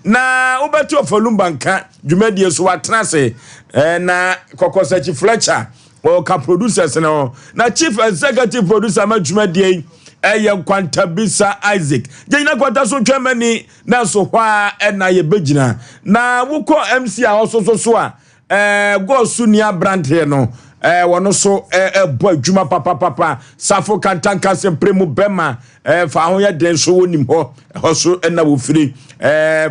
Na wobɛte Ɔfalumba nka dwumadie so watena ase na Kɔkɔsakyi Fletcher ɔka producers no na chief executive producer ma dwumadie yi ɛyɛ Nkwantabisa Isaac. Gyegyina kwata so twɛn mani na nso hɔ a ɛna yɛbɛgyina. Na wokɔ MC a ɔsoso so a ɛɛ so ni aberanteɛ no ɛɛ wɔn so ɛɛbɔ adwuma papapapa. Safo Kantanka sɛmpere mu bɛma fa ho yɛ den so wɔnim hɔ ɛhɔ so ɛna wɔfiri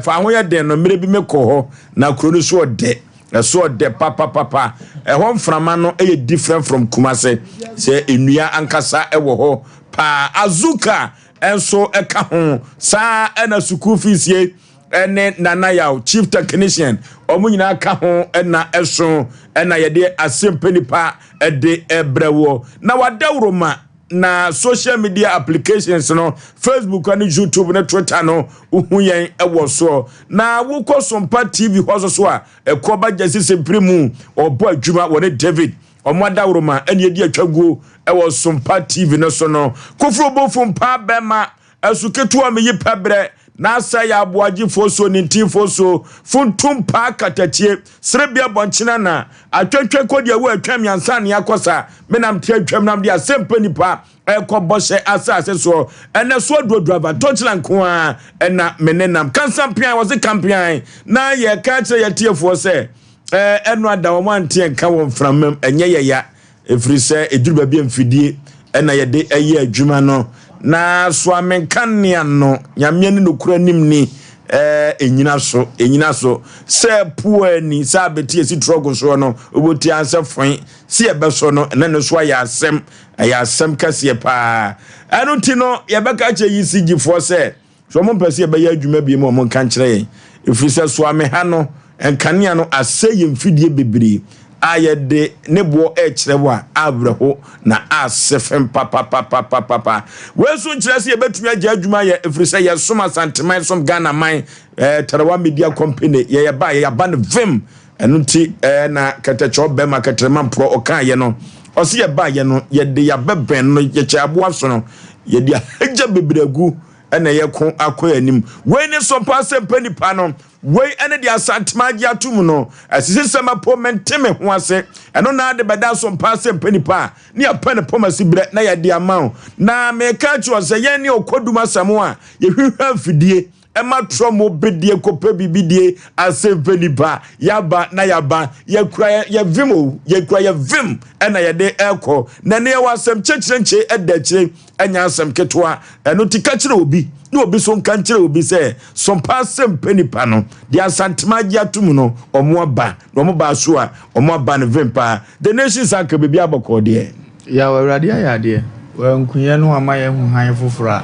fa ho yɛ den no mmerɛ bi mekɔ hɔ na kuro no so ɔdɛ ɛso ɔdɛ papapapa. Ɛhɔ mframa no ɛyɛ different from Kumase sɛ nnua ankasa ɛwɔ hɔ paa. Azuka ɛnso ɛka ho saa ɛna sukuu fees yɛ ɛne Nana Yaw chief technician ɔmo nyinaa ka ho ɛna ɛso ɛna yɛde asɛmpa nipa ɛde ɛbrɛ wɔ na wadawuro ma na social media applications no, Facebook ne YouTube ne Twitter no, wohu yɛn ɛwɔ soɔ. Na wokɔ Sompa TV hɔ so so a ɛkɔ ba gyasi sɛmpere mu ɔbɔ adwuma wɔ ne David ɔmo adaworo ma ɛne yɛdi atwaguo ɛwɔ Sompa TV no so no. Koforo bofo mpa bɛma ɛso ketewa meyi pɛbrɛ n'asa yɛ aboagyefoɔ so nintinfoɔ so funtum paa katakyie serebea bɔnkyena na atwentwɛn kɔ deɛ wo atwa mmiɛnsa ne akɔsa menam te atwam nam de asɛmpa nipa ɛkɔ bɔhyɛ asase soɔ ɛnɛ so aduro driver tɔkyena nko a ɛna me ne nam kansampian wɔse kampian na yɛka kyerɛ yɛtiefoɔ sɛ ɛno ada wɔn ante nka wɔ mframam ɛnyɛ yɛya ɛfiri sɛ ɛduru baabi a mfidie ɛna yɛde ɛyɛ adwuma no na soame nkanea no Nyame ne nokura nim ni ɛnyina so ɛnyina so sɛ poa ni sɛ abɛti esi trɔgo soɔ no wobɛti ansɛ foe si ɛbɛsɔ no ɛna no so ayɛ asɛm ɛyɛ asɛm kɛseɛ paa. Ɛno nti no yɛbɛka kyerɛ ECG foɔ sɛ so ɔmo mpɛ sɛ yɛbɛyɛ adwuma bi mu ɔmo nka nkyerɛ yɛn ɛfiri sɛ soame ha no nkanea no asɛ yɛ mfidie bebree a yɛde ne boɔ ɛkyerɛ wo a awerɛho na ase fem papapapapapa. Wei nso nkyerɛ sɛ yɛbɛtumi agya adwuma yɛ ɛfiri sɛ yɛsom Asanteman som Ghana man Tarawa Media Company yɛyɛ ba yɛyɛba no vim. Ɛno nti na kɛtɛkyɛw bɛma kɛtɛrɛma mporɔ ɔkaayɛ no ɔse yɛbaayɛ no yɛde yɛabɛbɛn no yɛkyɛ aboa so no yɛde ahagya bebree agu ɛna yɛko akɔ anim. Wei ne sɔmpa asɛmpa nipa no wei ɛne de Asantema agye atom no asisi sɛm apo mente me ho ase ɛno na ade bɛda sɔmpa asɛmpa nipa a ne yɛpɛ ne pɔm asi berɛ na yɛde ama wo. Na meka kyerɛ sɛ yɛn ne ɔkɔdum asɛm a yɛhwehwɛ afidie ɛma trɔ mo bedie kɔpɛ bibidie asɛmpa nipa yaba na yaba yɛkura yɛ vim o yɛkura yɛ vim ɛna yɛde ɛkɔ na ne yɛwɔ asɛm kyerɛkyerɛnkyɛ ɛda akyire ɛnya asɛm ketewa. Ɛno ti ka kyerɛ obi na obi so nka nkyerɛ obi sɛ sɔmpa asɛmpa nipa no de Asantema agye atom no ɔmo aba na ɔmo ba so a ɔmo aba no vim paa. The Nation sanka biribi abɔkɔɔ deɛ. Yaw Awurade ayɛ adeɛ wankunyɛ no ama yɛhu han foforɔ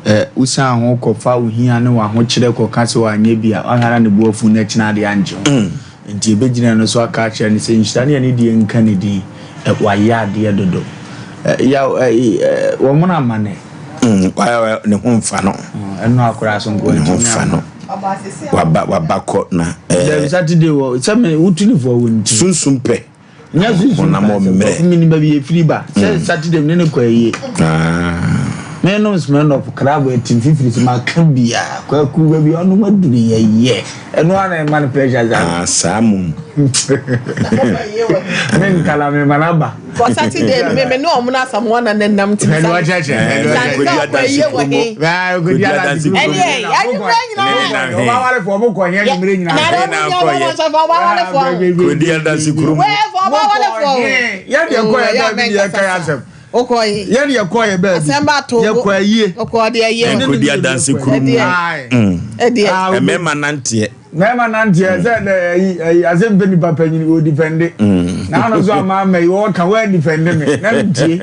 a wosan ho kɔfa wo hia ne w'ahokyerɛ kɔka sɛ wanyɛ bi a wahara ne bo afu no akyina adeɛ angye ho. Nti yɛbɛgyina no so aka akyerɛ no sɛ nhyira ne ɛne deɛ nka ne din wayɛ adeɛ dodo. Yaw wɔn ama ne ne ho mfa no ɛno akora so nko ne ho mfa no waba waba kɔ na Saturday wɔ sɛ me wotu ne fo wɔ nti sunsum pɛ nya sunsum pɛ mi ba bi efiri ba sɛ Saturday ne ne kɔ ayie me no Smirnoff krabo etim fifiri so ma ka bia kwaku ba bi ɔno ma duru yɛ yɛ ɛno ana ɛma no pressure saa saa mum me nkala me ma na ba for Saturday me me no ɔmo na asamoa na nenam ti sa ɛno akyɛkyɛ ɛno akɔ yie wɔ he kodi adansi kurom ɛni ɛ adwuma nyinaa ɔba wale fo ɔmo kɔ hɛn nimire nyinaa na ɔmo nyɛ ɔmo ɔmo sɔfo ɔba wale fo kodi adansi kurom wɛɛ fo ɔba wale fo yɛn deɛ kɔ yɛ bɛɛ bi yɛ ka yɛ asɛm okɔ yi yɛn deɛ kɔ yɛ bɛɛ bi asɛm ba to yɛ kɔ ayie okɔ deɛ yie kodi adansi kurom ɛdeɛ mmarima nanteɛ mmarima nanteɛ sɛ ɛyi ɛyi asɛm pɛ nipa panyin o difɛnde na ano nso ama ama yi ɔka wɔ difɛnde mi na mi tie.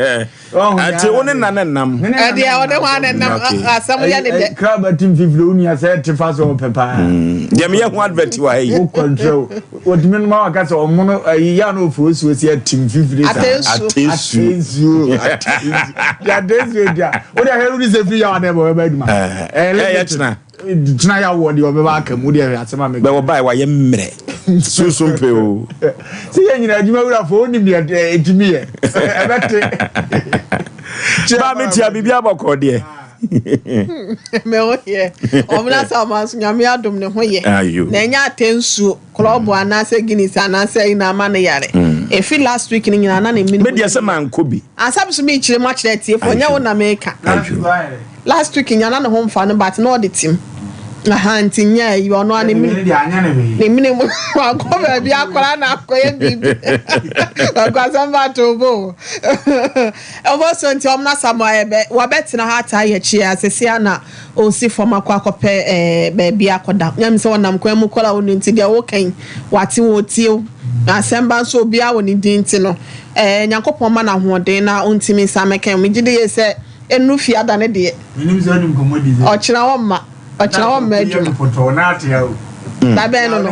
Ati wo ne nana nam. Ɛdeɛ ɔde hɔ ana nam asɛm yɛ ne dɛ. Kraba tim fifiri o nua sɛ ɛte fa so ɔpɛ paa. Deɛ meyɛ ho advert wɔ ha yi. O control otumi no ma waka sɛ ɔmo no ɛyi yɛ ano ofuro osuo si ɛtim fifiri sa. Atesuo. Atesuo. Atesuo dia o de ahɛrɛ ni sɛ firi yɛ wa dɛ bɔ ɔbɛ adwuma. Ɛyɛ kyena. Kyena yɛ awɔ deɛ ɔbɛba aka mu deɛ asɛm a meka. Bɛwɔ baa wayɛ mmerɛ sunsun pe o. Sɛ yɛ nyina adwuma wura fo onim deɛ ɛtumi yɛ ɛbɛte. Baa mi tia biribi abɔkɔ deɛ. Me ho yɛ. Ɔmena sɛ ɔma nso Nyame adom ne ho yɛ. Ayo. Na ɛnyɛ atɛ nsuo, klɔbo anaasɛ Guinness anaasɛ ayi na ama no yare. Ɛfiri last week no nyinaa na ne mene Me deɛ sɛ mankɔ bi. Ansa bi so mekyerɛ mu akyerɛ atiefoɔ, nyɛ wo na meka. Ayo. Last week nya na ne ho mfa no but na ɔde tim. Aha nti nyɛ ayi ɔno a ne mene ne mene mu wakɔ baabi akɔra na akɔyɛ biribi. Wakɔ asɛm ba to bo. Ɛwɔ so nti ɔmo na Samuel ɛbɛ wabɛtena ha ataa yɛ akyi a sɛsi a na ɔsi fam akɔ akɔpɛ ɛɛ baabi akɔda. Nyɛ mi sɛ ɔnam kwan mu kɔla ɔno nti deɛ ɔkɛn wate wɔ tie o. Asɛm ba nso obiara wɔ ne din nti no ɛɛ Nyankopɔn ma no ahoɔden na ɔntumi nsa mɛkɛn. Megye di yie sɛ ɛnu fie ada ne deɛ. Menim sɛ wonim nkɔmmɔ di sɛ. Ɔkyena wɔmma. Ɔkyena wɔmma adwuma. Pɔtɔɔ na ate a o. Da bɛn no no.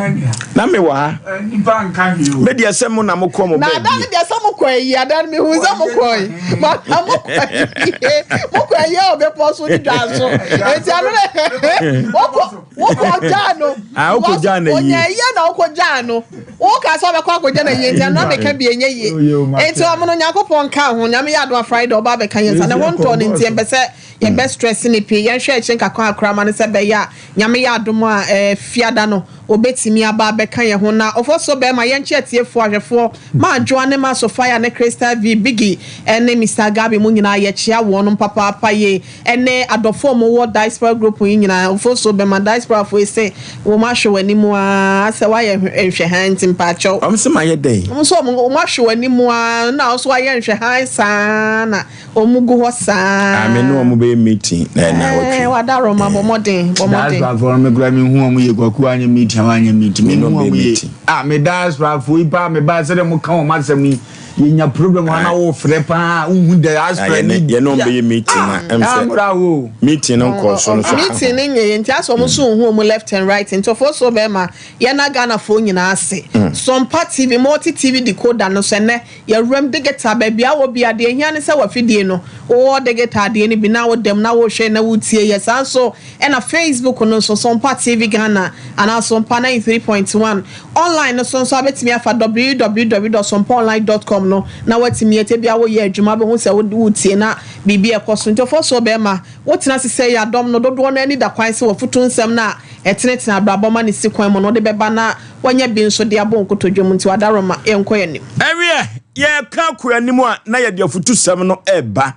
Na me wɔ ha. Nipa nka hwee o. Me deɛ sɛ mo na mo kɔ mo Na ada baabi. no deɛ sɛ mokɔ ayi ada no mehu sɛ mokɔ yi. Ma mokɔ ayi. Mokɔ ayi a ɔbɛpɔ so ne dwa so. Enti ano ne wokɔ wokɔ gyaa no. Ah, wokɔ gyaa no ayi. Onya ayi na wokɔ gyaa no. Woka sɛ ɔbɛkɔ akɔgya no ayi nti ano na meka bi ɛnyɛ yie. Enti ɔmo no Nyankopɔn nka ho. Nyame yɛ adom a Friday ɔba abɛka yɛn nsa. Ne ho ntɔɔ no nti yɛmpɛ sɛ yɛbɛ stress ne pii. Yɛnhwɛ akyire nkakra nkakra ma no sɛ ɛbɛyɛ a Nyame yɛ adom a eh, fiada no obetumi aba abɛka yɛn ho. Na ɔfɔso bɛrima yɛnkyɛ atiefoɔ ahwɛfoɔ ma Adwoa ne ma Sophia ne Crystal V, Biggie ne Mister Gabi mo nyinaa yɛkyea wɔnom papaapa yie ɛne adɔfoɔ a wɔwɔ diaspora group yi nyinaa. Ɔfɔso bɛma diaspora foɔ yi se wɔn ahwɛ wɔn anim aa sɛ woayɛ nhwɛhan nti mpaakyɛw. Wɔn se mayɛ dɛn? Wɔn nso wɔn ahwɛ wɔn anim aa na wo nso woayɛ nhwɛhan saa na Wɔn gu hɔ saa. Ah, me ne wɔn bɛyɛ meeting na ɛna wɔtwe. Ɛɛ wadaroma bɔ mmɔden bɔ mmɔden. Diaspora fo no me kura me hu wɔn yie kwaku anyɛ meeting a wanyɛ meeting me Me ne hu wɔn wɔn bɛyɛ yie meeting. ah me diaspora fo yi paa me ba sɛdeɛ mo ka wɔn asɛm yi yɛ nya problem wɔn na wɔ frɛ paa wohu diaspora Ah, ni yɛne wɔn bɛyɛ meeting na ɛm sɛ ɛmra wo meeting no nkɔ so no so ka Meeting ho. no nyɛ yɛ nti asɛ wɔn nso nhu wɔn left and right nti ɔfo so bɛrima yɛn na Ghanafoɔ nyinaa ase. Sompa TV multi TV decoder no so ɛnɛ Yɛwuram digital baabi a wɔ bia, deɛ ɛhia ne sɛ w'afidie no wowɔ digital adeɛ no bi na woda mu na wohwɛ na wotie yɛ. Saa nso na Facebook no nso Sompa TV Ghana anaa Sompa 93.1. Online no so nso abɛtumi afa www dot sompaonline dot com no na woatumi atie. Bia woyɛ adwuma wobɛhu sɛ wotie na biribi ɛkɔ so. Nti ɔfɔsoɔ bɛɛma wotena ase sɛ yɛ adɔm no dodoɔ no ani da kwan sɛ wafutu nsɛm no a ɛtenetene abrabɔ ma no si kwan mu no wode bɛba na Wanya bi nso de abɔ nkotodwe mu nti wadaroma, yɛnkɔ yɛn anim. Ɛweɛ, yɛreka akɔ anim a, na yɛde afutusɛm no reba.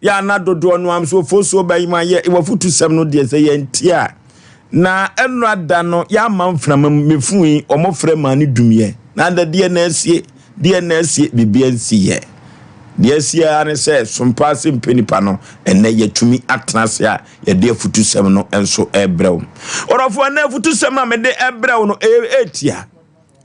Yɛ a na dodoɔ no ara nso ofosuo ba yi mu ayɛ w'afutusɛm no deɛ sɛ yɛntie a, na ɛnora da no yɛama mframa mu mefui, wɔn frɛ maa no dumiɛ. Na ada deɛ na asie, deɛ na asie, biribi ansi yɛ. Deɛ asie ara ne sɛ sompa ase mpɛ nipa no, ɛnɛ yɛtumi atena ase a yɛde afutusɛm no nso rebrɛ wo. Ɔdɔfo, ɛnɛ afutusɛm a mede rebrɛ wo no ɛyɛ ɛtia.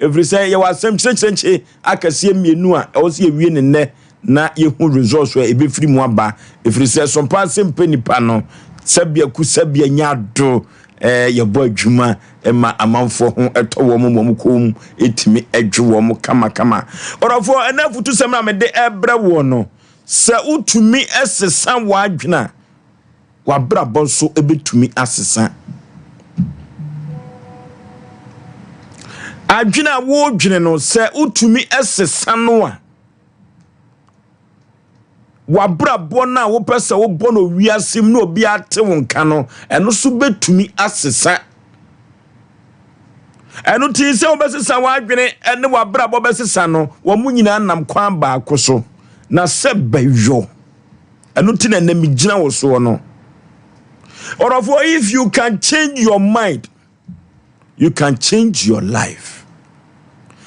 Ɛfiri sɛ yɛwɔ asɛm kyerɛkyerɛnkye akɛseɛ mmienu a ɛwɔ sɛ yɛwie ne nnɛ na yɛhu results a ɛbɛfiri mu aba. Ɛfiri sɛ sompa ase mpɛ nipa no, sɛbea ku sɛbea nya ado, eh, yɛbɔ adwuma ma amanfoɔ ho ɛtɔ wɔn wɔn kɔn mu ɛtumi ɛdwo wɔn kamakama. Ɔdɔfoɔ, ɛnɛ afutusɛm a mede rebrɛ woɔ no, sɛ wotumi sesa w'adwene a, w'abrabɔ nso bɛtumi asesa. Adwene a wodwene no, sɛ wotumi sesa no a, w'abrabɔ no a wopɛ sɛ wobɔ no wiase mu na obi ate wo nka no, ɛno nso bɛtumi asesa. Ɛno nti sɛ wobɛsesa w'adwene ne w'abrabɔ bɛsesa no, wɔn nyinaa nam kwan baako so. Na sɛ bɛyɔ. Ɛno nti na ɛnɛ megyina wo soɔ no. Ɔdɔfoɔ, if you can change your mind, you can change your life.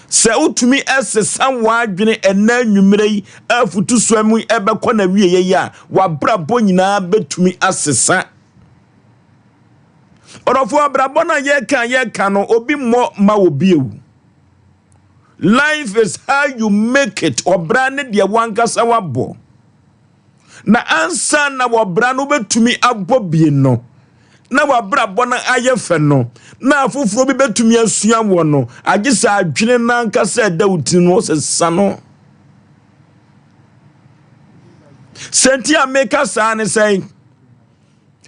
Sɛ wotumi ɛsesa w'adwene ɛnɛ anwummerɛ yi afutusua mu ɛbɛkɔ na wieɛ yi a, w'abrabɔ nyinaa bɛtumi asesa. Ɔdɔfoɔ, abrabɔ no a yɛka yɛka no, obi mmɔ ma obi ewu. Life is how you make it. Ɔbra ne deɛ wankasa wabɔ. Na ansa na wɔbra no wobɛtumi abɔ bie no, na wabrabɔ no ayɛ fɛ no, na afoforɔ bi bɛtumi asua wɔ no, agye sɛ adwene no ankasa ɛda wo tiri no sesa no. Sɛ nti a meka saa ne sɛn?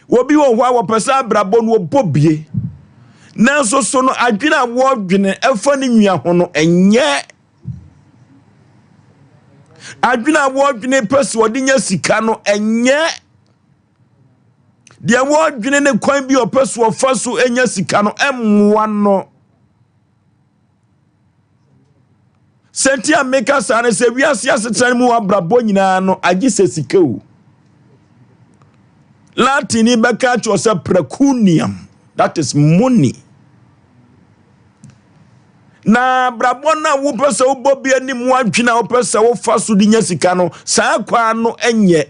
Obi wɔ hɔ a wɔpɛ sɛ abrabɔ no wɔbɔ bie. Nanso so no adwene a wɔdwene ɛfa ne nua ho no ɛnyɛ. Adwene a wɔdwene pɛ sɛ wɔde nya sika no ɛnyɛ. Deɛ wɔdwene ne kwan bi a ɔpɛ so ɔfa so nya sika no mmoa no. Sɛ nti a meka saa ne sɛ wiase asetena no mu abrabɔ nyinaa no agye sɛ sika o. Latini bɛka akyerɛ sɛ pecunium, that is money. Na abrabɔ no a wopɛ sɛ wobɔ bi anim adwene a wopɛ sɛ wofa so de nya sika no, saa kwan no nyɛ.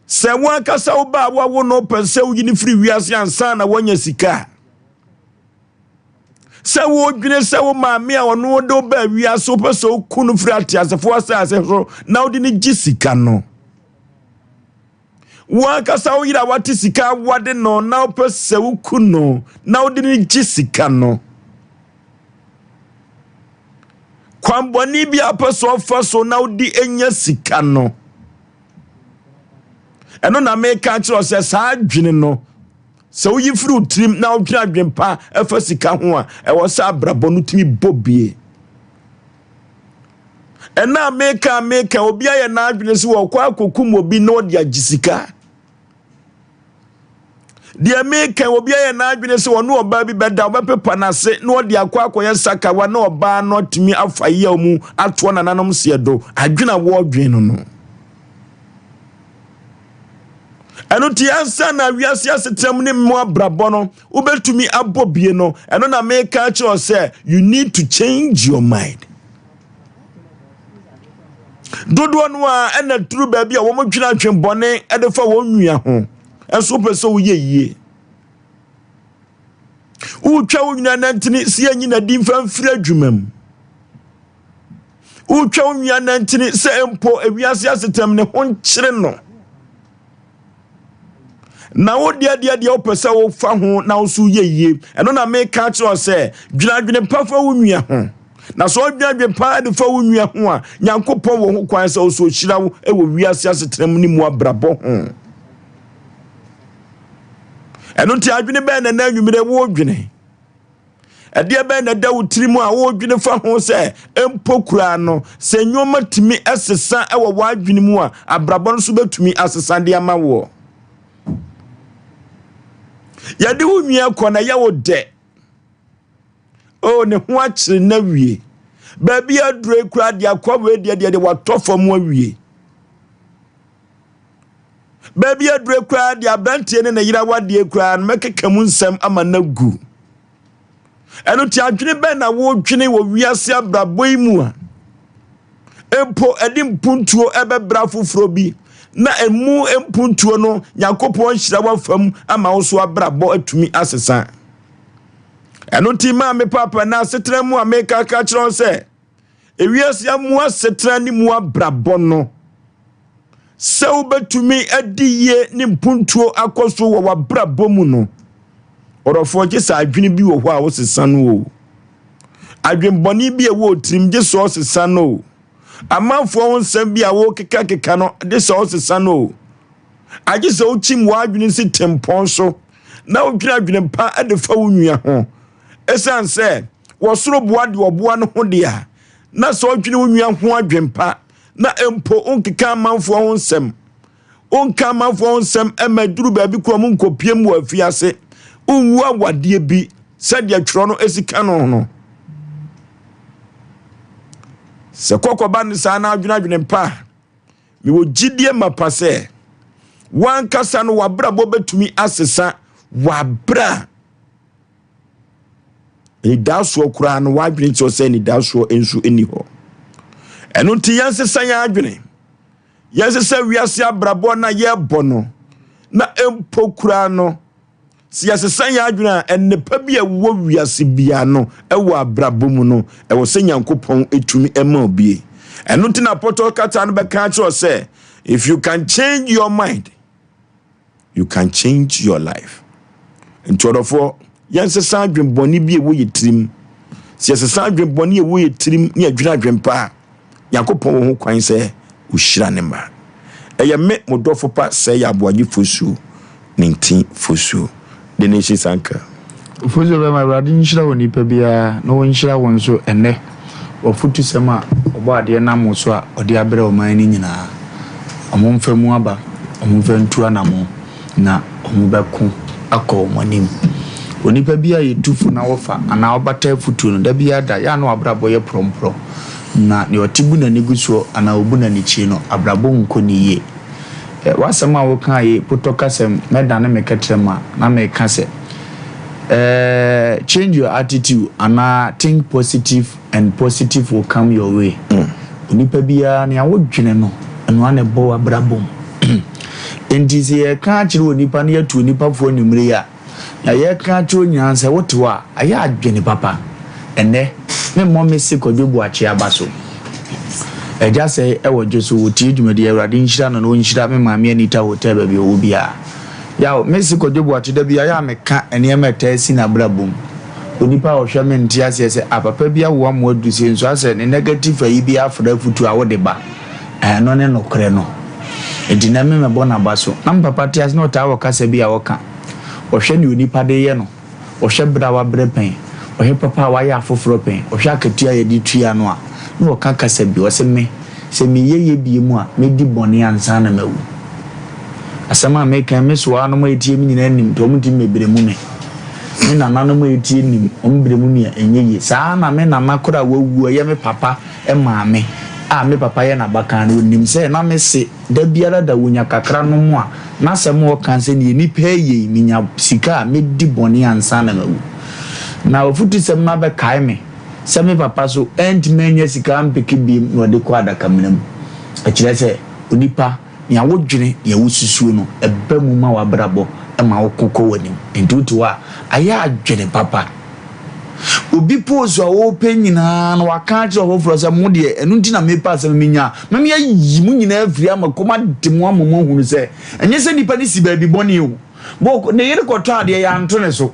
Sɛ wo ankasa wo ba a woawo no pɛ sɛ woyi no firi wiase ansa na woanya sika a, sɛ wodwene sɛ wo maame a ɔno de wo baa wiase wopɛ sɛ woku no firi ateasefoɔ asase so na wode no gye sika no, wo ankasa wo yere a wate sika awade no na wopɛ sɛ woku no na wode no gye sika no, kwanbɔne bi a wopɛ sɛ ɔfa so na wode anya sika no, ɛno na meka kyerɛ sɛ saa adwene no, sɛ woyi firi wo tirim na wodwene adwene pa ɛfa sika ho a, ɛwɔ sɛ abrabɔ no tumi bɔ bie. Ɛna meka obi ayɛ n'adwene sɛ wɔkɔ akɔkum obi na ɔde agye sika. Deɛ meka obi ayɛ n'adwene sɛ ɔne ɔbaa bi bɛda, ɔbɛpepa n'ase na ɔde akɔ akɔyɛ sakawa na ɔbaa no atumi afa yaw mu atoɔ nananom seɛ do. Adwene a wɔredwene no no. Ɛno nti ansa na wiase asetena mu ne mu abrabɔ no wobɛtumi abɔ bie no, ɛno na meka kyerɛ sɛ you need to change your mind. Dodoɔ no a ɛna duru baabi a wɔn dwene adwene bɔne de fa wɔn nua ho, ɛnso wopɛ sɛ woyɛ yie. Wotwa wo nua nantini si anyi na di mfa mfiri adwuma mu. Wotwa wo nua nantini sɛ mpo ewiase asetam ne ho nkyere no. Na wo deɛ deɛ deɛ wopɛ sɛ wofa ho na wo so yɛ yie. Ɛno na meka kyerɛ sɛ dwene adwene pa fa wo nua ho. Na sɛ ɔdwene adwene pa de fa wo nua ho a, Nyankopɔn wɔ ho kwan sɛ wo so ɔhyira wo wɔ wiase asetena mu ne mu abrabɔ ho. Ɛno nti adwene bɛn na na anwummerɛ wodwene? Ɛdeɛ bɛn na ɛda wo tiri mu a wodwene fa ho sɛ mpo koraa no sɛ nneɛma tumi sesa wɔ w'adwene mu a, abrabɔ no nso bɛtumi asesa de ama woɔ? Yɛde wo nua kɔ na ɛyɛ wo dɛ. Oh, ne ho akyere na wie. Baabi aduro koraa de akɔ wei deɛ deɛ deɛ watɔ fam awie. Baabi aduro koraa deɛ aberanteɛ ne ne yere awadeɛ koraa no mɛkeka mu nsɛm ama no agu. Ɛno nti adwene bɛn na wodwene wɔ wiase abrabɔ yi mu a mpo ɛde mpuntuo ɛbɛbra foforɔ bi na emu mpuntuo no Nyankopɔn nhyira wafam ama wo so abrabɔ atumi asesa. Ɛno nti maame papa na asetena mu a meka ka kyerɛ wo sɛ ewiase amu asetena ne mu abrabɔ no sɛ wobɛtumi adi yie ne mpuntuo akɔ so wɔ w'abrabɔ mu no, ɔdɔfoɔ gye sɛ adwene bi wɔ hɔ a wosesa no o. Adwenbɔne bi a ɛwɔ tirim gye sɛ ɔsesa no o. Amanfoɔ ho nsɛm bi a wokekakeka no gye sɛ ɔsesa no o. Agye sɛ wokyim w'adwene si tempɔn so na wodwene adwene pa de fa wo nua ho. Ɛsiane sɛ wɔsoro boa deɛ ɔboa no ho deɛ a, na sɛ ɔdwene wo nua ho adwene pa na mpo wonkeka amanfoɔ ho nsɛm, wonka amanfoɔ ho nsɛm ma duru baabi kora mu nkɔpiem wɔ afiase, wonwu awadeɛ bi sɛdeɛ twerɛ no si ka no no. Sɛ kɔkɔba ne saa na adwene adwene pa a, mewɔ gyidie mapa sɛ wankasa no wabrabɔ bɛtumi asesa wɔ a anidasoɔ koraa no wadwene kyerɛ sɛ anidasoɔ nso nni hɔ. Ɛno nti yɛnsesa yɛn adwene, yɛnsesa wiase abrabɔ na yɛrebɔ no, na mpo koraa no sɛ yɛsesa yɛn adwene a, nnepa bi a ɛwɔ wiase biara no ɛwɔ abrabɔ mu no, ɛwɔ sɛ Nyankopɔn etumi ɛma obie. Ɛno nti na pɔtɔ kata no bɛka akyerɛ sɛ if you can change your mind, you can change your life. Nti ɔdɔfoɔ, yɛnsesa adwenbɔne bi a ɛwɔ yɛ tirim. Sɛ yɛsesa adwenbɔne a ɛwɔ yɛ tirim ne yɛdwene adwenpa a, Nyankopɔn wɔ ho kwan sɛ ɔhyira ne mma. Ɛyɛ me mo dɔfo pa sɛ yɛ aboagye fosuo ne nti fosuo. De ne nhyɛ sanka. Fosuo bɛma Awurade nhyira wɔ nipa biara na wɔnhyira wo nso ɛnnɛ. W'afotusɛm a ɔbɔ adeɛ nam wo so a ɔde abrɛ ɔman no nyinaa. Ɔmo mfa mu aba, ɔmo mfa ntu anamɔ. Na wɔbɛko akɔ wɔn anim. Onipa bi a yɛtu fo na wɔfa anaa ɔbata afutuo no, da biara da, yɛ a na w'abrabɔ yɛ prɔmprɔ. Na deɛ ɔte bu n'ani gu soɔ anaa ɔbu n'ani kyiri no, abrabɔ nkɔ ne yie. Ɛ, w'asɛm a wokaa yi, potɔ kasɛm, mɛdane me kɛtrɛma na meka sɛ, eh, change your attitude anaa think positive and positive will come your way. Onipa biara, nea wodwene no, ɛno ara na ɛbɔ w'abrabɔ mu. Enti sɛ yɛreka akyerɛ onipa na yɛatu onipa fo anwummere yi a, nea yɛreka akyerɛ wo nyinaa ne sɛ wote hɔ a, ayɛ adwene papa. Ɛnnɛ, memmɔ me se Kwadwo Boakye aba so. Agya sɛe wɔ dwo so, wɔtie dwumadi, Awurade nhyira no na ɔnhyira me maame Anita Hotel baabi a ɔwɔ biara. Yaw, me se Kwadwo Boakye da biara yɛ a meka nneɛma a ɛtaa si n'abrabɔ mu. Onipa a ɔhwɛ me nte aseɛ sɛ, ah papa bi awo ama waduru sei nso asɛ ne negative ayi bi afra afutuo a wode ba. Ɛno ne nokorɛ no. Enti na me mɛbɔ n'aba so. Na me papa te ase na ɔtaa wɔ kasa bi a ɔka. Ɔhwɛ nea onipa de yɛ no. Ɔhwɛ berɛ a wabrɛ pɛn. Ɔhwɛ papa a wayɛ afoforɔ pɛn. Ɔhwɛ akatua a yɛde tua no a, na ɔka kasa bi. Ɔse me, sɛ meyɛ yɛ bio mu a, mɛdi bɔne ansa na mawu. Asɛm a meka yi, me soanom a ɛtie me nyinaa nim, nti wɔntumi mmɛbrɛ mu me. Me nananom a ɛtie nim, wɔbrɛ mu me a, ɛnyɛ yie. Saa ara na me nana korɔ a wawu a ɛyɛ me papa maame a me papa yɛ n'abakan no, ɔnim sɛ na mese da biara da wɔnya kakra nom a, n'asɛm a ɔka sɛ neɛ nnipa reyɛ yi, menya sika a, mɛdi bɔne ansa na mawu. Na afutusɛm no abɛkae me sɛ me papa so antumi annya sika ampeke biom na ɔde kɔɔ adakamena mu. Ɛkyerɛ sɛ onipa, nea wodwene, nea wosusuo no, ɛba mu ma w'abrabɔ ma woko kɔ w'anim. Enti wote hɔ a, ayɛ adwene papa. Obi post a ɔrepɛ nyinaa no waka akyerɛ ɔfoforɔ sɛ mo deɛ ɛno nti na mepɛ asɛm menya a mɛme ayi mo nyinaa afiri ama kɔm ade mo ama mo ahunu sɛ ɛnyɛ sɛ nipa no si baabi bɔne o. Bɔ ne yere kɔtɔ adeɛ yɛanto ne so.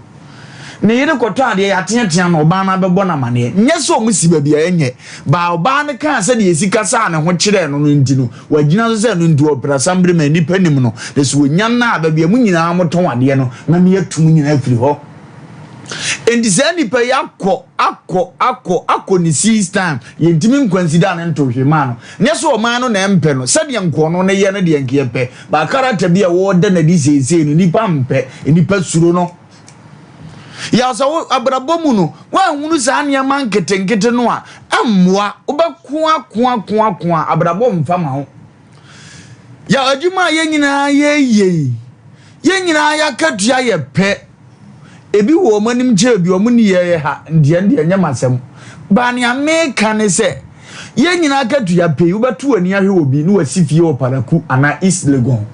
Ne yere kɔtɔ adeɛ yɛateatea no ɔbaa no abɛbɔ no amaneɛ. Nyɛ sɛ ɔmo si baabi a ɛnyɛ. Baa ɔbaa no kaa sɛdeɛ ɛsi kasaa ne ho kyerɛɛ no no nti no wagyina so sɛ ɛno nti ɔpere asambere ma nnipa nim no. Na sɛ ɔnya no a baabi a mo nyinaa motɔn adeɛ no mɛme atu mo nyinaa afiri hɔ. Enti saa nipa yi akɔ, akɔ, akɔ, akɔ ne six time. Yɛntumi nkwansida ne nto hwee maa no. Nyɛ sɛ ɔman no na ɛmpɛ no, sɛdeɛ nkoɔ no ne yɛ no deɛ nka yɛpɛ. But character bi a wɔda no adi seesei no, nnipa mpɛ, nnipa suro no. Yaw sɛ wo abrabɔ mu no, woanhunu saa nneɛma nketenkete no a, ɛmmoa. Wobɛko ako ako ako a, abrabɔ mfa ma wo. Yaw adwuma a yɛn nyinaa yɛyɛ yi, yɛn nyinaa yɛakatua yɛ pɛ. Ebi wɔ wɔn anim kyɛ ebi, wɔn nneyɛɛ yɛ ha, nti ɛno deɛ ɛnyɛ m'asɛm. But nea meka ne sɛ, yɛn nyinaa akatua pɛ yi, wobɛto w'ani ahwɛ obi na wasi fie wɔ Paraku anaa East Legon.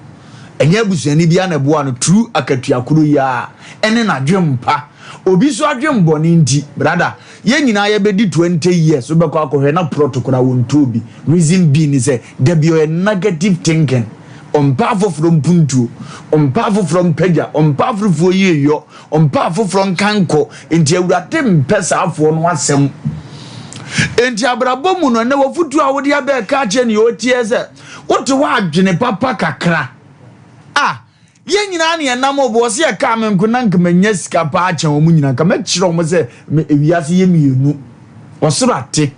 Ɛnyɛ abusuani biara na ɛboa no through akatua koro yi ara ɛne n'adwempa. Obi nso adwembɔne nti, brada, yɛn nyinaa yɛbɛdi 20 years, wobɛkɔ akɔhwɛ na plot koraa wɔntɔɔ bi. Reason being ne sɛ, dabi ɔyɛ negative thinking. Ɔmpɛ afoforɔ mpuntuo, ɔmpɛ afoforɔ mpagya, ɔmpɛ afoforɔ yieyɔ, ɔmpɛ afoforɔ nkankɔ. Enti Awurade mpɛ saa afoɔ no asɛm. Enti abrabɔ mu no, ɛnɛ wafotuo a wode abɛɛka akyerɛ nea ɔteɛ sɛ, wote hɔ adwene papa kakra a, Yɛn nyinaa ne yɛnam o, wɔ sɛ yɛkaa me nko na nka manya sika paa kyɛn wɔn nyinaa, nka mɛkyerɛ wɔn sɛ me ewiase yɛ mmienu. Ɔsoro ate,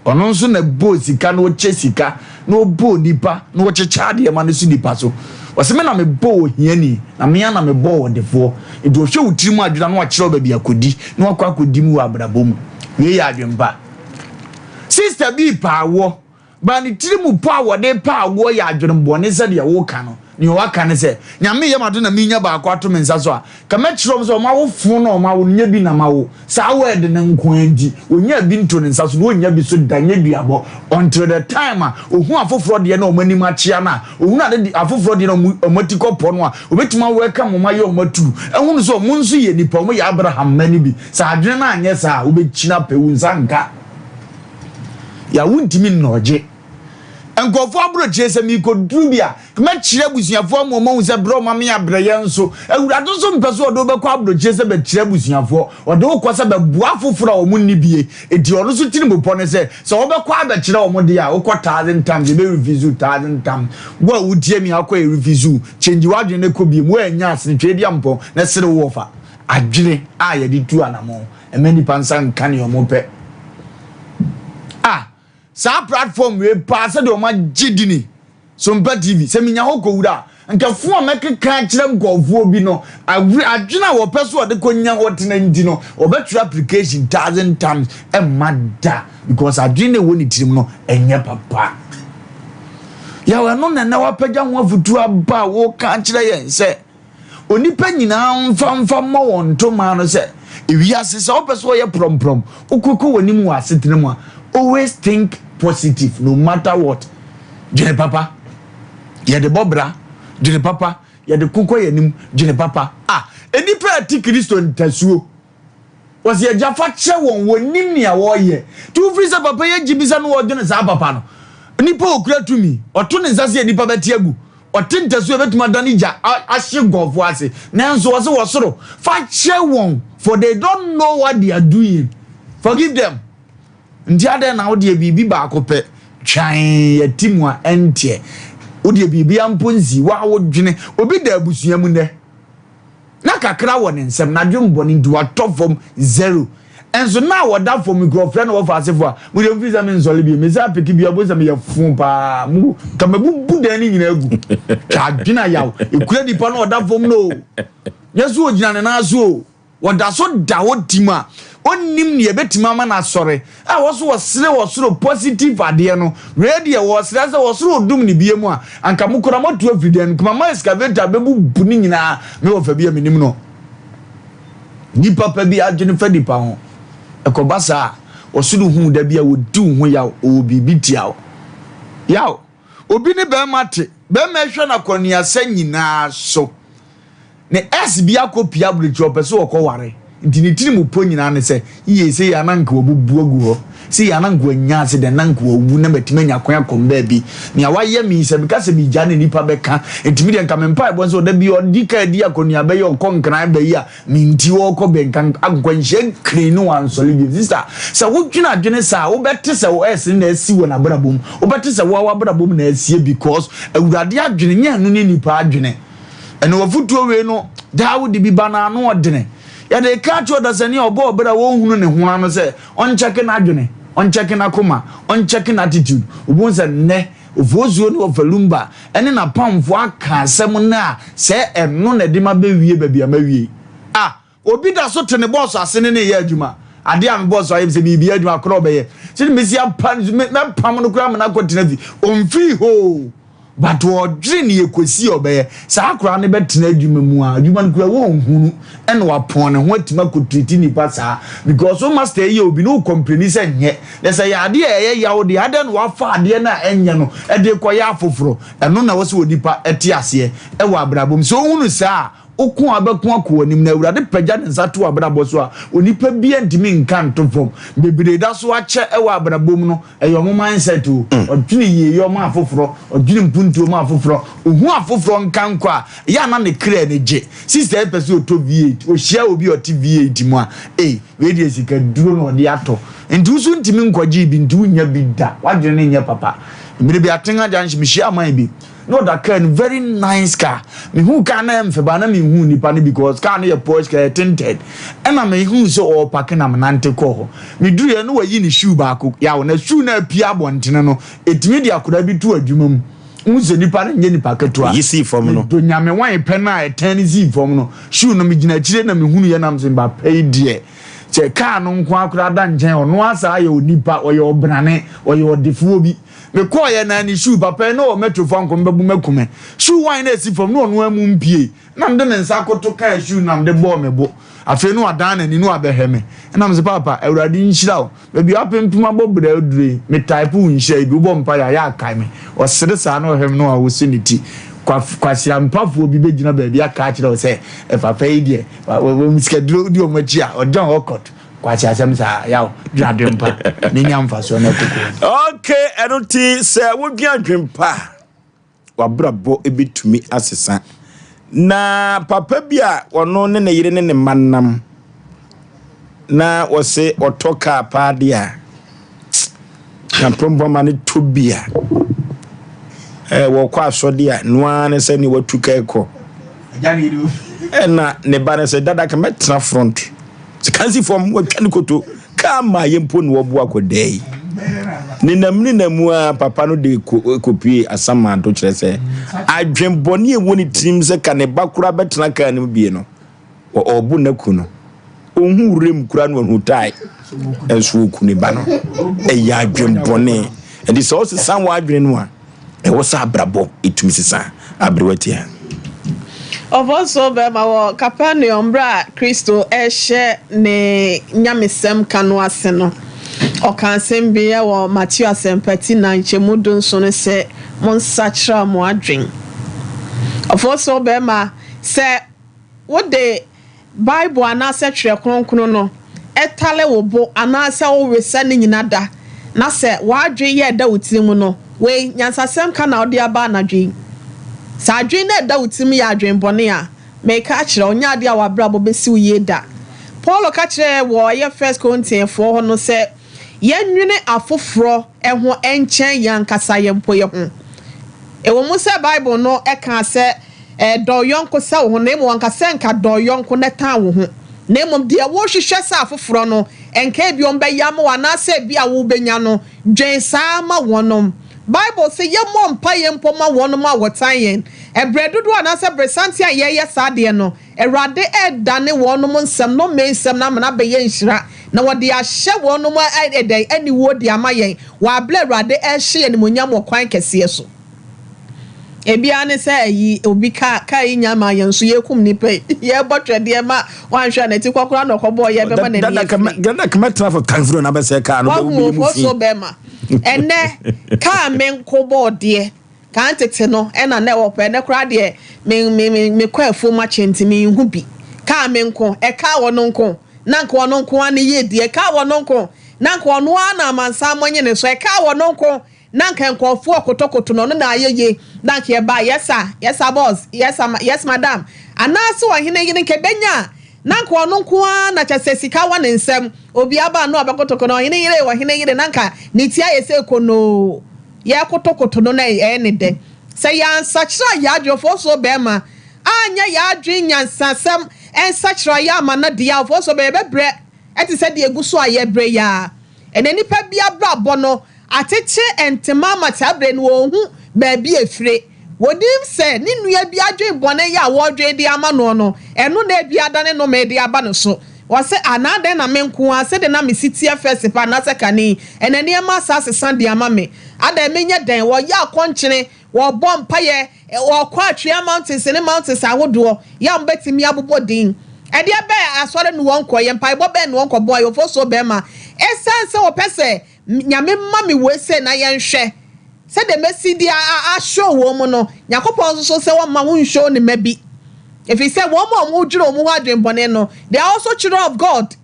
ɔno nso na ɛbɔɔ sika na ɔkyɛ sika na ɔbɔɔ nipa na ɔkyekyɛ adeɛ ma no so nipa so. Ɔsɛ me na mebɔɔ ohiani na me ara na mebɔɔ ɔdefoɔ. Nti ɔhwɛ wo tirim adwene a na wakyerɛ wo baabi akɔdi na wakɔ akɔdi mu wɔ abrabɔ mu. Wei yɛ adwempa. Sister bi paa woɔ. But ne tiri mu pɔ a wɔde pɛ awoɔ yɛ adwene bɔne sɛdeɛ woka no. Nea waka ne sɛ, Nyame yɛ m'adom na menya baako ato me nsa so a, ka mɛkyerɛ wɔn sɛ wɔn awofo no a wɔn awo no nyɛ bi na mawo. Saa word no nko ara nti, ɔnyaa bi nto ne nsa so na ɔnnya bi so da, nyɛ duabɔ until the time a ɔhu afoforɔ deɛ na wɔn anim akyea no a, ɔhunu ade de afoforɔ deɛ na wɔn wɔn ati kɔ pɔ no a, ɔbɛtumi awɛka wɔn ayɛ wɔn atuu, ahunu sɛ wɔn nso yɛ nnipa, wɔn yɛ Abraham mma no bi. Sɛ adwene no anyɛ saa a, wobɛkyini apɛ wo nsa nka. Yà wontumi nnɔgye. Nkurɔfoɔ aburokyire sɛ merekɔduru bi a, mɛkyerɛ abusuafoɔ ama wɔn ahu sɛ berɛ ɔma me abrɛ yɛn nso. Awurade nso mpɛ sɛ ɔde wo bɛkɔ aburokyire sɛ bɛkyerɛ abusuafoɔ. Ɔde wo kɔ sɛ bɛboa afoforɔ a wɔn nni bie. Enti ɔno nso tirimupɔ ne sɛ, sɛ wobɛkɔ abɛkyerɛ wɔn deɛ a, wokɔ thousand times, yɛbɛ refuse wo thousand times. Wo a wotie me a wokɔ yɛ refuse wo, change w'adwene na kɔ biom. Woannya asenetwee de ampɔn na sere wo wɔfa. Adwene a yɛde tu anamɔn. Ɛmma nnipa nsa nka nea wɔpɛ. Ah, saa platform wei paa sɛdeɛ wɔn agye di ni. Sompa TV, sɛ menya hɔ kɔwura a, Nka fo a mɛkeka akyerɛ nkurɔfoɔ bi no, adwene a wɔpɛ so wɔde kɔnya hɔ tena nti no, wɔbɛtwerɛ application thousand times, ɛmma da, because adwene no ɛwɔ ne tirim no, ɛnyɛ papa. Yaw, ɛno na ɛnɛ wapagya ho afotuo aba a woka akyerɛ yɛn sɛ onipa nyinaa mfa mfa mmɔ wɔn ntoma no sɛ ewiase sɛ wopɛ sɛ ɔyɛ prɔmprɔm, wokɔkɔ w'anim wɔ asetena mu a, always think positive no matter what. Dwene papa, yɛde bɔ bra. Dwene papa, yɛde kokɔ yɛn anim. Dwene papa. A nnipa a ɛte Kristo ntasuo, wɔsi Agya, fa kyerɛ wɔn, wɔnim nea wɔreyɛ. Nti wofiri sɛ papa yɛ gyi bisa no, wɔdwene saa papa no, nipa okura tumi, ɔto ne nsa sɛ nipa bɛte agu, ɔte ntasuo, ebɛtumi adane gya ahye nkɔɔfoɔ ase, nanso wɔsi wɔ soro, fa kyerɛ wɔn, for they don't know what they are doing, forgive them. Nti adɛn na wodeɛ biribi baako pɛ twan yɛte mu a ɛnteɛ? Wodeɛ biribi ampo nsi wa wodwene obi da abusua mu nnɛ na kakra wɔ ne nsɛm na adwembɔne nti watɔ fam zero, ɛnso na wɔda fam nkurɔfoɔ na wɔfa asefo a mode mfiri sɛ mensɔre bio, mesɛ apeke bi abo sɛ meyɛ fo paa mu ka mabubu dan no nyinaa agu. Twa adwene a yaw ɛkura nipa no, ɔda fam no o, nyɛ so ɔgyina ne nan so o, wɔda so da hɔ tim a ɔnnim nea ɛbɛtumi ama no asɔre a wɔ so wɔsere wɔ soro positive adeɛ no. Wei deɛ, wɔsrɛ sɛ wɔsoro odum ne bie mu a anka mo kora moatu afiri dan no kuma ma excavator bɛbubu ne nyinaa. Me wɔ fa bi a menim no, nipa pa bi adwene fa nipa ho ɛkɔba saa a, ɔsoro hu da bi a wɔdi wo ho yaw, ɔwɔ biribi tia wo yaw. Obi ne bɛrima te, bɛrima ɛhwɛ no akɔneasa nyinaa so, ne s bi akɔ pia aburokyi, ɔpɛ sɛ ɔkɔ ware, nti ne tiri mu po nyinaa ne sɛ yie sɛ yɛ ananka wabubu agu hɔ, sɛ yɛ ananka wanya ase dɛn, nanka wawu na matumi anya kwan akɔm baabi. Nea wayɛ mi sɛ meka sɛ megya ne nipa bɛka, nti mi deɛ nka me mpa ɛbɔ sɛ ɔda bi ɔdi ka di akɔneaba yi, ɔkɔ Nkran ba yi a me nti ɔkɔ bɛ nka akwanhyia kiri ne wansɔre bi. Sister, sɛ wodwene adwene saa, wobɛte sɛ wo ɛsene na asi wɔ n'abrabɔ mu, wobɛte sɛ woa w'abrabɔ mu na asie, because Awurade adwene nyɛ ɛno ne nipa adwene. Ɛna wafutuo wei no daa wode bi ba no ano ɔdene. Yɛde ka akyerɛ ɔdasani a ɔbɔ ɔbrɛ a wɔnhunu ne ho ano sɛ ɔnkyɛke n'adwene, ɔnkyɛke n'akoma, ɔnkyɛke n'attitude. Wobɛhu sɛ nnɛ Ofosuo ne Ɔfalumba ne n'apamfoɔ aka asɛm no a sɛ ɛno na ɛde ma bɛwie baabi a mawie. Ah, obi da so te ne bɔɔso ase ne ne yɛ adwuma. Adeɛ a me bɔɔso ayɛ sɛ biribi adwuma korɔ ɔbɛyɛ. Sɛ mesi apa mɛpam no koraa ma no akɔtena fi. Ɔmfii hoo. But ɔdwene ne yɛkɔsi a ɔbɛyɛ. Saa koraa no bɛtena adwuma mu a, adwuma no koraa wɔnhunu ɛna wapɔn ne ho atumi akɔtiriti nipa saa. Because wo master yɛ obi na wo complaini sɛ nyɛ. Na sɛ yɛ adeɛ a ɛyɛ yaw deɛ, adɛn na wafa adeɛ no a ɛnyɛ no ɛde kɔyɛ afoforɔ? Ɛno na ɛwɔ sɛ onipa ɛte aseɛ ɛwɔ abrabɔ mu. Sɛ ohunu saa a, woko a bɛko akɔ w'anim, na Awurade pagya ne nsa to abrabɔ so a, onipa bia ntumi nka nto fam. Bebree da so akyɛ ɛwɔ abrabɔ mu no, ɛyɛ ɔmo mindset o. Ɔdwene yieyɔ ma afoforɔ, ɔdwene mpuntuo ma afoforɔ, ohu afoforɔ nka nkɔ a, ɛyɛ a na ne kra ani gye. Sister yi pɛ sɛ ɔtɔ V8, ɔhyia obi a ɔte V8 mu a, ei, wei deɛ sika duro na ɔde atɔ. Nti wo so ntumi nkɔgye bi, nti wonnya bi da. W'adwene no nyɛ papa. Mmerɛ bi Atenga Junction, mehyia man bi, na ɔda car no, very nice car. Mehu car no ɛmfɛ ba na mehu nipa no because car no yɛ Porsche car, ɛyɛ tinted. Ɛna mehu sɛ ɔɔpake na menante kɔɔ hɔ. Meduruiɛ no, wayi ne shoe baako. Yaw, na shoe no apue abɔntene no, ɛtumi de akwadaa bi to adwuma mu. Wohu sɛ nipa no nyɛ nipa ketewa. Yi sii fam no. Medɔ Nyame wan pɛ no a ɛtɛn no sii fam no. Shoe no megyina akyire na mehunu yɛ nam sɛ ba pɛ yi deɛ. Sɛ car no nko akora da nkyɛn, ɔno asa ayɛ onipa, ɔyɛ ɔbrane, ɔyɛ ɔdefoɔ bi. Mekɔɔyɛ na ne shoe papa yi na ɔwɔ metro fo anko mbɛbu makume. Shoe wan na esi fam na ɔno amu mpie. Na mede me nsa akoto kaa shoe na mede bɔɔ me bo. Afei na wadan n'ani na wabɛhwɛ me. Ɛna mese, "Paapa, Awurade nhyira wo. Baabi a wapempem abɔ bra aduru yi, me type wo nhyira yi bi, wobɔ mpaeɛ a, yɛ akae me." Ɔsere saa na ɔhwɛ me na wawoso ne ti. Kwasiampafoɔ bi bɛgyina baabi aka akyerɛ wo sɛ, papa yi deɛ, wɔn sikaduro di wɔn akyi a, ɔdɔn ɔkɔt. Kwasi asɛm saa, yaw, dwen adwempa na nya mfasoɔ na ɛkoko. Okay, ɛno ti sɛ wodwen adwempa a, w'abrabɔ bɛtumi asesa. Na papa bi a ɔno ne ne yere ne ne mma nam na wɔse ɔtɔ kaa paa deɛ a, na mpɔmpɔ ma no tɔ bi a, wɔkɔ asɔde a, noa ne sɛ ne watu kaa kɔ. Ɛna ne ba no sɛ, "Dada, ka mɛtena front." Sika nsi fam, watwa ne koto kaa ma yɛ mpo na wɔboa akɔdaa yi. Nenam nenam mu ara papa no de kɔpue asamando, kyerɛ sɛ adwenbɔne a ɛwɔ ne tirim sɛ ka ne ba koraa bɛtena kaa no mu bie no, ɔbo n'aku no. Ɔhu wuram koraa no ɔhu tae nso ɔku ne ba no. Ɛyɛ adwenbɔne. Ɛnti sɛ ɔsesa w'adwene no a, ɛwɔ sɛ abrabɔ ɛtumi sesa. Aberewa tia. Ɔbɔso bɛma wɔ Capernaum berɛ a Kristo rehyɛ ne nyamesɛm ka no ase no, ɔkaa asɛm bi wɔ Mateo Asɛmpa ti nan nkyɛmu dunson no sɛ, Monsakyera mo adwen. Ɔbɔso bɛma sɛ wode Bible anaasɛ Twerɛ Kronkron no tare wo bo anaasɛ wowesa ne nyina da, na sɛ w'adwene yɛ ɛda wo tiri mu no, wei, nyansasɛm ka na wode aba anadwo yi. Sɛ adwene no a ɛda wo tirim yɛ adwene bɔne a, mereka akyerɛ wo, nyɛ adeɛ a w'abrabɔ bɛsi wo yie da. Paulo ka kyerɛɛ wɔ ɛyɛ First Corinthianfoɔ hɔ no sɛ yɛnnwene afoforɔ ho nkyɛn yɛn ankasa yɛn mpo yɛ ho. Ɛwɔ mu sɛ Bible no ka sɛ Dɔ wo yɔnko sɛ wo ho, na mmom wanka sɛ nka dɔ wo yɔnko na tan wo ho. Na mmom deɛ worehwehwɛ sɛ afoforɔ no, nka ebia wɔbɛyɛ ama wo anaasɛ ebia wobɛnya no, dwen saa ara ma wɔnom. Bible se yɛmmɔ mpaeɛ mpo ma wɔnom a wɔtan yɛn. Ɛberɛ dodoɔ anaasɛ berɛsanten a yɛreyɛ saa adeɛ no, Awurade redane wɔnom nsɛm, nnome nsɛm no ama no abɛyɛ nhyira, na wɔde ahyɛ wɔnom ɛdɛn, aniwuo de ama yɛn, wɔ aberɛ a Awurade rehyɛ yɛn animuonyam wɔ kwan kɛseɛ so. Ebi ara ne sɛ ayi obi kaa kaa yi nya maa yɛn nso yɛkum nipa yi yɛbɔ twɛdeɛ ma wanhwɛ a n'ati kɔ koraa na ɔkɔbɔɔ yɛ bɛma n'ani afiri. Dada kama tena fo kanfuro na bɛsɛ kaa no bɛwo mu fi. Wahu bɛma ɛnɛ kaa me nko bɔɔ deɛ kan tete no ɛna na ɛwɔ pɛ ɛnɛ koraa deɛ me me me me kɔ afuom akyɛ nti me nhu bi kaa me nko ɛkaa wɔn nko na nka wɔn nko ara ne yie deɛ ɛkaa wɔn nko na nka ɔno ara na amansan mɔnye ne so ɛkaa wɔn nko. Na anka nkurɔfoɔ kotokoto no, ɔno na ayɛ yie. Na anka yɛba, Yes sir, yes sir boss, yes sir, yes madam. Anaase ɔhene yere nka ɛbɛnya a, na anka ɔno nko ara na kyerɛ sɛ sika wɔ ne nsam. Obiara ba a na ɔbɛkotoko no, ɔhene yere, ɔhene yere, na anka ne ti ayɛ sɛ konoo. Yɛrekotokoto no na ɛyɛ ne dɛ. Sɛ yɛansakyera yɛn adwene, ɔfɔɔsoɔ barima, anyɛ yɛn adwene nyansasɛm nsakyera yɛn amma no deɛ a, ɔfɔɔsoɔ barima, yɛbɛbrɛ te sɛ deɛ ɛgu so a yɛrebrɛ yi ara. Ɛnnɛ nnipa bi abrabɔ no, Akyekye ntema ama saa bere no ɔnhu baabi a ɛfire. Wɔnim sɛ ne nua bi adwene bɔne yi a wɔredwene de ama noɔ no, ɛno na ebia adane nnome de aba ne so. Ɔse, Anaa dɛn na me nko ara, sɛdeɛ na mesi teɛ fɛs pa anaasɛ kane yi, ɛnɛ nneɛma asan asesa de ama me? Adɛn, menyɛ dɛn? Wɔyɛ akɔnkyene, wɔbɔ mpaeɛ, wɔkɔ atwea mountains ne mountains ahodoɔ, yɛ a wɔbɛtumi abobɔ din. Ɛdeɛ bɛn asɔre ne wɔnkɔeɛ? Mpaebɔ bɛn ne wɔnkɔbɔeɛ? Ofosuo bɛrima, ɛsiane sɛ wɔpɛ sɛ Nyame mma me wei sei na yɛnhwɛ sɛdeɛ mɛsi de a show wɔn mu no, Nyankopɔn nso so sɛ wɔmma wo nshow ne mma bi. Ɛfiri sɛ wɔn a wɔdwene wɔn ho adwene bɔne no, they are also children of God.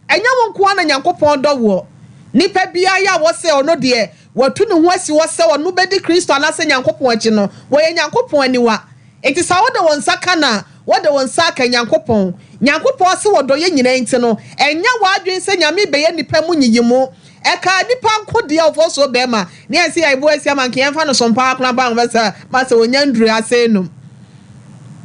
Ɛnyɛ wo nko ara na Nyankopɔn dɔ woɔ. Nipa biara yɛ a wɔsɛ ɔno deɛ watu ne ho asi hɔ sɛ ɔno bɛdi Kristo anaasɛ Nyankopɔn akyi no, wɔyɛ Nyankopɔn aniwa. Enti sɛ wode wo nsa ka no a, wode wo nsa aka Nyankopɔn. Nyankopɔn se wɔdɔ yɛn nyinaa nti no, ɛnyɛ w'adwene sɛ Nyame bɛyɛ nnipa mu nyiyimu. Ɛkaa nnipa nko deɛ ɔfɔsuo bɛɛma ne yɛn se yɛbo asi ama nka yɛnfa no so mpaa koraa mpo anfa sa ma sɛ ɔnya nduru ase nom.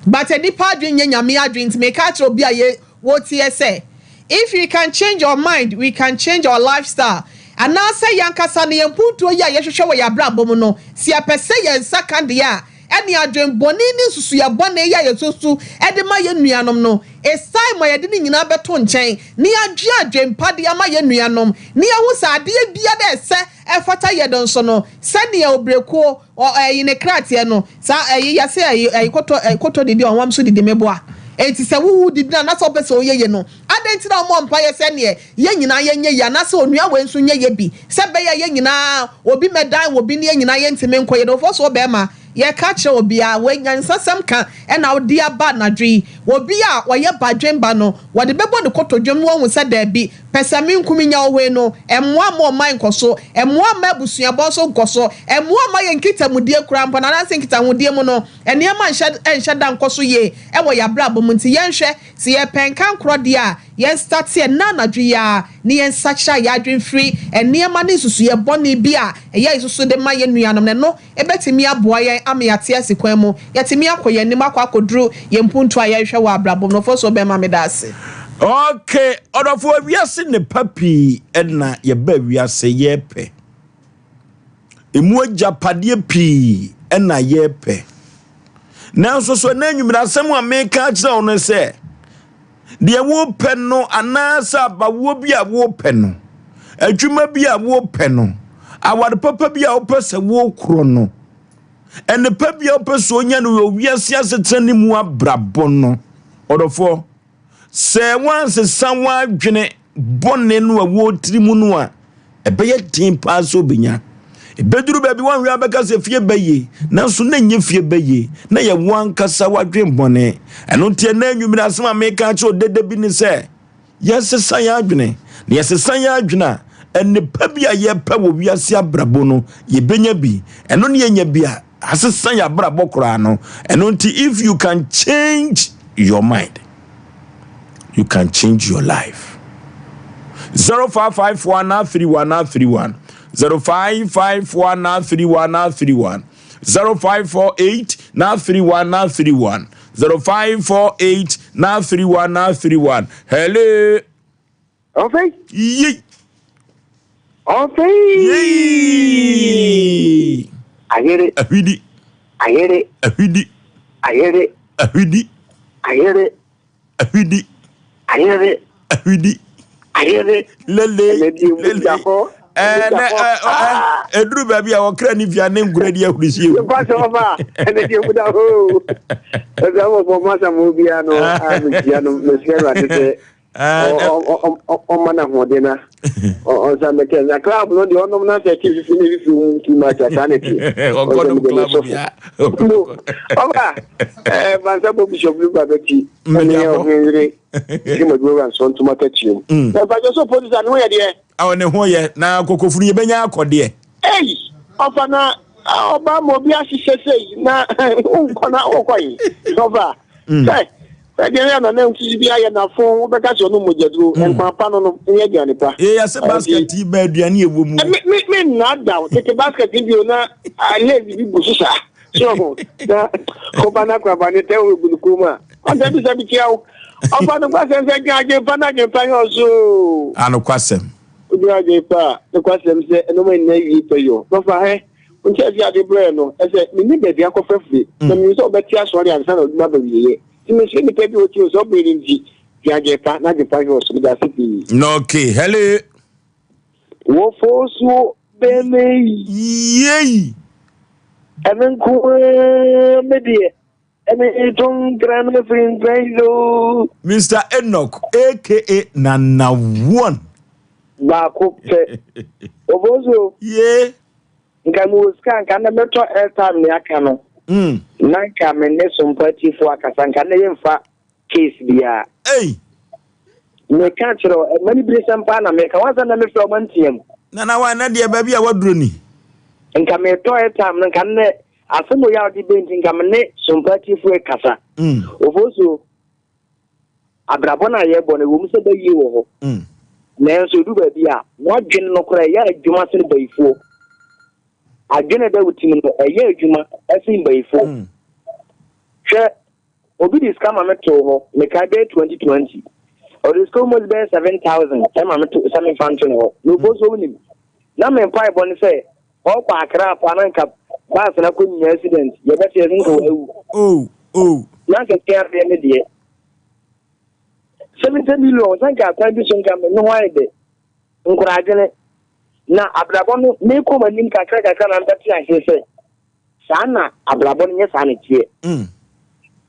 But nnipa adwene nyɛ Nyame adwene nti meka akyerɛ obi a yɛ Woteɛ sɛ, If we can change our mind, we can change our lifestyle. Anaasɛ yɛn ankasa no yɛn mpuntuo yi a yɛhwehwɛ wɔ yɛn abrabɔ mu no, sɛ yɛpɛ sɛ yɛn nsa ka deɛ a, ɛnneɛ adwene bɔne ne nsusuiɛ bɔne yi a yɛsusu de ma yɛn nuanom no, it's time ma yɛde ne nyinaa bɛto nkyɛn na yɛadwene adwene pa de ama yɛn nuanom, na yɛahu sɛ adeɛ biara a ɛsɛ ɛfata yɛn nso no, sɛdeɛ obrekuo Ɔ ɛyi ne kra teɛ no saa ɛyi yɛse ɛyi ɛyi kɔtɔ ɛyi kɔtɔ didi ɔwam so didi meboa enti sɛ wo wo didi no anasɛ wopɛ sɛ woyɛ ye no adɛn nti na wommɔ mpaeɛ sɛ neɛ yɛn nyinaa yɛnyɛ yie anasɛ onua wei nso nyɛ yɛ bi sɛ bɛyɛ yɛn nyinaa obi mɛdan wɔ bi ne yɛn nyinaa yɛntumi nkɔ yɛ no fɔ so ɔbɛɛma yɛka kyerɛ obiara wei nyansasɛm ka ɛna wode aba anadwo yi obi a ɔyɛ badwen ba no wɔde bɛbɔ ne kotodwom na wahu sɛ daabi Pɛsɛmenkominya wɔ hɔ yi no, ɛmmoa mma ɔman nkɔso, ɛmmoa mma abusuabɔ nso nkɔso, ɛmmoa mma yɛn nkitahodie koraa mpo no anaasɛ nkitahodie mu no, nneɛma nhyɛ nhyɛ da nkɔ so yie wɔ yɛn abrabɔ mu. Nti yɛnhwɛ, sɛ yɛpɛ nkankorɔ deɛ a, yɛn starte ɛnnɛ anadwo yi ara na yɛnsakyera yɛn adwene mfiri nneɛma ne nsusuiɛ bɔne bi a ɛyɛ a yɛsusu de ma yɛn nuanom no, ɛno Ebetumi aboa yɛn ama yɛate ase kwan mu, yɛatumi akɔ yɛn anim akɔ akɔduru yɛn mpuntuo a yɛrehwɛ wɔ abrabɔ mu no. Ofosuo Bɛmma, meda ase. Ok, ɔdɔfoɔ, wiase nnepa pii na yɛba wiase yɛpɛ. Emu agyapadeɛ pii na yɛrepɛ. Nanso so ɛnɛ anwummerɛ asɛm a meka akyerɛ wo no sɛ, deɛ wopɛ no anaasɛ abawoɔ bi a wopɛ no, adwuma bi a wopɛ no, aware papa bi a wopɛ sɛ wokorɔ no, nnepa bi a wopɛ sɛ onya no wɔ wiase asetena ne mu abrabɔ no, ɔdɔfoɔ, Sɛ woansesa w'adwene bɔne no a ɛwɔ tiri mu no a, ɛbɛyɛ den paa sɛ obenya. Ebeduru baabi woanhwɛ a bɛka sɛ fie bɛye, nanso na ɛnyɛ fie bɛye, na yɛ wo ankasa w'adwene bɔne. Ɛno nti ɛnɛ anwummere asɛm a meka akyerɛ odede bi ne sɛ, yɛnsesa yɛn adwene. Na yɛsesa yɛn adwene a, nnepa bi a yɛpɛ wɔ wiase abrabɔ no, yɛbɛnya bi. Ɛno ne yɛnya bi a, asesa yɛn abrabɔ koraa no. Ɛno nti if you can change your mind, you can change your life. 0554 931 931 0554 931 931 0548 931 931 0548 931 931. Hello. Ɔfei. Yei. Ɔfei. Yei. Ayere. Ahwidi. Ayere. Ahwidi. Ayere. Ahwidi. Ayere. Ahwidi. Ayere. Ahwidi. Ayere. Lele. Lele. Ɛnɛ ɛduru baabi a wɔkra ne fia ne nkura di ahurisie. Nipa sɛ ɔba ɛnɛ deɛ mu da hɔ. Ɛsɛ wɔbɔ masa ma obiara no a mehyia no mesrɛ Awurade sɛ ɔma no ahoɔden na ɔnsa mɛkɛ na club no deɛ ɔnom na sɛ ɛte fifi ne fifi mu too much a saa na ɛteɛ ɔkɔnom club bia no ɔba bansa bɔ bishop no ba bɛti ɛne yɛ ɔhene yere ne madu wura nsɔ ntoma tatuam na mpakyɛ sɛ producer ne ho yɛ deɛ awɔ ne ho yɛ na kokofuru yɛbɛnya akɔdeɛ ei ɔfa na ɔba ma obi ahyehyɛ sei na wonkɔ na wokɔ yi ɔfa sɛ Ɛdeɛn ara na na nkusi bi ayɛ n'afo wobɛka sɛ ɔnom mogyaduro. Nkwa pa no no nyɛ aduane pa. Ee, yɛse basket yi ba aduane ɛwɔ mu. Me me me nnaadaa wo tete basket yi bio na lace bi gu so saa. So ho na ɔba no akoraba ne tɛ wɔ gu ne kɔn mu a ɔnta bisa bi tia wo. Ɔfa no kwasɛm sɛ dwen adwen pa na adwen pa yɛ ɔso. Anokwasɛm. Wodwen adwen pa a ne kwasɛm sɛ ɛnɔma nyinaa wie pɛ yɔ. Nɔfa hɛ nkyɛ fi ade brɛɛ no ɛsɛ menni baabi akɔfa firi na menim sɛ ɔbɛte asɔre ansa na ɔdwuma ba wieɛ. Nti mesrɛ nipa bi a ɔtie o sɛ ɔbrɛ no nti dwen adwene pa na adwene pa hwɛ ɔso meda ase pii. Okay, hello. Wɔfo so bɛmɛ yi. Yei. Ɛno nko ara me deɛ ɛne to nkra no afiri nkran so. Mr. Enoch aka Nana One. Baako pɛ. Wɔfo so. Yee. Nka mewɔ sika a nka ndɛ mɛtɔ airtime nea aka no na nka me ne Sompa atiefo akasa nka ndɛ yɛmfa case biara. Ei! Meka kyerɛ wo, m'aniberesɛm paa na meka, wansa ndɛ mefrɛ wo mantea mu. Nana wa ɛnɛ deɛ baabi a waduro ni. Nka metɔ airtime no nka ndɛ asɛm wei a wode bɛ nti nka me ne Sompa atiefo rekasa. Ofosuo. Abrabɔ no a yɛrebɔ no, ɛwom sɛ bayie wɔ hɔ, nanso ɛdu baabi a, w'adwene no koraa ɛyɛ adwuma sene bayifoɔ. Adwene a ɛda wo tirim no, ɛyɛ adwuma sen bayifoɔ. Hwɛ, obi de sika ma me too hɔ, mekae bɛyɛ 2020. Ɔde sika almost bɛyɛ 7,000 ɛma me to sɛ memfa nto ne hɔ. Na obo nso wonim. Na me mpaebɔ ne sɛ, ɔkɔ Accra paa na nka bus no akɔ nya accident, yɛbɛte yɛse nka wawu. Oh, oh. Na nka sika adeɛ ne deɛ. 70 million sɛ nka kwan bi so nka me ho ayɛ dɛ. Nkoradwene. Na abrabɔ no mekɔ m'anim kakra kakra na mbɛte aseɛ sɛ saa na abrabɔ no nyɛ saa na ɛteɛ.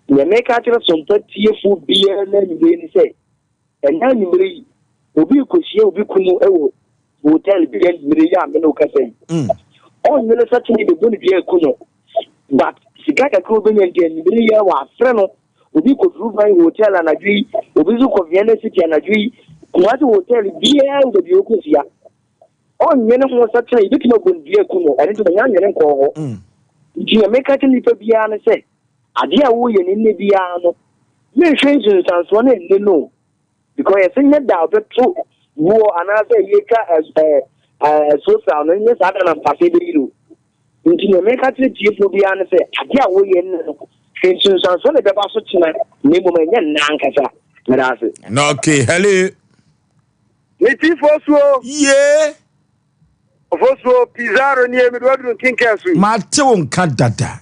Deɛ meka akyerɛ Sompa tiefoɔ biara no anwummerɛ ne sɛ ɛnɛ anwummerɛ yi obi rekɔhyia obi kunu wɔ hotel bi anwummerɛ yi a me ne wo kasa yi. Ɔnnwene sɛ kyene bɛbɔ no dua aku no but sika kakra obɛnya nti anwummerɛ yi a wɔafrɛ no. Obi kɔ Durban Hotel anadwo yi, obi nso kɔ Vienna City anadwo yi, Kumasi Hotel biara wɔ baabi a ɔkɔhyia. Ɔnnwene ho sɛ kyena yɛbɛtumi abɔ no dua aku no, ɛno nti ɔnya nnwene nkɔɔ hɔ. Nti nea meka kyerɛ nnipa biara ne sɛ, adeɛ a woyɛ no nnɛ biara no, menhwɛ nsunsuansoɔ no nnɛ no o. Because yɛsɛ nyɛ da a ɔbɛto boɔ anaasɛ yɛtwa asuo sraw no, nyɛ saa da na mpafe bɛyiri o. Nti nea meka kyerɛ tiefoɔ biara ne sɛ, adeɛ a woyɛ nnɛ no, hwɛ nsunsuansoɔ na ɛbɛba so kyena, na mmom ɛnyɛ nnɛ ankasa. Meda ase. Okay, hello. Me tiefoɔ suo. Yee. Ofosuo, Pizarro nie, mede waduru nkenkaa so yi. Mate wo nka dada.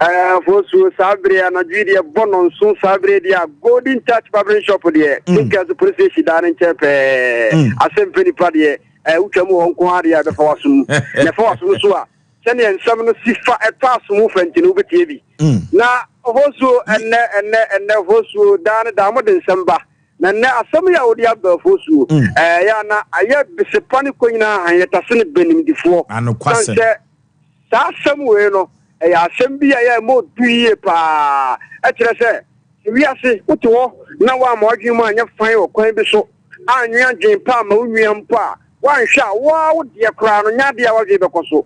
Ɛɛ, Ofosuo, saa bere anadwo yi deɛ bɔ nɔnso saa bere deɛ a Golden Touch Barbering Shop deɛ, mm. Kenkaa so police station daa ne nkyɛn pɛɛ. Mm. Asɛm pɛ nipa deɛ, ɛɛ wotwa mu hɔ nko ara deɛ a ɛbɛfa w'asom. Na ɛfa w'asom so a, sɛdeɛ nsɛm no si fa ɛtɔ asom fa nti no wobɛtie bi. Mm. Na Ofosuo, ɛnnɛ, ɛnnɛ, ɛnnɛ, Ofosuo, daa ne daa mode nsɛm ba. Na nnɛ asɛm yi a wode aba afosuo, ɛyɛ a na ayɛ besepa ne kɔ nyinaa hann, yɛtase no bɛ nimdefoɔ. Anokwasɛm. Sane sɛ saa asɛm wei no, ɛyɛ asɛm bi a ɛyɛ a ɛma ɔdu yie paa. Ɛkyerɛ sɛ, sɛ wiase wote hɔ na woamma w'adwene mu anyɛ fann wɔ kwan bi so, annwen adwene pa amma wo nua mpo a, woanhwɛ a, wo ara wo deɛ koraa no, nyɛ adeɛ a w'adwene bɛkɔ so.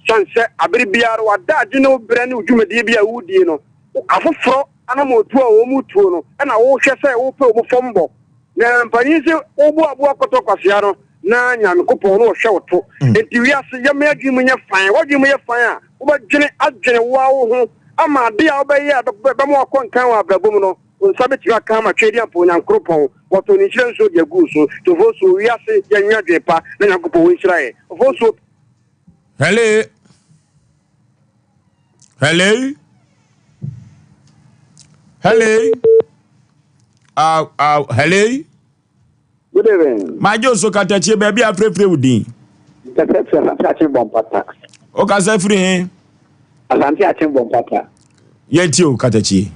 Sane sɛ abere biara no, w'adaagye ne wo berɛ ne wo dwumadie bi a woredie no, afoforɔ Anamɔntuo a wɔn retuo no na wohwɛ sɛ wopɛ wɔn fam bɔ. Na mpanin se wobo aboa kɔtɔ kwasea no na Nyankopɔn no ɔhwɛ wo to. Mm. Enti wiase yɛma adwene mu nyɛ fan. W'adwene mu yɛ fan a, wobɛdwene adwene wo ara wo ho ama ade a wobɛyɛ a bɛma wakɔ nkan wɔ abrabɔ mu no, wo nsa bɛtumi aka ama Tweedi ampa Onyankoropɔn. Wɔtɔ ne nhyira nsuo de agu so. Nti Ofosuo, wiase yɛnwe adwene pa na Nyankopɔn wɔnhyira yɛn. Ofosuo. Hello. Hello? Hello? Hello? Good evening. Magye so katakyie baabi a frɛfrɛ wo din. Kasa firi Asante Akyem Bɔmpata. O kasa firi he? Asante Akyem Bɔmpata. Yɛntie o katakyie.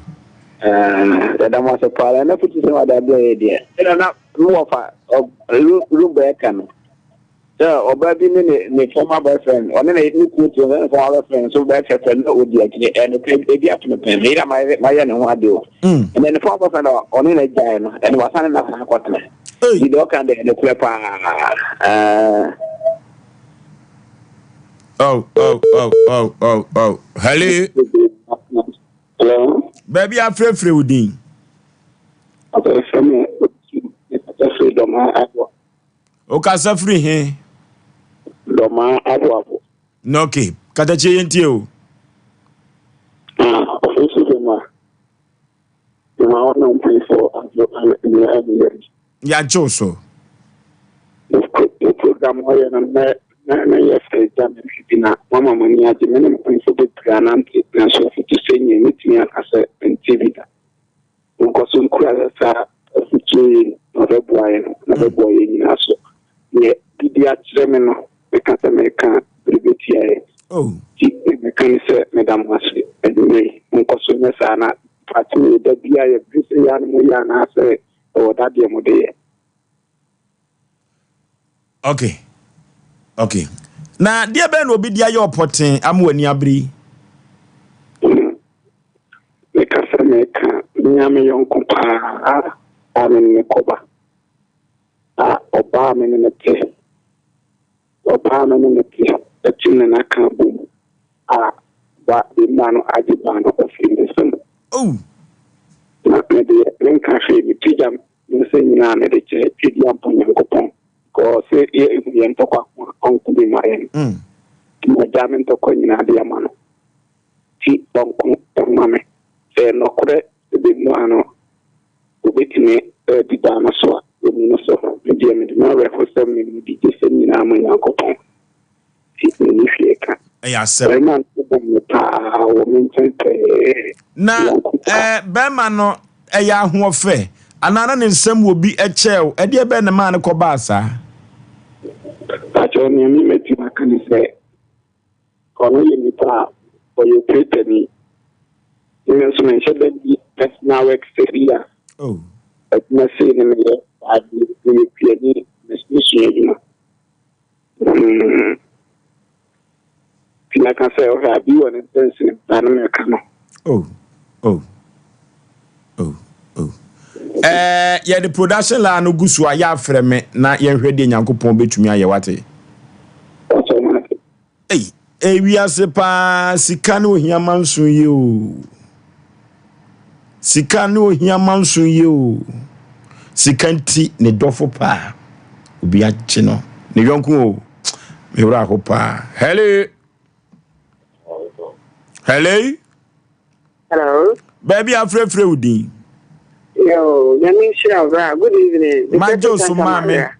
Yɛda mo ase paa ɛna futu sɛ wade abrɛ yɛ deɛ. Ɛna na mewɔ fa rumba ɛka no. Sɛ ɔbaa bi ne ne ne former boyfriend, ɔne ne ne kunu te ne ne former boyfriend nso bɛyɛ fɛfɛ na odi akyire. Ɛno ebi ato no pɛn. Meyere a mayɛ mayɛ ne ho ade o. Mm. Ɛnna ne former boyfriend a ɔne na gyae no, ɛno wasan ne na san akɔtena. Nti deɛ ɔka deɛ ɛno korɛ paa. Ɛɛ. Oh, oh, oh, oh, oh, oh. Hello. Hello. Baabi afrɛfrɛ wo din. Afrɛfrɛ me afrɛ dɔm a. Wokasa firi he? Dɔmaa Aboabo. Na ok, katakyie yɛntie o. Ah, ɔfo so dwuma. Dwuma hɔ na mpanyinfoɔ adwo ne ɛmeyɛ. Yɛagye wo so. Mo program ɔyɛ no nɛ na na yɛ fɛ gya me hwɛ bi na mama mo ani agye me ne mpanyinfoɔ bebree anante nanso afotu sɛ nyɛ metumi aka sɛ mente bi da. Monkɔ so nkura saa afotuo yi, na ɔbɛboa yɛn, na ɔbɛboa yɛn nyinaa so. Deɛ didi akyerɛ me no, meka sɛ meka a, bere bɛtia yɛn. Oh. Nti deɛ meka ne sɛ, meda mo ase anwummerɛ yi. Monkɔ so nyɛ saa na paatwo yi, da biara yɛ bere sɛ yɛ a na moyɛ anaasɛ ɛwɔ da deɛ mode yɛ. Ok ok na deɛ bɛn na obi de ayɛ ɔpɔten ama w'ani abere yi? Hmm. Meka sɛ meka menya me yɔnko paa a me ne ne kɔba a ɔbaa me ne ne te ɔbaa me ne ne te atim ne n'aka abom a ba mma no agye baa no afiri me nsam. Oh. Na me deɛ menka hwee mepagya Me nsa nyinaa mede kyerɛ Tweduampɔn Nyankopɔn, kɔɔ sɛ yɛ ehu yɛn ntɔkwa ko a, ɔnko bi ma yɛn. Nti magyaa me ntɔkwa nyinaa de ama no, nti ɔnko mma me. Sɛ ɛyɛ nɔkorɛ sɛ bɛmua no, obetumi adi baa no so a, ɔnni no so. Me deɛ mede m'awerɛhosɛm ne m'adigyesɛm nyinaa ma Nyankopɔn. Nti menni hwee ka. Ɛyɛ asɛm. Barima no bɛn me paa, ɔwɔ me nkyɛn pɛɛ. Na eh, bɛrima no ɛyɛ ahoɔfɛ anaa na ne nsam wɔ bi kyɛɛ wo? Ɛdeɛ bɛn na ɛmaa no kɔbaa saa? Pakyɛw, nea me mɛtumi aka ne sɛ, ɔno yɛ nipa a ɔyɛ operatani. Me nso menhyɛ da nni personal work sɛ bi a oh. adwuma sei ne meyɛ, meyɛ kuani, mesua adwuma. Mm. Nti mɛka sɛ ɔhwɛ a bi wɔ ne nsɛnsene ba no mɛka no. Oh, oh, oh, oh. Eh, yɛde production line no gu so a yɛafrɛ me na yɛnhwɛ deɛ Nyankopɔn bɛtumi ayɛ wate. Ei, ewiase paa sika ne ohia manso yi o. Sika ne ohia manso yi o. Sika nti ne dɔfo paa. Obi agye no. Ne yɔnko o. Me wura ho paa. Hello. Hello. Hello. Baabi afrɛfrɛ wo din. Yo, nyame nhyira wo bra. Good evening. Magye so maame.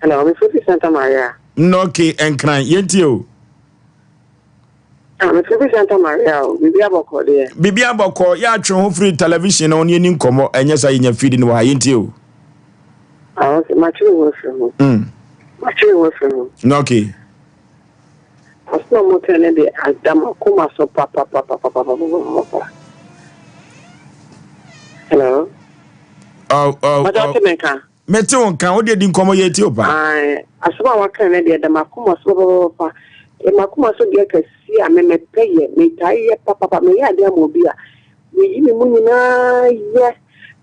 Hello, mefrɛ fi Santa Maria. Nnɔke Nkran, yɛntie o. Ah, mefrɛ fi Santa Maria o. Biribi abɔkɔ deɛ. Biribi abɔkɔ, yɛ atwe ho firi television no ne yɛni nkɔmmɔ, ɛnyɛ sa yɛnya feed no wɔ ha, yɛntie o. Ah, okay, matwe ho afiri ho. Matwe ho afiri ho. Nnɔke. Asɛm a moka no deɛ ada m'akoma so papapapapapapapa. Hello. Oh, oh, Mata oh. te me nka. Mete wo nka, wo deɛ di nkɔmmɔ yɛ ti o pa. Ae, asɛm a waka no deɛ da m'akoma so papapapa. M'akoma so deɛ kɛseɛ a me mepɛ yɛ, metaa yɛ papapa, meyɛ adeɛ ama obi a, meyi me mu nyinaa yɛ.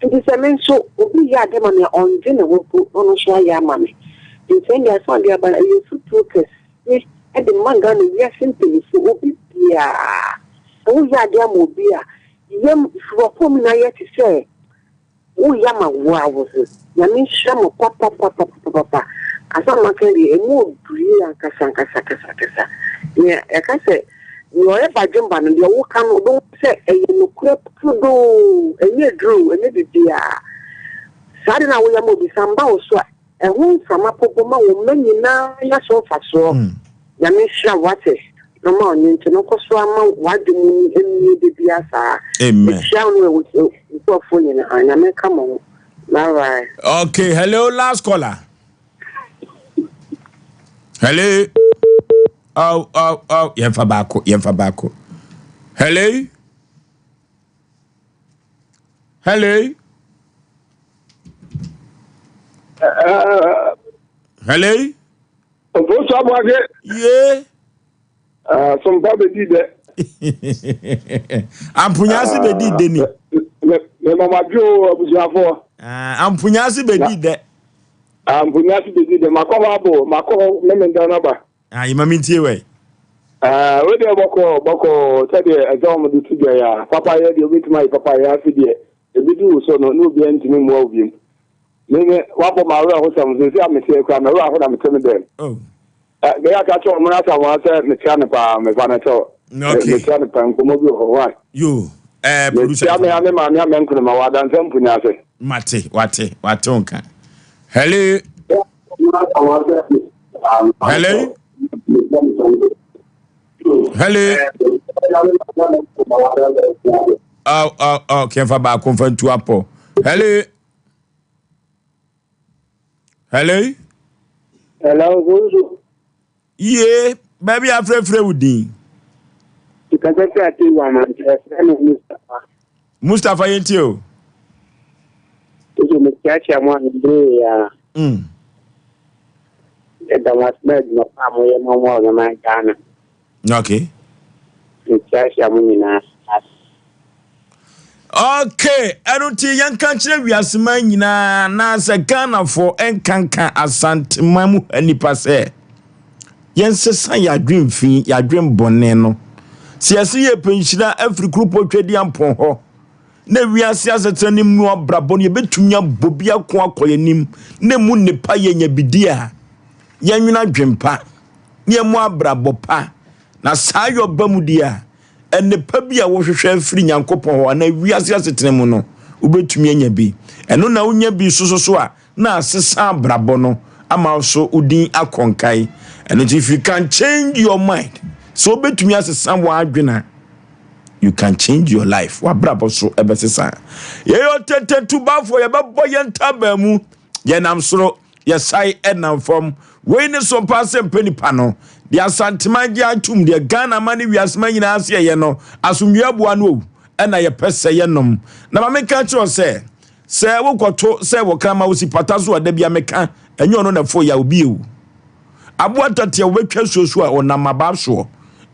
Nti sɛ me nso obi yɛ adeɛ ma me a, ɔngye ne ho mpo na ɔno nso ayɛ ama me. Nti ɛndeɛ asɛm a ɔde aba no, ɛyɛ afutuo kɛse de ma Ghana wiase mpaninfoɔ, obi biara. Sɛ woyɛ adeɛ ama obi a, yam firi w'akoma mu na yɛ te sɛ Wo ya ma wo ara wo ho. Nyame nhyira mo papapapapapa. Asɛm a moaka yi deɛ ɛmu ɔduru yie ankasa ankasa ankasa ankasa. Nea yɛka sɛ nea ɔyɛ badwemba no deɛ woka no wobɛhu sɛ ɛyɛ nokorɛ turodoo, ɛnyɛ aduro o, ɛnyɛ biribiara. Saa ade no a woyɛ ma obi sɛ amba wo so a Ɛho mframa popo ma wo mma nyinaa nya so mfasoɔ. Nyame nhyira wo wate na ɔma wo nti no nkɔ so ama w'adwene mu mmue da biara saa. Amen. Mekyia wo ne wo nkurɔfoɔ nyinaa. Nyame nka mo ho. Bye bye. Okay, hello, last caller. Hello. Oh, oh, oh. Yɛmfa baako, yɛmfa baako. Hello. Hello. Hello. Ofosu Aboagye. Ye. Sompa bedi dɛ. Ampunyase bedi dɛ ni. Me mama dwo abusuafo. Ampunyase bedi dɛ. Ampunyase bedi dɛ. Makɔ hɔ abo, makɔ hɔ memenda no ba. Ah, yɛ ma me ntie wɛ. Ah, wo deɛ bɔkɔɔ bɔkɔɔ sɛdeɛ ɛsɛ wɔn de to dwa yi a, papayɛ deɛ wobɛtumi ayɛ papayɛ afe deɛ ebi du wo so no ne obiara ntumi mmoa wo biom. Me me wabɔ m'awerɛhosɛm seesei a meteɛ koraa m'awerɛ aho na mete me dɛm. Oh. Eh, meyɛ aka kyerɛ wɔn Asamoah sɛ mekyia no paa mefa no kyɛw. Okay. Mekyia no paa nkɔmmɔ bi wɔ hɔ why. Yo, eh, producer. Mekyia me a me maame amɛnkono ma wɔ adansa mpunya ase. Mate, wate, wate wo nka. Hello. Hello. Hello. Oh, oh, oh, kɛmfa baako mfa ntu apɔ. Hello. Hello. Hello, Bonzo. Yie, baabi afrɛfrɛ wo din. Kasa firi ate wɔ amankyerɛ frɛ no Mustapha. Mustapha yɛn tie o. Nso mekyeakyea mo anwummere yi ara. Yɛda mo ase na adwuma pa a moyɛ ma mo a ɔman Ghana. Okay. Mekyeakyea mo nyinaa. Okay, ɛno nti yɛnka nkyerɛ wiaseman nyinaa anaasɛ Ghanafoɔ nkanka Asanteman mu ha nipa sɛ yɛnsesa yɛadwen fi yɛadwen bɔne no. Sɛ yɛse yɛpɛ nhyira afiri kuropɔ Twedeampɔn hɔ na wiase asetena no mu abrabɔ no yɛbɛtumi abɔ bi ako akɔ yɛn anim na emu nnepa yɛnya bi di a, yɛnwene adwempa na yɛmmɔ abrabɔ pa na saa yɛ ɔba mu di a, nnepa bi a wohwehwɛ afiri Nyankopɔn hɔ anaa wiase asetena mu no, wobɛtumi anya bi. Ɛno na wonya bi soso so a, na asesa abrabɔ no ama wo so wo din akɔ nkae. Ɛno nti, if you can change your mind, sɛ wobɛtumi asesa w'adwene a, you can change your life. W'abrabɔ so ɛbɛsesa. Yɛyɛ ɔtɛtɛ tubafoɔ, yɛbɛbɔ yɛn ntaban mu, yɛnam soro, yɛsae ɛnam fam. Wei ne so mpa sɛ mpɛ nipa no. Deɛ Asanteman gye atum, deɛ Ghana ma ne wiase ma nyinaa se ɛyɛ no, asomdwoeɛ aboa no o, ɛna yɛpɛ sɛ yɛnom. Na ma menka kyerɛ wo sɛ, Sɛ wokɔto sɛ wɔkra ma wo si pata so a, da bia meka, ɛnyɛ ɔno na ɛfo yaw bio. Aboa ntatea wɔbɛtwa suo so a, ɔnam abaa soɔ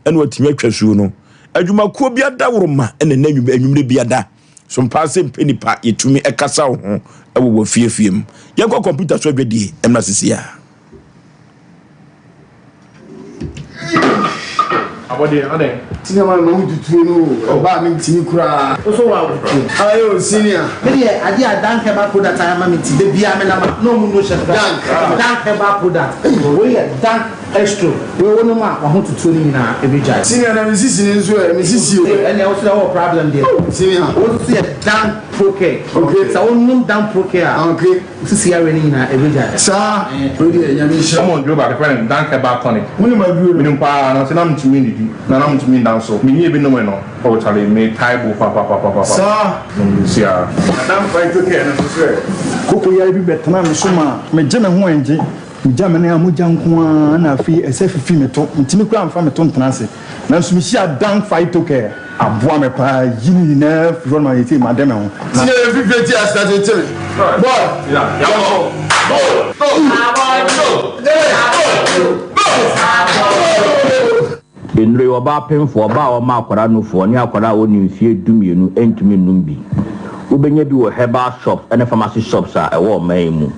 ɛna watumi atwa suo no. Adwumakuo bi adaworoma ɛna ɛnɛ anwummerɛ bi ada. So mpaa sɛ mpɛ nipa yɛtumi ɛkasa wo ho ɛwɔ wɔ fiefie mu. Yɛnkɔ kɔmputa so adwadie ɛmra sisi a. Abɔdeɛ adɛn? Senior man ma wo tutuo no o, ɔbaa me ntimi koraa. Wo so wa tutuo. Aye o senior. Me deɛ adeɛ a Dank herbal product ayɛ ama me nti da biara me nam a na ɔmo no hyɛ me Dank. Dank herbal product. Wei yɛ Dank. Estro, wei wo nom a w'ahototoɔ no nyinaa ɛbɛgyae. Senior na me sisi no nso ɛ, me sisi o. Ɛnneɛ wo nso deɛ wowɔ problem deɛ. Oh senior. Wo nso yɛ Dan Procare. Okay. Sɛ wo nom Dan Procare a. Okay. Wo sisi yareɛ no nyinaa ɛbɛgyae. Saa, wei deɛ Nyame nhyira. Wɔn duro baako yɛfrɛ no Dan Herbal Tonic. Wonim aduro no? Menim paa nanso na mentumi nnidi na na mentumi nda nso. Menyɛɛ bi nomee no oh charlie metae bo papapapapa. Saa. Nom nsuo ara. Na Dan Phyto Care no nso so ɛ? Koko yare bi bɛtenaa me so maa megye me ho ɛngye. Megya me nan a mogya nko ara na afei ɛsɛ fifi me to. Mentumi koraa mfa me to ntena ase. Nanso mehyiaa Dan Phytocare. Aboa me paa yi ne nyinaa firi hɔ no ma seesei made me ho. Na. Tie fifire ti ase tete me. Boy, yɛnkɔ. Go, go, go, go, go. Nnuro yi, ɔbaa pemfoɔ, ɔbaa a ɔma akwadaa nufoɔ, ne akwadaa a ɔnni mfeɛ dumienu ntumi nnom bi. Wobɛnya bi wɔ herbal shops ne pharmacy shops a ɛwɔ ɔman yi mu.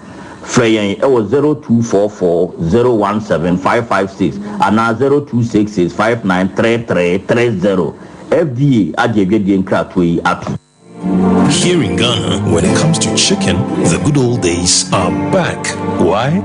Frɛ yɛn wɔ 0244 017 556 anaa 0266 593330. FDA agye adwadie nkratoɔ yi atom. Here in Ghana, when it comes to chicken, the good old days are back. Why?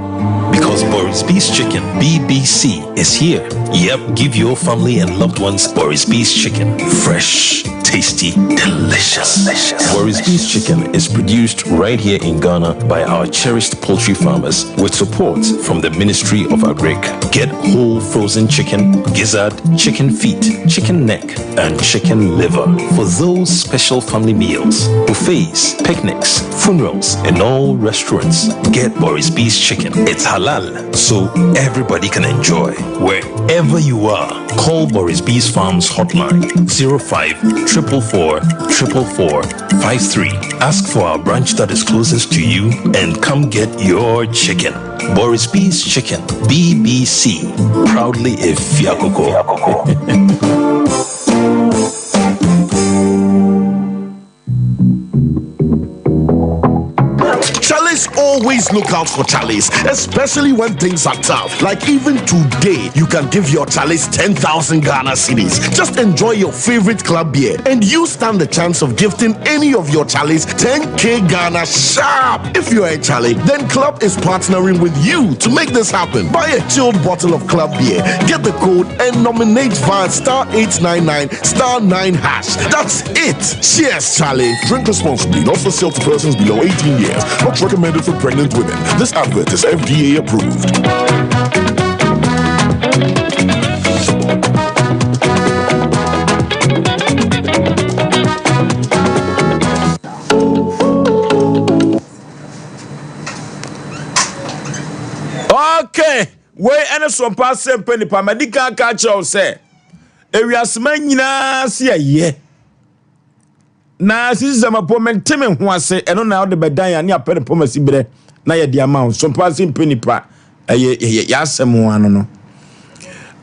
Because Boris B's Chicken, BBC, is here. Yep, give your family and loved ones Boris B's Chicken. Fresh, tasty, delicious. delicious. Boris B's Chicken is produced right here in Ghana by our cherished poultry farmers with support from the Ministry of Agric. Get whole frozen chicken, gizzard, chicken feet, chicken neck, and chicken liver for those special family meals, buffets, picnics, funerals, and all restaurants. Get Boris B's chicken. It's halal, so everybody can enjoy. Wherever you are, call Boris B's Farms hotline 05 444 444 53. Ask for our branch that is closest to you and come get your chicken. Boris B's Chicken, BBC. Proudly a Fiakoko. Chalice always look out for Chalice, especially when things are tough. Like even today, you can give your Chalice 10,000 Ghana cedis. Just enjoy your favorite club beer and you stand the chance of gifting any of your Chalice 10k Ghana sharp. If you're a Charlie, then Club is partnering with you to make this happen. Buy a chilled bottle of Club beer, get the code, and nominate via star 899 star 9 hash. That's it. Cheers, Charlie. Drink responsibly, not for sale to persons below 18 years. Not recommended for pregnant women. This advert is FDA approved. Okay, wei ɛne sompa asɛm pɛ nipa madi kan aka akyerɛ wo sɛ ewiasema nyinaa se ɛyɛ na sisi sɛmɛpo mente me ho ase ɛno na wode bɛdan a ne apɛ ne pɔmasi berɛ na yɛde ama wo sompa asɛm pɛ nipa ɛyɛ yɛ yɛasɛm ano no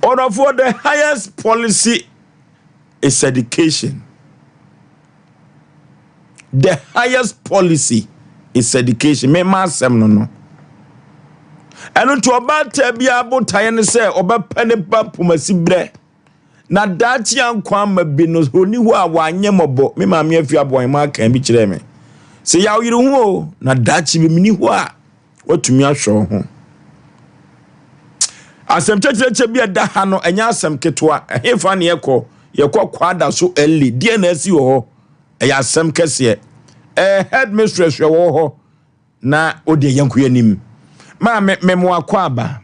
ɔdɔfoɔ the highest policy is education The highest policy is education. Me ma asɛm no no. Ɛno nti ɔbaatan biara botaeɛ ne sɛ ɔbɛpɛ ne ba pomasi berɛ na daakye ankwa ama bi no ɔni hɔ a wanyɛ mmɔbɔ. Me maame afi aboa ma aka bi kyerɛ me sɛ yaw yere ho o na daakye bi meni hɔ a watumi ahwɛ wo ho. Asɛm kyɛkyerɛkyɛ bi a ɛda ha no ɛnyɛ asɛm ketewa. Ɛhefa ne yɛkɔ? Yɛkɔ kwada so early. Deɛ na asi wɔ hɔ? Ɛyɛ asɛm kɛseɛ. Ɛɛ headmistress hwɛ wɔ hɔ na o deɛ yɛnkɔ yɛn anim. Maame memo akɔ aba.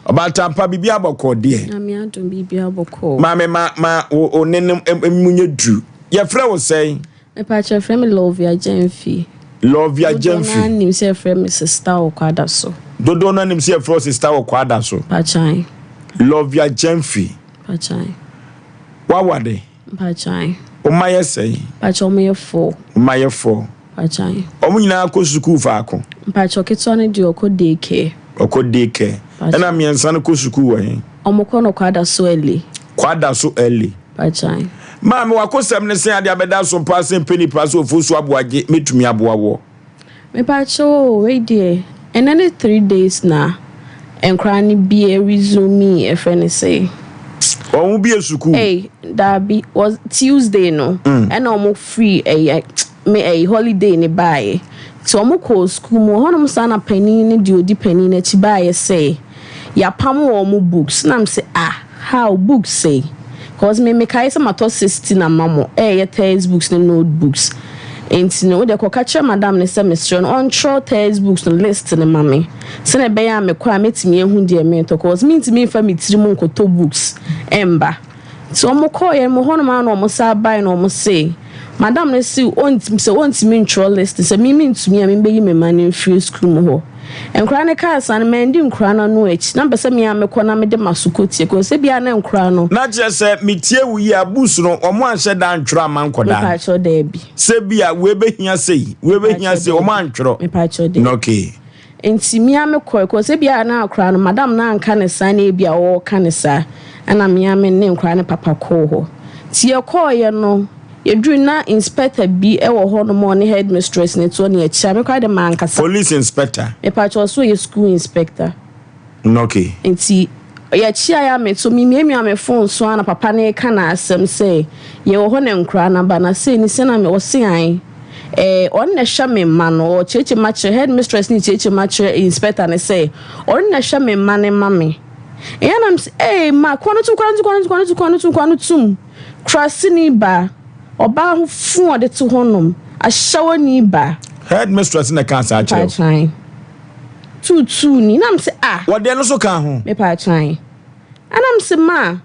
Ɔbaatampa biribi abɔkɔ deɛ. Nyame adom biribi abɔkɔ. Maame ma ma wo ne no mu nyɛ duru. Yɛfrɛ wo sɛn? Mepakyɛ frɛ me Lovia Gyamfi. Lovia Gyamfi. Dodoɔ no nim sɛ yɛfrɛ me Sista wɔ Kwada so. Dodoɔ no nim sɛ yɛfrɛ wo Sista wɔ Kwada so. Pakyan. Lovia Gyamfi. Pakyan. Wawade. Pakyan. Wo mma yɛ sɛn? Mpakyɛ wɔn yɛ four. Wo mma yɛ four. Pakyan. Wɔn nyinaa kɔ sukuu faako? Mpakyɛ ketewa no deɛ ɔkɔ day care. Ɔkɔ day care. Ɛna mmiɛnsa no kɔ sukuu wɔ he? Wɔn kɔ no Kwada so early. Kwada so early. Pakyan. Maame wakosɛm ne sɛn ade abɛda so mpa sɛ mpɛ nipa sɛ ofosu aboagye mɛtumi aboa woɔ. Mepakyɛw o wei deɛ ɛnɛ ne 3 days na nkwadaa no bie resume ɛfrɛ no sɛ. Wɔn bie sukuu. Ei daabi was Tuesday no ɛna wɔn free ɛyɛ me ɛyi holiday ne baayɛ nti wɔn kɔɔ sukuu mu hɔnom saa na panin ne deɛ odi panin n'akyi baayɛ sɛ. yɛapam wɔn books na mese ah how books sei cause me mekae sɛ matɔ 16 ama mo ɛyɛ text books ne note books nti no wode kɔka kyerɛ madam no sɛ mesrɛ no ɔntwerɛ text books no list no ma me sɛnea ɛbɛyɛ a mekɔ a mɛtumi ahu deɛ metɔ cause mentumi mfa me tiri mu nkɔtɔ books ɛmba. Nti wɔn kɔɔeɛ no hɔnom ara na wɔn san baeɛ na wɔn se madam no se ɔntumi sɛ ɔntumi ntwerɛ list sɛ me mentumi a membɛyi me mma no mfiri sukuu mu hɔ. Nkwadaa no kaa saa no mandi nkwadaa no ano akyi na mepɛ sɛ me ara mekɔ na mede m'aso kɔtie cause ebia na nkwadaa no. Na kyerɛ sɛ metie wo yie a books no wɔn anhyɛ da antwerɛ amma nkwadaa no. Mepaakyɛw daabi. Sɛ bi a wei bɛhia sei wei bɛhia sei wɔn antwerɛ. Mepaakyɛw daabi. Okay. Nti me ara me kɔe cause ebia na akora no madam no anka no saa na ebia ɔɔka no saa ɛna me ara me ne nkora no papa kɔɔ hɔ. Nti yɛkɔɔeɛ no yɛdurui na inspector bi wɔ hɔ nom a ɔne headmistress no te hɔ na yɛkyea me koraa deɛ mankasa. Police inspector? Mepakyɛw ɔse ɔyɛ school inspector. Okay. Nti yɛkyeaeɛ a me so me miamia me phone so ara na papa no reka n'asɛm sɛ yɛwɔ hɔ na nkoraa no aba na sei ne sei na me ɔse ae eh ɔno na ɛhwɛ me mma no ɔkyerɛkyerɛ mu akyerɛ headmistress no rekyerɛkyerɛ mu akyerɛ inspector no sɛ ɔno na ɛhwɛ me mma no ma me ɛyɛ na me sɛ ee ma kɔ no tum kɔ no tum kɔ no tum kɔ no tum kɔ no tum kɔ no tum kurasini ba ɔbaa ho fun ɔde te hɔnom ahyɛwɔni ba. Headmistress na ɛka saa kyerɛ wo. Tuutuu ni na mese ah. Wɔde ɛno nso kaa ho. Mepaakyɛw ɛna mese ma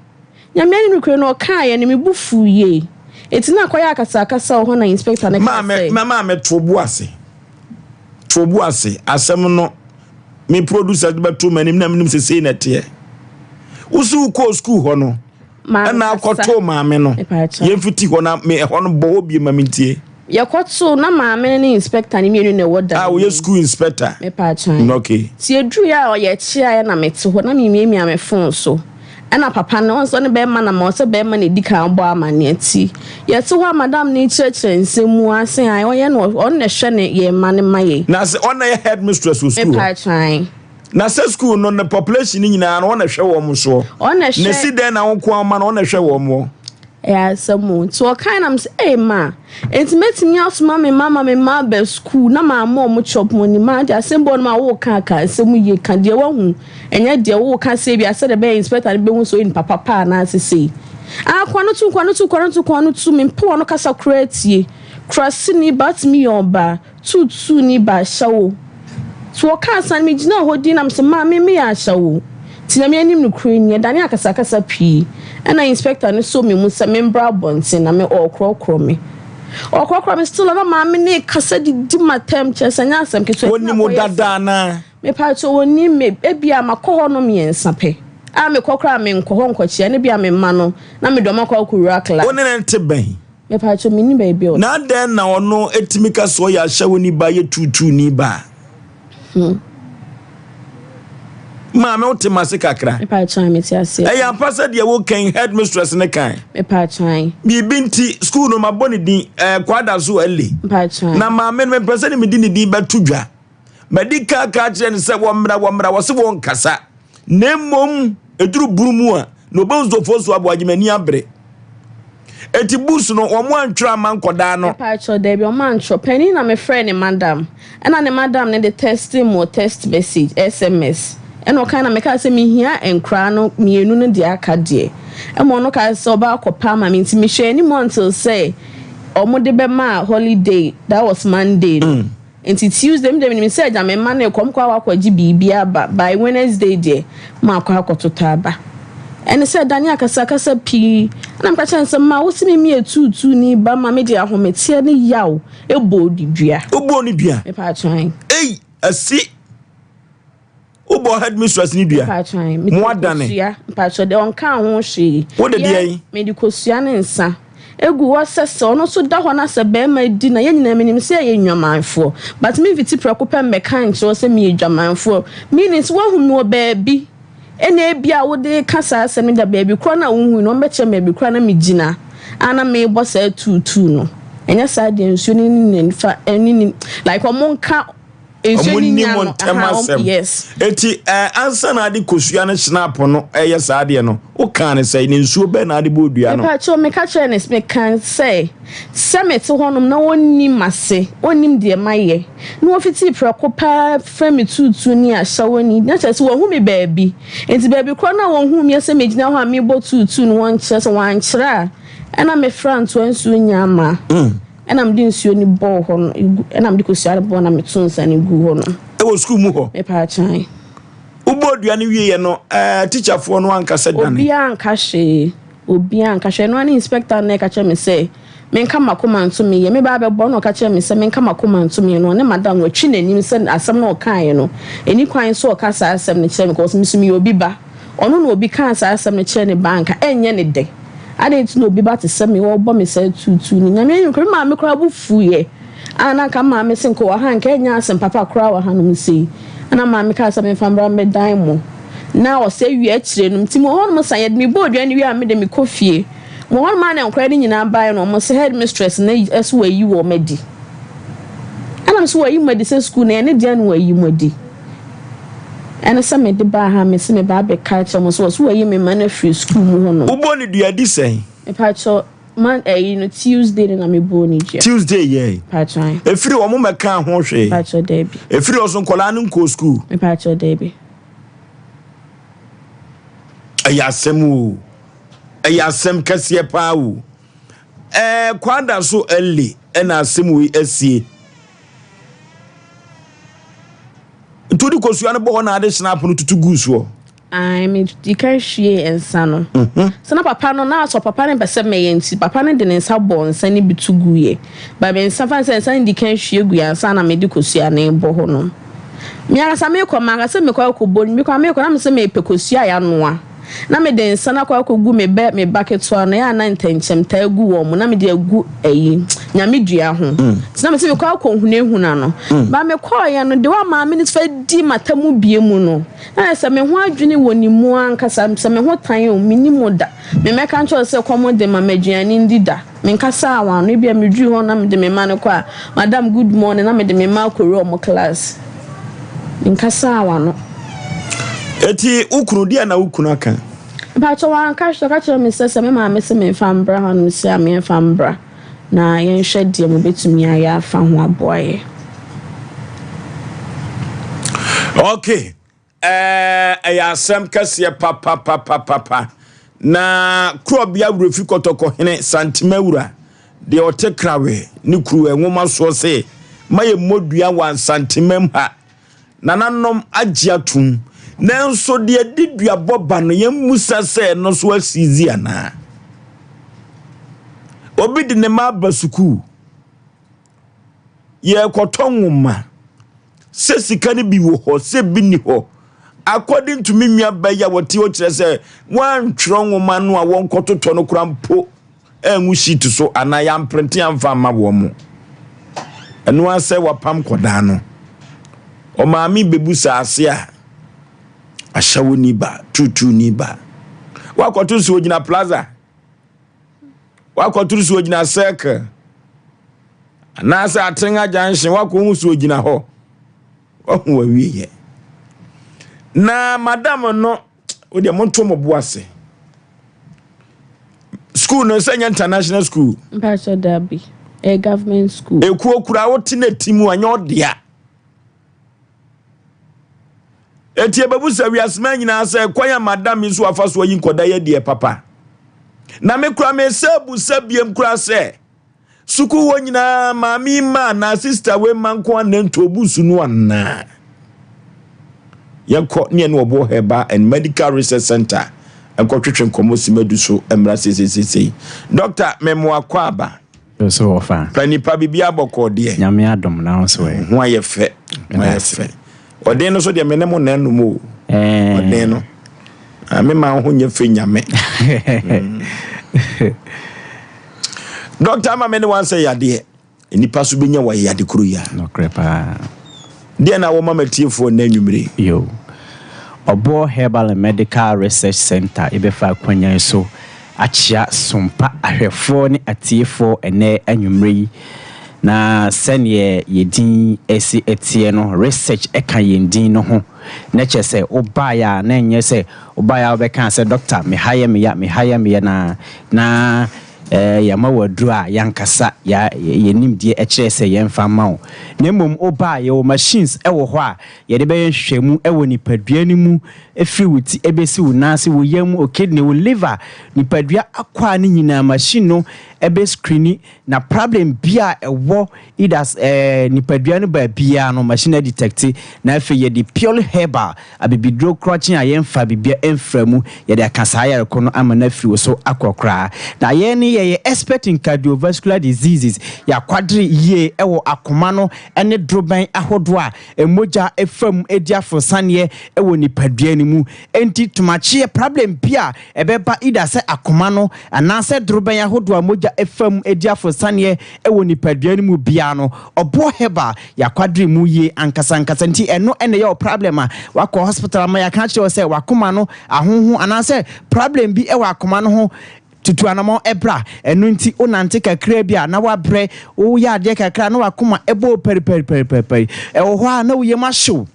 Nyame anim nokorɛ no ɔkaaeɛ no me bo fuu yie enti na akɔyɛ akasakasa wɔ hɔ na inspector no kaa sɛ. Maame maame to bo ase to bo ase asɛm no me producer de bɛto m'anim na menim sɛ sei na ɛteɛ wo so wokɔɔ sukuu hɔ no ɛna akɔtoo maame no yɛmfiti hɔ na me ɛhɔ no bɔ hɔ bie ma mentie. Yɛkɔtoo na maame no ne inspector no mmienu na ɛwɔ dan mu. A ɔyɛ school inspector. Mepaakyɛw. Okay. Nti yɛduruiɛ a yɛkyeaeɛ na mete hɔ na memiamia me phone so ɛna papa no ɔn sɛ ɔne bɛrima na ma ɔsɛ bɛrima na ɛdi kan bɔ amaneɛ nti yɛte hɔ a madam no rekyerɛkyerɛ nsɛm mu ara sɛ ae ɔyɛ no ɔno na ɛhwɛ ne yɛn mma no ma yɛn. Na sɛ ɔno na ɛyɛ headmistress wɔ school hɔ. Mepaakyɛw. Na sɛ school no ne population no nyinaa no ɔna ɛhwɛ wɔn soɔ. Ɔna ɛhwɛ. Na si dɛn na wo nko ara ma no ɔna ɛhwɛ wɔn wɔ. Ɛyɛ asɛm o. Nti ɔkae na mesɛ ei ma nti mɛtumi asoma me mma ma me mma aba school na mamma ɔmo chop money ma de asɛm bi wɔ hɔ nom a woka ka asɛm yie ka deɛ wahu ɛnyɛ deɛ woka sɛ ebia sɛdeɛ ɛbɛyɛ inspector no bɛhu sɛ ɔyɛ nipa papa anaasɛ sei. Ah kɔ no to kɔ no to kɔ no to kɔ no to mempɛ wɔn kasa koraa tie. Kuraseni ba tumi yɛ ɔbaa. Tuutuuni ba ahyɛwo. So wɔkaa saa no, megyinaa hɔ dinn na mese, Maame, meyɛ ahyɛwo. Nti Nyame anim nokorɛ ni, ɛdanee akasakasa pii. Ɛna inspector no soo me mu sɛ membra abɔnten na me ɔɔkorɔkorɔ me. Ɔɔkorɔkorɔ me still a na maame no rekasa didi m'atɛm, kyerɛ sɛ ɛnyɛ asɛm ketewa. Ɛti na Wɔnim wo akɔyɛ dada sɛ, anaa? Mepaakyɛw wɔnnim me, ebia makɔ hɔ nom mmiɛnsa pɛ. A mekɔ koraa a menkɔ hɔ nkɔkyea, na ebia me mma no, na mede wɔn akɔ akɔwura class. Wo ne no te bɛn? Mepatwo menni baabi a. Na adɛn na ɔno tumi ka sɛ ɔyɛ ahyɛwoni ba yɛ tuutuuni ba? Hmm. Maame wote m'ase kakra. Mepatwo mete aseɛ. Ɛyɛ ampa sɛ deɛ wokan headmistress ne kan. Mepatwo. Biribi nti school no mabɔ ne din ɛɛ eh, Kwada so ɛle. Mepatwo. Na maame no mepɛ sɛ ne mede ne din bɛto dwa. Madi kan aka akyerɛ no sɛ wɔmmra, wɔmmra, wɔse wɔnkasa. Na mmom, ɛduru bunu mu a, na ɔbɛhu sɛ Ofosu Aboagye m'ani abere. Enti books no, wɔn antwerɛ amma nkɔdaa no. Mepakyɛw, dabi, wɔn antwerɛ. Panin na mefrɛɛ ne madam, ɛna ne madam no de texting mu text message, SMS, ɛna ɔkae na mekaa sɛ mehia nkoraa no mmienu no deɛ aka deɛ. Ɛma ɔno kaa sɛ ɔbɛ akɔpɛ ama me, nti mehwɛɛ anim until sɛ wɔn de bɛmaa holiday, that was Monday no. Nti Tuesday me deɛ menim sɛ agya me mma no rekɔ mekɔ akɔ akɔgye biribi aba by Wednesday deɛ makɔ akɔtotɔ aba. Ɛne sɛ Dane akasakasa pii ɛna meka kyerɛ no sɛ ma wo se me meyɛ tuutuuni ba ma mede ahometeɛ ne yaw bɔɔ ne dua. Wobɔɔ ne dua? Mepatwan. Ei asi. Wobɔ headmistress ne dua. Mo adane. Mpatsɔ deɛ ɔnkaa ho hwee. Wo de deɛ yi. Mede kosua ne nsa egu hɔ sɛ sɛ ɔno nso da hɔ na sɛ bɛrima di na yɛn nyinaa menim sɛ yɛyɛ nnwamanfoɔ but me mfiti prɛko pɛ mmɛka nkyerɛ wo sɛ meyɛ dwamanfoɔ meaning sɛ woahu me wɔ baabi ɛna ebi a wode reka saa asɛm no da baabi korɔ no a wohui no wɔbɛkyerɛ me baabi korɔ a na megyina a na merebɔ saa tuutuu no ɛnyɛ saa deɛ nsuo no ne ne fa ne ne like wɔn nka. Nsuo Ɔmo no nim nya no. ntɛm Aha, asɛm. yes. Eti ɛɛ ansa na ade kosua ne snap no ɛyɛ saa adeɛ no, wokaa ne sɛ ne nsuo bɛn na ade bɔ dua no? Mepakyɛw, meka kyerɛɛ no, meka sɛ, sɛ mete hɔnom na onnim m'ase, onnim deɛ mayɛ, na ofitii prɛko pɛ frɛ me tuutuuni ahyɛwani, na kyerɛ sɛ wahu me baabi. Enti baabi korɔ no a wɔhuu me sɛ megyina hɔ a merebɔ tuutuu no, wɔnkyerɛ, sɛ wɔankyerɛ a, ɛna mefra ntoa nsuo nyaa ma. Ɛna mede nsuo no bɔɔ hɔ no, ɛna mede kosua no bɔɔ na metoo nsa no guu hɔ no. Ɛwɔ sukuu mu hɔ? Mepaakyɛw. Wobɔɔ dua no wieɛ no, ɛɛ tikyafoɔ no anka sɛ dane? Obiara anka hwee. Obiara anka hwee. Ɛno ara ne inspector no na ɛka kyerɛɛ me sɛ menka m'akoma nto me yam. Me ba abɛbɔ na ɔka kyerɛɛ me sɛ menka m'akoma nto me yam no, ɔne madam no, watwi n'anim sɛ asɛm no a ɔkaeɛ no, ɛnni kwan sɛ ɔka saa asɛm no kyerɛ me because me nso meyɛ obi ba. Ɔno na obi kaa saa asɛm no kyerɛɛ ne ba a, anka ɛnyɛ ne dɛ. Adɛn nti na obi ba te sɛ me, ɔrebɔ me saa tuutuu no? Nyame anim koraa, me maame koraa bo fuiɛ. A na anka me maame se nka ɔwɔ ha a, anka ɛnyɛ asɛm papa koraa wɔ hanom sei. Ɛna maame kaa sɛ memfa mmra mmɛdan mo. Na ɔsɛ wie akyire no, nti mewɔ hɔnom sa, yɛde me bɔɔ dua no wie a, me de mekɔ fie. Mewɔ hɔnom a na nkwadaa no nyinaa baeɛ no, wɔn se headmistress no se wayi wɔn adi. Ɛna me se wayi mo adi sɛ sukuu no, ɛyɛ ne dea na wayi mo adi. Ɛne sɛ mede baa ha, mese meba abɛka akyerɛ mo sɛ wɔse wɔayi me mma no afiri sukuu mu hɔ nom. Wobɔɔ no dua di sɛn? Mepakyɛw, man ɛyi no Tuesday no na mebɔɔ no dua. Tuesday yɛn? Mepakyɛw ae. Ɛfiri hɔ mo mmɛkaa ho hwee? Mepakyɛw daabi. Ɛfiri hɔ so nkwadaa no nkɔɔ sukuu? Mepakyɛw daabi. Ɛyɛ asɛm o. Ɛyɛ asɛm kɛseɛ paa o. Ɛɛ Kwada so ɛle ɛna asɛm wei asie. Nti wode kosua no bɔ hɔ na ade snap no tutu guu soɔ? Ae, medi kan hwiee nsa no. Sɛ na papa no, na asɔ papa no mpɛ sɛ mɛyɛ nti, papa no de ne nsa bɔɔ nsa no bi to guiɛ. But me nsa, fa no sɛ nsa no di kan hwie guiɛ ansa na mede kosua no rebɔ hɔ no. Me ankasa mekɔ, manka sɛ mekɔ akɔbɔ no bi koraa, mekɔ na mesɛ mepɛ kosua a yɛanoa. Na mede nsa no akɔ akɔgu me bɛ me ba ketewa no, ɛyɛ a na ntɛnkyɛm taa gu wɔn mu, na mede agu ayi, nyame dua ho. Nti na mese mekɔ akɔhunahuna no. Ba mekɔeɛ no, deɛ wa maame no fa di m'atamu bie mu no, na ayɛ sɛ me ho adwene wɔ ne mu ankasa, sɛ me ho tan o, menni mu da. Memmɛka nkyerɛ wo sɛ kɔm de ma m'aduane ndi da. Menkasaa wɔn ano, ebia meduru hɔ na mede me mma no kɔ a, Madam good morning, na mede me mma akɔwura wɔn class. Menkasaa wɔn ano. Eti wo kunu, deɛ na wo kunu aka? Mpakyɛ wanka hwee, ɔka kyerɛɛ me sɛ sɛ me maame se memfa mbra hanom sei a memfa mbra na yɛnhwɛ deɛ mobɛtumi ayɛ afa ho aboa yɛ. Okay. Ɛɛ, ɛyɛ asɛm kɛseɛ papapapapa. Na Korɔbea Werɛfi Kɔtɔkɔhene Santemawura, deɛ ɔte Krawe ne kuru nwoma soɔ se, ma yɛmmɔ dua wɔ Asantemam ha. Nananom agye atom. Nanso deɛ ɛde duabɔ ba no, yɛmmusa sɛ ɛno nso asiizi anaa? Obi de ne mma aba sukuu. Yɛrekɔtɔ nwoma. Sɛ sika no bi wɔ hɔ, sɛ bi nni hɔ. According to me nua ba yi a wɔte hɔ kyerɛ sɛ wɔantwerɛ nwoma no a wɔnkɔtotɔ no koraa mpo angu sheet so anaa yɛamprente amfa amma wɔn mo. Ɛno ara sɛ wapam kɔdaa no. Ɔmaame bɛbu saa ase a ahyɛwoni ba, tuutuuni ba. Wakɔto nso ogyina plaza. Wakɔtoro so ogyina circle anaasɛ atenga junction wakɔhu so ogyina hɔ wahu wawieyɛ na madam no wodeɛ monto mo bo ase school no sɛ nyɛ international school mpakyɛ dabi ɛyɛ government school ekuo kura wote na ti mu anyɛ ɔdea Enti yɛbɛbusa wiasema nyinaa sɛ kwan a madam yi nso afa so ayi nkɔda yɛ deɛ papa. Na me kora mesɛ busa biem kora sɛ sukuu hɔ nyinaa maame yi ma anaa sista wei ma nko a na nto busu no anaa. Yɛnkɔ ne ɛne ɔboɔ Herbal and Medical Research Center nkɔtwetwe nkɔmmɔ simadu so mmra seiseiseisei. Dɔkta, memoa kɔ aba. So so wɔ fa. Pa nipa bibi abɔkɔ deɛ. Nyame adom na wo so ɛ. Ho ayɛ fɛ. Ho ayɛ fɛ. Ɔden no so deɛ me ne mo na ɛnom o. Ɔden no. Ah, me ma ho nyɛ fɛ nyame. Dɔkta ama me ne wansɛ yadeɛ. Nipa so bɛnya wɔ yade koro yi a. Nokorɛ paa. Deɛ na wɔma matiefoɔ nnɛ anwummere. Yo. Ɔboɔ Herbal and Medical Research Center yɛbɛfa akwanya yi so akyea Sompa ahwɛfoɔ ne atiefoɔ ɛnnɛ anwummerɛ yi. Na sɛdeɛ yɛn din si teɛ no, research ka yɛn din no ho. Na kyerɛ sɛ wobaeɛ a, na ɛnyɛ sɛ wobaeɛ a wobɛkaa sɛ dɔkta me ha yɛ me ya, me ha yɛ me ya na na yɛama wo aduro a yɛankasa yɛn nimdeɛ kyerɛ sɛ yɛmfa mma wo. Na mmom woba a, yɛwɔ machines wɔ hɔ a yɛde bɛyɛ nhwehwɛmu wɔ nipadua no mu firi wo ti bɛsi wo nan ase, wo yam, wo kidney, wo liver, nipadua akwaa no nyinaa machine no bɛ screeni na problem biaa a ɛwɔ either nipadua no baabiaa no machine no adetecte na afei yɛde purely herbal abibiduro korɔkyen a yɛmfa bibia mfra mu yɛde aka saa yare ko no ama no afiri wo so akɔ koraa. Na yɛn no yɛyɛ expert in cardiovascular diseases, yɛakwadere yie wɔ akoma no ne dorobɛn ahodoɔ a mogya fa mu di aforosaneɛ wɔ nipadua no mu. Enti tomakyeɛ problem bi a ɛbɛba either sɛ akoma no anaasɛ dorobɛn ahodoɔ a mogya fa mu di aforosaneɛ wɔ nipadua no mu biara no, ɔboɔ herbal yɛakwadere mu yie ankasa ankasa. Nti ɛno na ɛyɛ wo problem a, wakɔ hospital ama yɛaka akyerɛ wo sɛ wakoma no ahonho anaasɛ problem bi wɔ akoma no ho, Tutu anamɔn bra. Ɛno nti wonante kakraa bi a na woabrɛ, woyɛ adeɛ kakra a na w'akoma bɔ wo pɛripɛripɛripɛri. Ɛwɔ hɔ a na wo yam ahye wo.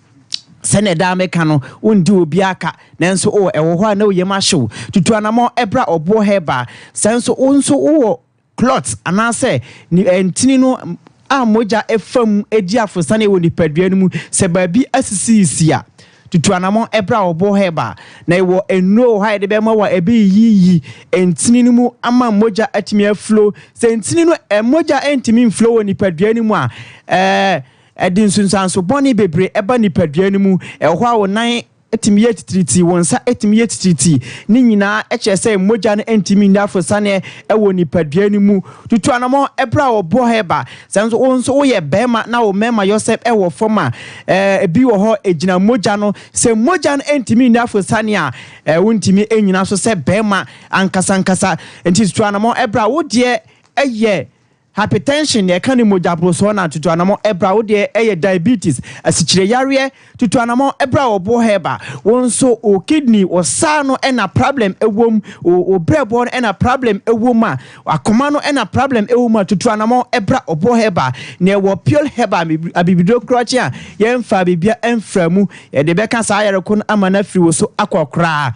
Sɛdeɛ daa meka no, wondi obiara ka, nanso o, ɛwɔ hɔ a na wo yam ahye wo. Tutu anamɔn bra Ɔboɔ Herbal. Sɛ nso wo nso wowɔ clot anaasɛ ne ntini no a mogya fa mu di afosane wɔ nipadua no mu, sɛ baabi asisisisi a, tutu anamɔn bra Ɔbo Herbal na yɛwɔ nnuro wɔ hɔ a yɛde bɛma wo a ɛbɛyiyi ntini no mu ama mogya atumi aflow. Sɛ ntini no mogya ntumi mflow wɔ nipadua no mu a, ɛɛ ɛde nsunsuanso bɔne bebree ɛba nipadua no mu. Ɛwɔ hɔ a wo nan tumi yɛ titiritii, wɔn nsa tumi yɛ titiritii. Ne nyinaa kyerɛ sɛ mogya no ntumi nni aforosianeɛ wɔ nipadua no mu. Tutu anamɔn berɛ a wɔbɔ hɛba. Sɛ nso wo nso woyɛ barima na wo mmarima yɔsɛm wɔ fam a, ebi wɔ hɔ ɛgyina mogya no. Sɛ mogya no ntumi nni aforosianeɛ a, wontumi nnyina so sɛ barima ankasa ankasa. Nti tutu anamɔn berɛ a wo deɛ yɛ Hypertension, deɛ ɛka ne mogya borosoɔ na tutu anamɔ ɛbra wo deɛ ɛyɛ diabetes, asikyire yareɛ, tutu anamɔ ɛbra wɔ bo hɛba, wo nso wo kidney, wo saa no ɛna problem ɛwom, wo brɛboɔ no ɛna problem ɛwom a, akoma no ɛna problem ɛwom a, tutu anamɔ ɛbra wɔ bo hɛba, na ɛwɔ pure hɛba abibiduro korɔkye a yɛnfa bibia ɛnfra mu, yɛde bɛka saa yareko no ama no afiri wo so akɔ koraa.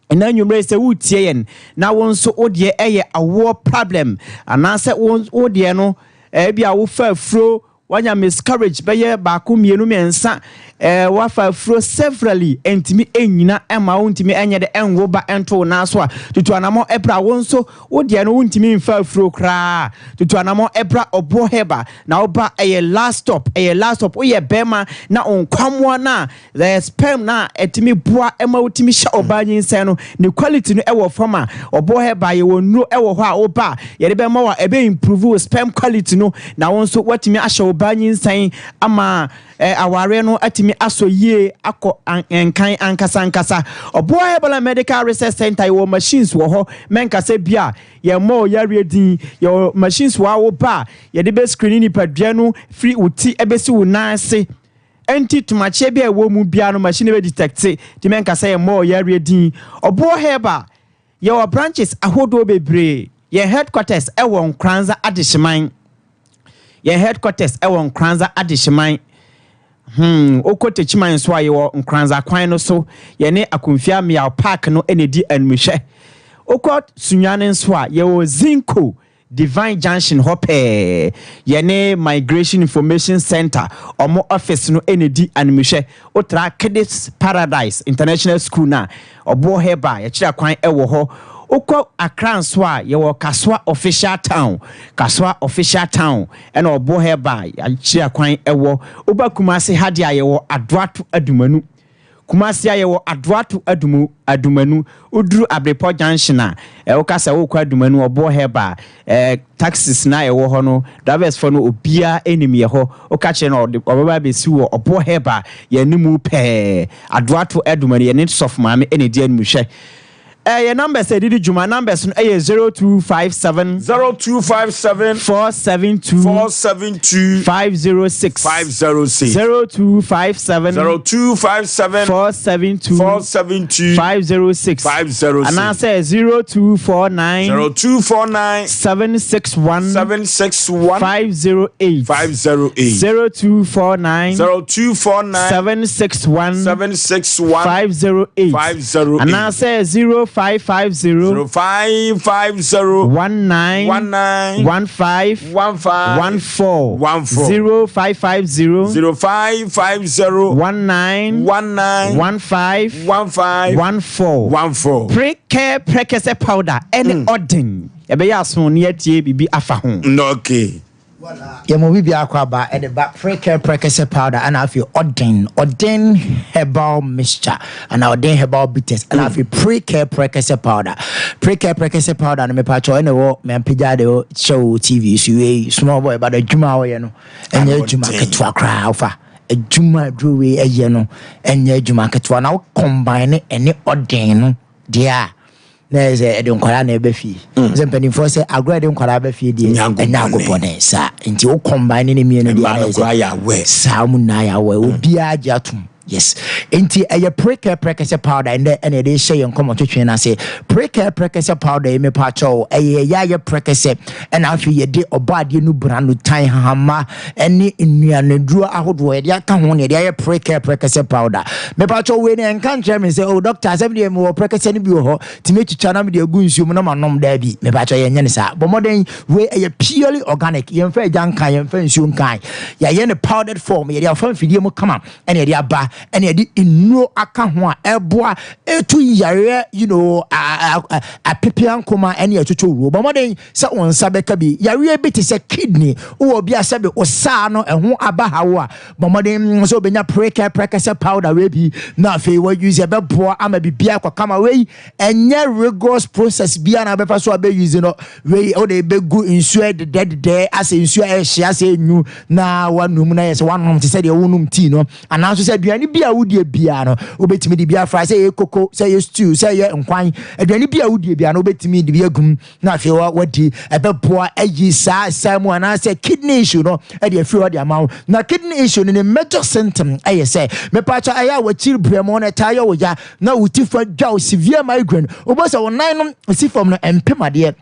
Ɛnɛ anwummerɛ yi sɛ woretie yɛn na wo nso wo deɛ ɛyɛ awoɔ problem anaasɛ wo deɛ no ebi a wofa afuro wanya miscarriage bɛyɛ baako mmienu mmiɛnsa ɛɛ wafa afuro severally ɛntumi ɛnyina ɛma wo ntumi ɛnyɛ de ɛnwo ba ɛnto wo nan so a tutu anamɔ ɛbra wo nso wo deɛ no wontumi nfa afuro koraa tutu anamɔ ɛbra ɔboɔ hɛba na woba ɛyɛ last stop ɛyɛ last stop woyɛ bɛrima na nkwamoa no a The sperm no a ɛtumi boa ma wotumi hyɛ ɔbaa nyinsɛn no, ne quality no wɔ fam a, ɔbɔ hɛ ba yɛwɔ nnuro wɔ hɔ a woba a yɛde bɛma wo a ɛbɛ improve wo sperm quality no na wo nso woatumi ahyɛ wo baa nyinsɛn ama eh, awareɛ no atumi asɔ yie akɔ nkan ankasa ankasa. Ɔboa Herbal and Medical Research Center yɛwɔ machines wɔ hɔ mɛnkasa bi a yɛmmɔ wo yareɛ din yɛwɔ machines wɔ a woba a yɛde bɛ screen nipadua no firi wo ti ɛbɛsi wo nan ase. Enti tomakyeɛ bi a ɛwɔ mu biara no machine no bɛ detecte, nti mɛnka sɛ yɛmmɔɔ yareɛ din. Ɔboɔ Herbal, yɛwɔ branches ahodoɔ bebree. Yɛn headquarters wɔ Nkoranza Adehyeman. Yɛn headquarters wɔ Nkoranza Adehyeman. Hmm, wokɔ Techiman nso a yɛwɔ Nkoranza kwan no so. Yɛne Akumfia Miao Park no na ɛdi animhwɛ. Wokɔ Sunyani nso a yɛwɔ Zinco Divine Junction hɔ pɛɛ, yɛne Migration Information Centre wɔn office no na ɛdi animhwɛ. Wotra Kiddies Paradise International School no a, Ɔboɔ Herbal, yɛkyerɛ kwan wɔ hɔ. Wokɔ Accra nso a, yɛwɔ Kasoa Official Town, Kasoa Official Town ɛna Ɔboɔ Herbal yɛakyerɛ kwan wɔ. Woba Kumasi ha deɛ a, yɛwɔ Adoato Adumanu. Kumasi a yɛwɔ Adoato Adumu, Adumanu. Woduru Abrepɔ junction a, eh, woka sɛ wokɔ Adumanu, Ɔboɔ Herbal, eh, taxis no a ɛwɔ hɔ no, drivers foɔ no obiara nim yɛ hɔ. Woka kyerɛ no ɔde ɔbɛba abɛsi wɔ Ɔboɔ Herbal, yɛn anim pɛɛ. Adoato Adumanu, yɛne Sɔfo Maame na ɛdi anim hwɛ. Yɛ numbers a yɛde di dwuma, numbers no yɛ 0257. 0257. 472. 472. 506. 506. 0257. 0257. 472. 472. 506. 506. Anaasɛ 0249. 0249. 761. 761. 508. 508. 0249. 0249. 761. 761. 508. 508. Anaasɛ 0550. 0550. 19. 19. 15. 15. 14. 14. 0550. 0550. 19. 19. 15. 15. 14. 14. Prekɛ prɛkɛsɛ powder ɛne ɔden. Ɛbɛyɛ aso ne atie biribi afa ho. Okay. Yɛma obi biako aba de ba Prekɛ Prɛkɛsɛ powder ɛna afei Ɔden Ɔden herbal mixture anaa Ɔden herbal bitters ɛna afei Prekɛ Prɛkɛsɛ powder. Prekɛ Prɛkɛsɛ powder no mepakyɛw ɛna ɛwɔ mampagya de kyerɛ wo TV so wei small boy but adwuma a ɔyɛ no ɛnyɛ adwuma ketewa koraa wofa adwuma aduro wei ɛyɛ no ɛnyɛ adwuma ketewa na wo combine ɛne Ɔden no deɛ a na ɛyɛ sɛ ɛde nkwadaa na ɛbɛ fie mm. Sɛ mpanimfoɔ sɛ agorɔ ɛde nkwadaa bɛ fie deɛ ɛnyɛ agobɔne saa nti wo combine ne mmienu deɛ na ɛyɛ sɛ saa mu nyinaa yɛ awɛ mm. Obiara gye atom, yes. Nti ɛyɛ prekɛ prɛkɛsɛ powder ɛnɛ ɛna ɛde hyɛ yɛn nkɔmɔ twetwe no ase. Prekɛ prɛkɛsɛ powder yi mepa kyɛw ɛyɛ yɛ ayɛ prɛkɛsɛ ɛna afei yɛde ɔbɔ adeɛ no bra no tan hahama ɛne nnuaneduro ahodoɔ yɛde aka ho na yɛde ayɛ prekɛ prɛkɛsɛ powder. Mepakyɛw wei no ɛnka nkyerɛ me sɛ oh doctor asɛm deɛ mewɔ prɛkɛsɛ no bi wɔ hɔ nti mɛtwitwa na mede agu nsuo mu na manom. Daabi, mepakyɛw, yɛnyɛ no saa. Bɔ mmɔden, wei ɛyɛ purely organic, yɛmfa agya nkan, yɛmfa nsuo nkan, yɛayɛ no powdered form, yɛde afa mfidie mu kama ɛna yɛde aba ɛna yɛde nnuro aka ho a ɛboa ɛtu yareɛ apepea nkoma ɛne ɛtwitwo wuo. Bɔ mmɔden sɛ wo nsa bɛka bi. Yareɛ bi te sɛ kidney, wowɔ bi a sɛbe wo saa no ɛho aba ha wo a, bɔ mmɔden sɛ wobɛnya prekɛ prɛkɛsɛ powder wei bi na afei wause, ɛbɛboa ama biribiara kɔ kama. Wei ɛnyɛ rigorous process biara na wobɛfa so a bɛuse no. Wei wode bɛgu nsuo dedɛdedɛ asɛ nsuo a ɛhye asɛ enyu na wanum na yɛ sɛ wanom te sɛ deɛ wonom tea no, anaa nso sɛ aduane bi a wodie biara no wobɛtumi de bi afra, sɛ ɛyɛ koko, sɛ ɛyɛ stew, sɛ ɛyɛ nkwan, aduane bi a wodie biara no wobɛtumi de bi agum na afei wadi. Ɛbɛboa ayi saa saa mu anaasɛ kidney issue no ɛde afiri hɔ de ama wo. Na kidney issue no ne major symptom ɛyɛ sɛ mepatwa ɛyɛ a wakyiri brɛ mu no ɛtaa yɛ wo ya na wo ti fa dwa wo, severe migraine, wobɛ sɛ wo nan no si fam no ɛmpem adeɛ,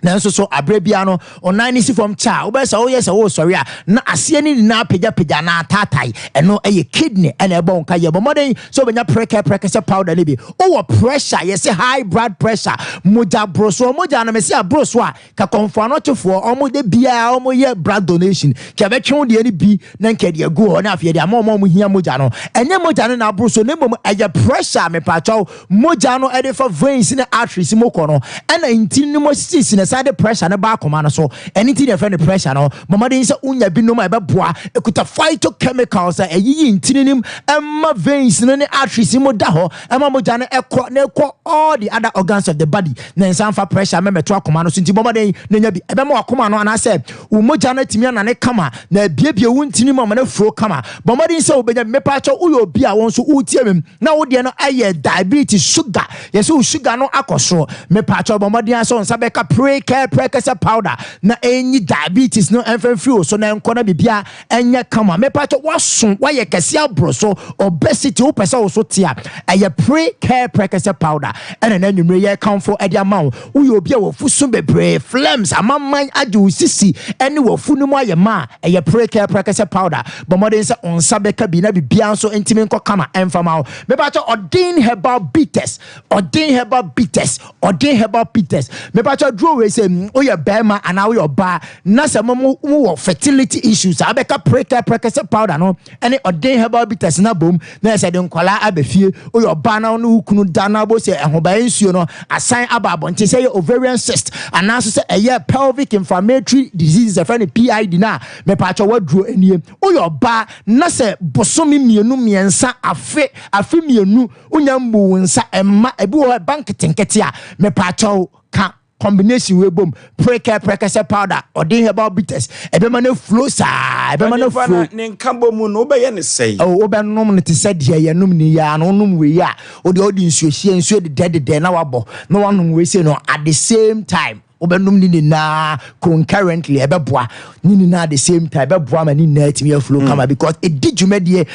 nanso so aberɛ biara no ɔnan no si fam kyɛ a wobɛyɛ sɛ woyɛ sɛ woresɔre a na aseɛ no nyinaa pagyapagya na ataatae. Ɛno ɛyɛ kidney ɛna ɛbɔ wo nka. Yɛ bɔ mmɔden sɛ wobɛnya prɛkɛ prɛkɛsɛ powder no bi. Wowɔ pressure, yɛsɛ high blood pressure, mogya borosoɔ, mogya no mɛsɛ aborosoɔ a ka kɔmfo anɔkyefoɔ ɔmo de biara ɔmo yɛ blood donation ka ɛbɛtwe wo deɛ no bi na nka ɛde agu hɔ na afei yɛde ama ɔmo a ɔmo hia mogya no. Ɛnyɛ mogya no na aboro so na mmom ɛyɛ pressure mepatwɛw mogya no ɛde fa veins ne arteries mu kɔ no ɛna ntini no mu asisisi na ɛsan de pressure no ba akoma no so. Ɛne nti na yɛfrɛ no pressure no. Mɔmɔden sɛ wonya binom a ɛbɛboa. Ɛkuta phytochemicals a ɛyiyi ntini no mu ɛma veins no ne arteries mu da hɔ ɛma mogya no ɛkɔ na ɛkɔ all the other organs of the body na nsa mfa pressure mɛmɛto akoma no so. Nti bɔmmɔden na nya bi, ɛbɛma wakoma no anaasɛ wo mogya no atumi anane kama na abiebie wo ntini mu ama no afuro kama. Bɔmmɔden sɛ wobɛnya bi. Mepaakyɛw, woyɛ obi a wo nso wotie me na wo deɛ no ayɛ diabetes, sugar, yɛsɛ wo sugar no akɔ soro, mepaakyɛw, bɔ mmɔden sɛ wo nsa bɛka prekɛ prɛkɛsɛ powder na ɛnyi diabetes no ɛmfa mfiri wo so na ɛnkɔ na biribia ɛnyɛ kama. Mepaakyɛw, woaso woayɛ kɛse aboro so, obesity, wopɛ sɛ wo so te a, ɛyɛ prekɛ prɛkɛsɛ powder ɛna na anwummere yɛ kamfo ɛde ama wo. Woyɛ obi a wafu so bebree, phlegms amaman agye wo sisi ɛne wafu no mu ayɛ ma a, ɛyɛ prekɛ prɛkɛsɛ powder. Bɔ mmɔden sɛ wo nsa bɛka bi na biribiara nso ntumi nkɔ kama ɛmfa ma wo. Mepaakyɛw, Ɔden herbal bitters, Ɔden herbal bitters, Ɔden herbal bitters, mepaakyɛw, duro wei sɛ woyɛ bɛrima anaa woyɛ ɔbaa na sɛ mo wɔ fertility issues a, wobɛka prekɛ prɛkɛsɛ powder no ɛne Ɔden herbal bitters na bom na ɛsɛ de nkwadaa aba fie. Woyɛ ɔbaa na wo ne wo kunu da na abo sɛ ɛhobae nsuo no asan aba abɔnten, sɛ ɛyɛ ovarian cyst anaasɛ sɛ ɛyɛ pelvic inflammatory disease ɛfɛ no PID no a, mepaakyɛw, waduro nie. Woyɛ ɔbaa na sɛ bosome 2 3 afe 2 wonya mbu wo nsa ɛmma ebi wɔ hɔ ɛba nketenkete a, mepaakyɛw, ka. combination wei bom, prekɛ prɛkɛsɛ powder, ɔden herbal bitters, ɛbɛma no flow saa, ɛbɛma no Nipa flow. na ne nka bɔ mu no wobɛyɛ ne sɛe. Oh, wobɛnom no te sɛ deɛ yɛnom ne yi ara no, wonom wei a, wode wode nsuo hyia nsuo dedɛdedɛ na wabɔ na wanom wei sei no at the same time. Wobɛnom ne nyinaa concurrently, ɛbɛboa ne nyinaa at the same time, ɛbɛboa ma ne nyinaa atumi aflow kama because ɛdi dwumadie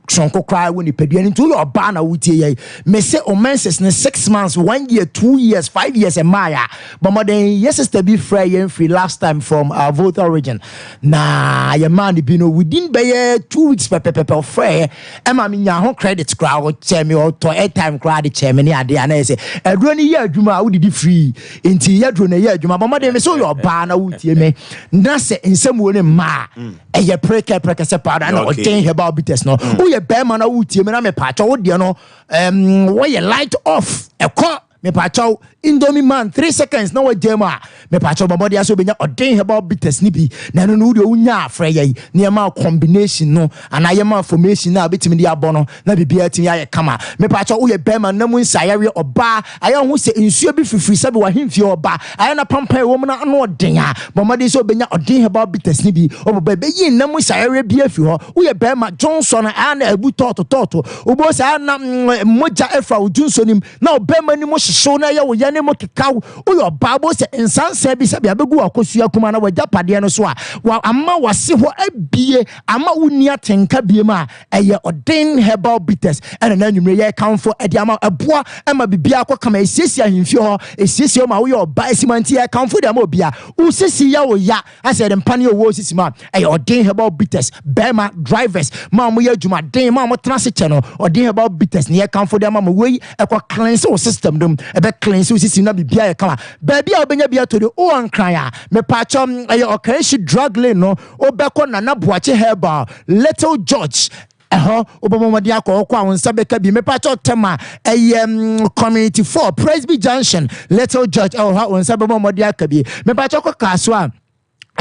sonko koraa wɔ nipadua no. Nti woyɛ ɔbaa na wotie yɛ, mese wo menses ne 6 months, one year, 2 years, 5 years ɛmaa a, bɔ mmɔden. Yɛ sister bi frɛ yɛn firi last time from Volta Region na yɛmaa no bi no, within bɛyɛ 2 weeks pɛpɛpɛpɛ ɔfrɛ yɛ ɛma me nya ho credit koraa, ɔkyɛ me, ɔtɔ airtime koraa de kyɛ me ne adeɛ a na yɛ sɛ aduro no yɛ adwuma a wodidi free. Nti yɛ duro no yɛ adwuma. Bɔ mmɔden, me sɛ woyɛ ɔbaa na wotie me na sɛ nsɛm wo ne mmaa ɛyɛ prekɛ prɛkɛsɛ powder na ɔden herbal bitters no. Woyɛ bɛrima na wotie me na mepaakyɛ wo deɛ no wɔyɛ light off ɛkɔ, mepaakyɛw, Indomie man 3 seconds na wagya mu a, mepaakyɛw, bɔ mmɔden sɛ wobɛnya ɔden herbal bitters ne bi na ɛno no wodeɛ wonya afrɛ yɛ nneɛma combination no anaa yɛma formation no a wobɛtumi de abɔ no na biribiara tumi ayɛ kama. Mepaakyɛw, woyɛ bɛrima na mu nsa ayareɛ, ɔbaa ayɛ ho sɛ nsuo bi fifiri sɛbi wahemfie ɔba ayɛ na pampan ɛwɔ mu no ano ɔden a, bɔ mmɔden sɛ wobɛnya ɔden herbal bitters ne bi ɔbɛbɛ bɛyi nna mu nsa ayareɛ bi afi hɔ. Woyɛ bɛrima dwonsɔ no ayɛ na abu tɔɔto tɔɔto, wobɛhu sɛ ayɛ na mogya afira wo dwonsɔ nim na ɔbɛrima no mu hyehyew na ɛyɛ wo yɛ ne mu kekaw. Woyɛ ɔbaa bo sɛ nsansan bi sɛbi abɛgu w'akosua kuma na wagya padeɛ no so a wa ama wase hɔ abie ama wonni atenka bie mu a, ɛyɛ ɔden herbal bitters ɛna na anwummerɛ yɛ kamfo ɛde ama. Ɛboa ɛma biribiara kɔ kama, ɛsiesie ahemfie hɔ, ɛsiesie hɔ ma woyɛ ɔbaa esi ma. Nti yɛ kamfo de ama obia wosisi yɛ wo ya asɛ yɛde mpa ne owó sisi mu a, ɛyɛ ɔden herbal bitters. Bɛrima drivers ma wɔn yɛ adwumaden ma wɔn tena ase kyɛ no, ɔden herbal bitters ne yɛ kamfo de ama mo. Wei ɛkɔ cleanse wo system dom, ɛbɛ cleanse wo system na biribiara yɛ kama. Baabi a wobɛnya bi ato de, wowɔ Nkran a, mepaakyɛw, ɛyɛ Ɔkanhyi Drug Lane no, wobɛkɔ Nana Boakye Herbal, Little George ɛhɔ, wobɛbɔ mmɔden akɔ hɔ kɔ a wo nsa bɛka bi. Mepaakyɛw, tɛm a ɛyɛ Community 4, Presby Junction, Little George ɛwɔ hɔ a wo nsa bɛbɔ mmɔden aka bi. Mepaakyɛw, kɔ Kaaso a,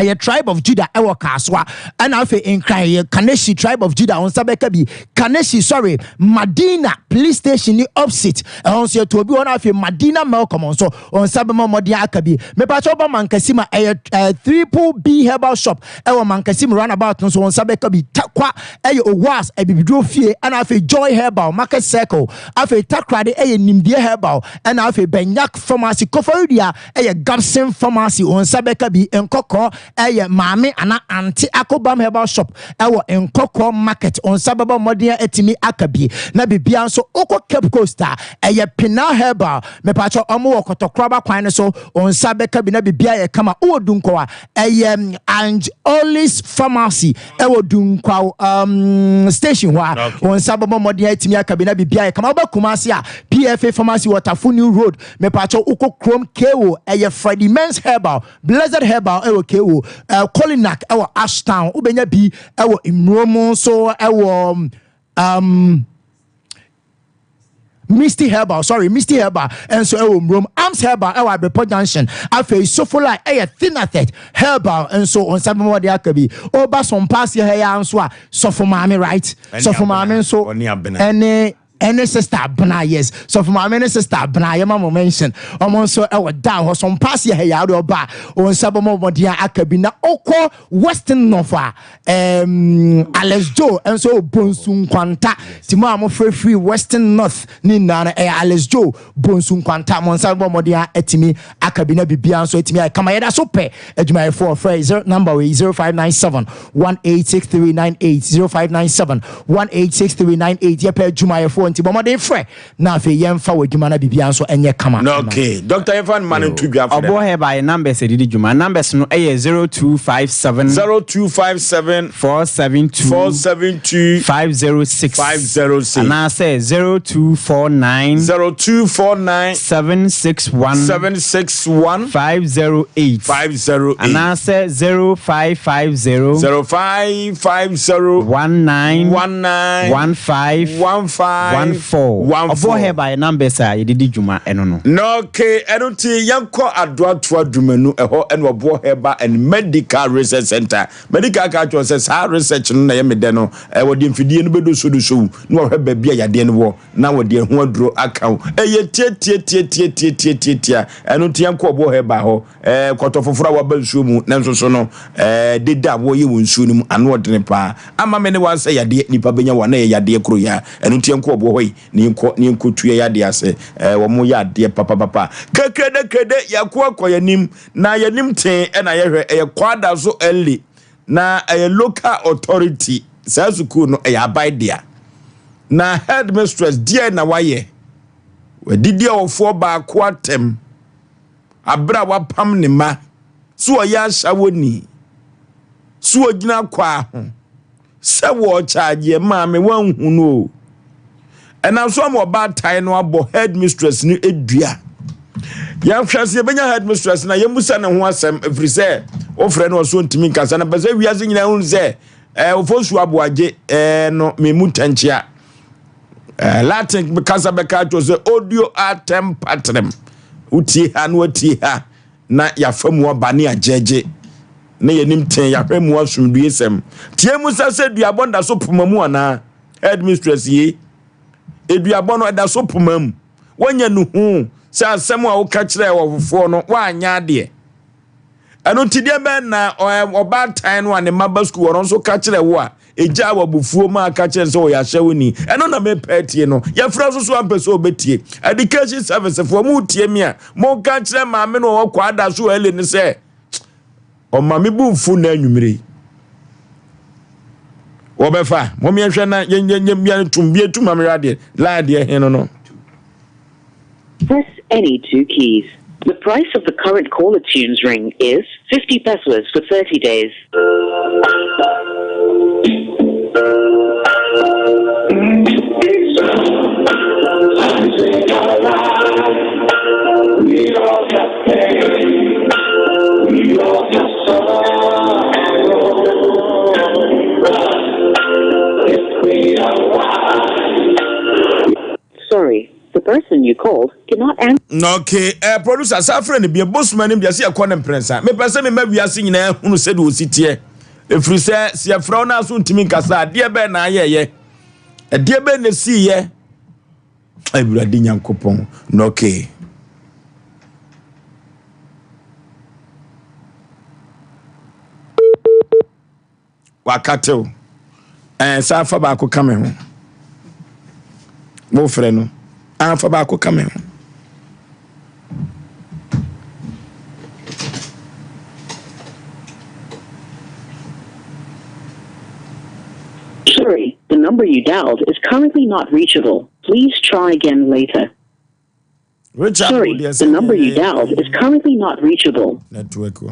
ɛyɛ Tribe of Judah ɛwɔ Kaasoa. Ɛna afei Nkran yɛ Kaneshi, Tribe of Judah, wɔn nsa bɛka bi. Kaneshi, sorry, Madina Police Station ni opposite ɛhɔ nso yɛtɔ obi hɔ. Na afei Madina Melcom nso wɔn nsa bɛma mmɔden aka bi. Mepatwa, ɔba Mankasi ma ɛyɛ Triple B Herbal Shop ɛwɔ Mankasi mu roundabout nso wɔn nsa bɛka bi. Takwa ɛyɛ Owas Abibiduro Fie, ɛna afei Joy Herbal, Market Circle. Afei Takoradi ɛyɛ Nimdeɛ Herbal, ɛna afei Benyak Pharmacy. Koforidua ɛyɛ Gabson Pharmacy, wɔn nsa bɛka bi. Nkɔkɔ ɛyɛ Maame ana Ante Akobam Herbal Shop ɛwɔ Nkɔkɔ Market, wɔn nsa bɛbɔ mmɔden atumi aka bi. Na biribiara nso, wokɔ Cape Coast a, ɛyɛ Pinal Herbal, mepatwɛ, ɔmo wɔ Kɔtɔkoraba kwan no so, wɔn nsa bɛka bi na biribiara yɛ kama. Wowɔ Dunkɔ a, ɛyɛ Ange Olis Pharmacy ɛwɔ Dunkwaw station hɔ a, wɔn nsa bɛbɔ mmɔden atumi aka bi na biribiara yɛ kama. Wobɛ Kumase a, PFA Pharmacy wɔ Tafo New Road. Mepatwɛ, wokɔ kurom Kewo, ɛyɛ Freddie Men's Herbal, Blessed Herbal ɛwɔ Kewo, Colinac ɛwɔ Ashtown. Wobɛnya bi ɛwɔ Mmurom nso ɛwɔ Misty Herbal, sorry, Misty Herbal nso ɛwɔ Mmurom. Arms Herbal ɛwɔ Abrepɔ Junction. Afei Sofola ɛyɛ Thinathet Herbal nso, wɔn nsa bɛma wɔde aka bi. Ɔba Sɔmpaase ha yi ara nso a, Sɔfo Maame, right, Sɔfo Maame nso ɛne Sister Abena, yes, Sɔfo Maame ne Sister Abena, yɛma mo mention. Ɔmo nso ɛwɔ down hɔ Sɔmpaase ha yi ara de, ɔba wɔn nsa bɛma wɔde aka bi. Na ɔkɔ Western North a, Alex Joe nso wɔ Bonsu Nkwanta. Ti mu a mofrɛfiri Western North ne nyinaa no, ɛyɛ Alex Joe, Bonsu Nkwanta. Mo nsa bɔ mmɔden a atumi aka bi na biribiara nso atumi ayɛ kama. Yɛda so pɛ adwumayɛfoɔ. Frɛ zero number wei, 0597 186398, 0597 186398. Yɛpɛ adwumayɛfoɔ nti bɔ mmɔden frɛ na afei yɛmfa wɔ adwuma na biribiara nso ɛnyɛ kama. Okay, Doctor, yɛmfa no ma no nto dwa. Ɔbɔ Herbal yɛ numbers ɛdidi dwuma. Numbers no ɛyɛ 0257 0257 472 472 506 506 anaasɛ 0249 0249 761 761 508 508 anaasɛ 0550 0550 19 19 15 15. 9 14. 1 Ɔbɔ 4. hɛ by numbers a yɛde di dwuma ɛno no. Na okay, ɛno nti yɛnkɔ Adoatoa Dumanu, ɛhɔ ɛna Ɔboɔ Herbal and Medical Research Center. Medical ka kyerɛ sɛ saa research no na ɛyɛ me dɛ no, wɔde mfidie no bɛdosodoso wo na wɔhwɛ baabi a yadeɛ no wɔ na wɔde ɛho aduro aka wo. Ɛyɛ tiatiatiatiatiatiatiatia. Ɛno nti yɛnkɔ Ɔboɔ Herbal hɔ. Ɛɛ kɔtɔ foforɔ a waba nsuo mu nanso so no ɛɛ deda a wɔyɛ wɔ nsuo no mu ano ɔdene paa. Ama me ne wansɛ yadeɛ nipa bɛnya wɔ na ɛyɛ yadeɛ koro yi a. Ɛno nti yɛnkɔ Ɔboɔ hɔ yi na yɛnkɔ na yɛnkɔ tu yɛ yadeɛ ase. Ɛɛ wɔn yɛ adeɛ papapapa. Kekrede krede yɛko akɔ yɛnim na yɛnim tee ɛna yɛhwɛ ɛyɛ Kwada so early na ɛyɛ local authority saa sukuu no ɛyɛ aban dea. Na headmistress deɛ na wayɛ wadidi ɔwofoɔ baako atɛm. Bere a wapam ne mma sɛ ɔyɛ ahyɛwoni, sɛ ogyina kwaa ho, sɛ wɔrekyaagyeɛ maame wanhu no o. Ɛnam so ama ɔbaatan no abɔ headmistress no dua. Yɛhwɛ sɛ yɛbɛnya headmistress na yɛmmusa ne ho asɛm ɛfiri sɛ wofrɛ no ɔso ntumi nkasa na pɛ sɛ wiase nyinaa hunu sɛ ɛɛ ofosu aboagye ɛɛ no memu ntɛnkyea. Eh, Latin kasa bɛka akyerɛ sɛ audio atem patrem. Wotie ha na watie ha na yɛafa mu aba ne agyɛgye na yɛnim tee yɛahwɛ mu asomdue sɛm. Tie mu sɛ sɛ duabɔ da so poma mu anaa headmistress ye. Eduabɔ no ɛda so poma mu. Woanya no hu sɛ asɛm a woka kyerɛɛ ɔfofoɔ no woanyɛ adeɛ. Ɛno nti deɛ bɛn na ɔbaatan no a ne mma ba sukuu ɔno nso ka kyerɛ wo a ɛgyaa wɔ abufuo ma aka kyerɛ sɛ ɔyɛ ahyɛwoni. Ɛno na mepɛ atie no. Yɛfrɛ nso so ampɛ sɛ ɔbɛtie. Education service foɔ mo tie me a monka kyerɛ maame no ɔwɔ kwaada so ɛle no sɛ ɔma me bu mfu na anwummere yi. Wɔbɛfa mom yɛnhwɛ na yɛnyɛ tum bi etum ma mehwɛ adeɛ line deɛ he no no. Press any two keys. The price of the current caller tunes ring is 50 pesos for 30 days. We all have pain. We all have sorrow. But if we are wise. Sorry, the person you called cannot answer. Okay, eh, producer, saa frɛ no bia, bosom anim deɛ sɛ yɛkɔ no mprɛnsa. Mepɛ sɛ mema wiase nyinaa hunu sɛdeɛ ɔsi teɛ. Ɛfiri sɛ, sɛ yɛfrɛ wo no aso ntumi nkasa a, adeɛ bɛn na ayɛyɛ? Ɛdeɛ bɛn na ɛsiiɛ? Awurade Nyankopɔn, na okay. Wakatew. Ɛɛ saa fa baako ka me ho. Wofrɛ no. Ah, fa baako ka me ho. Sorry, the number you dialed is currently not reachable. Please try again later. Richard, Sorry, the number you dialed is currently not reachable. Network.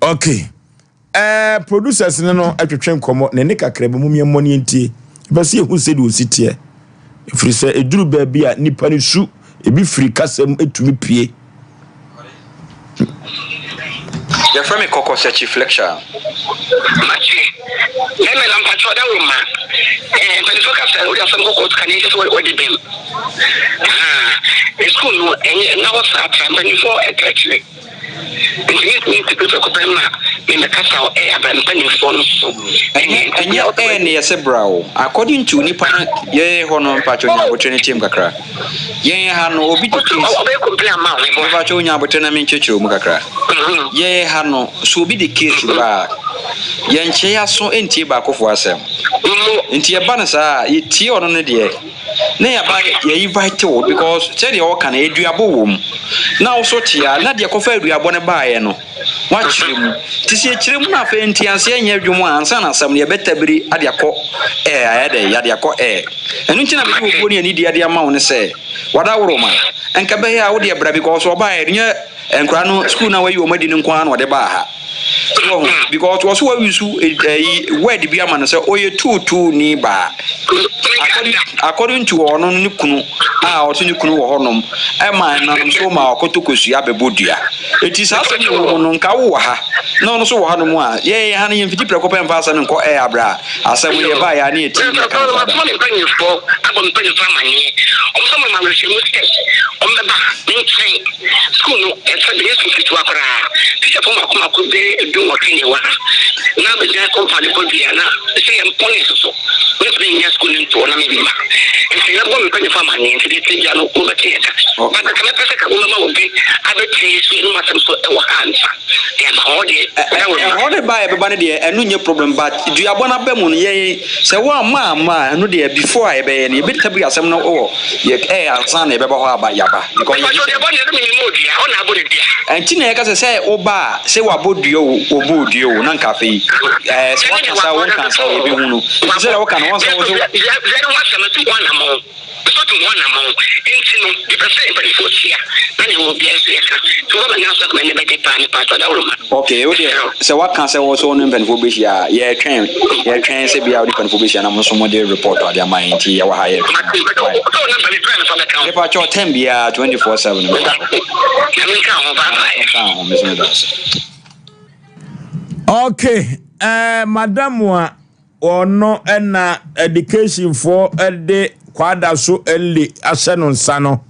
Okay. Eh, producers no no atwetwe nkɔmmɔ na ne kakra bi mu mmɔ ne ntie. Ɛbɛ sɛ yɛhu sɛdeɛ ɔsi teɛ. Ɛfiri sɛ ɛduru baabi a nipa no su ebi firi kasa mu ɛtumi pue. Yɛfrɛ me Kɔkɔ Sɛkyi Fleksha. Mate. Mɛmɛ na mpakyɛ ɔda wo ma. Eh, mpanyinfoɔ ka sɛ wode asɛm kɔ kɔɔto ka ne nkyɛ sɛ wɔde bɛm. Ahaa, sukuu no ɛnyɛ na hɔ saa tra mpanyinfoɔ ɛtrɛkyerɛ. Nti ne ntumi nti prɛko pɛ ma memmɛkasa wɔ ɛyɛ abira mpanyinfoɔ no so. Ɛnyɛ ɛnyɛ ɛɛ ne yɛsɛ bra o. According to nipa no yɛyɛ hɔ no mpakyɛ nya abotrɛ no tie mu kakra. Yɛn ha no obi de case. Ɔbɛyɛ complain ama wo meboa. Mepakyɛ nya abotrɛ na menkyerɛkyerɛ wo mu kakra. Yɛn ha no sɛ obi de case ba a yɛnkyɛ yɛaso ntie baakofoɔ asɛm. Nti ɛba no saa a yɛtie ɔno no deɛ na yɛaba yɛ invite wo because sɛdeɛ ɔka no aduabɔ wɔ mu na wo so te a na deɛ kɔfa aduabɔ no baeɛ no Woakyerɛ mu. Nti sɛ yɛkyerɛ mu na afei nteaseɛ nyɛ adwuma a, ansa na asɛm no yɛbɛtabiri ade akɔ ɛɛ ayɛ dɛ, yɛade akɔ ɛɛ. Ɛno nti na mede obuo ne anidie de ama wo no sɛ, w'adaworoma, nka ɛbɛyɛ a wodeɛ bra because ɔbaeɛ no nyɛ nkwadaa no sukuu no a wayi wɔn adi no nko ara na ɔde baa ha. So wahu? Because wɔ so wawisu ɛyi word bi ama no sɛ ɔyɛ tuutuu ni baa. According according to ɔno ne kunu a ɔte ne kunu wɔ hɔnom ɛma ɛnam so ma ɔkɔtɔ kosua bɛbɔ dua. Eti saa asɛm no wɔ mu no nka wo wɔ ha na ɔno nso wɔ hanom a yɛn ha no yɛmfiti prɛko pɛ mfa asɛm nkɔ ɛyɛ abrɛ a asɛm no yɛbaeɛ a ne yɛtie ne yɛka no saa da. Masoma me mpanyimfoɔ abɔ me mpanyimfoɔ amanneɛ. Wɔn nso ama me awerɛhyɛmu sɛ wɔbɛba me nkyɛn. Sukuu no, ɛsɛ bɛyɛ sukuu ketewa koraa. Tikyafoɔ mmaako mmaako bɛyɛ dunwɔtwe na ɛwɔ ha. Na abɛgyina compound kɔ dua na sɛ yɛmpɔn nso so, mentumi nnya sukuu no ntoɔ na memma. Nti mɛbɔ me mpanyimfoɔ amanneɛ nti deɛ ɛteɛ biara no mobɛte yɛn ka. But anka mɛpɛ sɛ ka mobɛma obi abɛtie sukuu no mu asɛm so wɔ ha ansa. Ɛhɔ ne ba a yɛbɛba no deɛ ɛno nyɛ problem but duabɔ no aba mu no yɛn sɛ woamma amma a ɛno deɛ before a yɛbɛyɛ no yɛbɛtabiri asɛm no wɔ yɛ ɛyɛ ansa na yɛbɛba hɔ aba yaba because yɛn ɛnti na yɛka sɛ sɛ woba a sɛ wabɔ dua o wɔbɔ dua o na nka afei ɛɛ sɛ waka sa wonka sa yɛbɛhu no nti sɛ woka no wɔn sɛ wo so Bɛbɛtu ho anammɔn. Enti no, yɛpɛ sɛ mpanimfoɔ hyia na nea wɔwɔ biara nso yɛka. Sɛ woba m'ani so a, m'ani bɛgye paa. Mepatɔ dawuroma. Ok, wo deɛ sɛ woaka sɛ wo nso wo ne mpanimfoɔ bɛhyia a, yɛretwɛn, yɛretwɛn sɛ bia wo ne mpanimfoɔ bɛhyia na mo nso mode report ade ama yɛn nti yɛwɔ ha yɛretwɛn. Mate, mepatɔ wo number bi frɛ me fa bɛka ho. Mepatɔ time biara 24/7 mɛka ho. Nyame nka ho, bye bye. Nka ho, me nso meda ase. Ok, eh, madam a Ɔno na education foɔ de Kwadaso Eli ahyɛ no nsa no.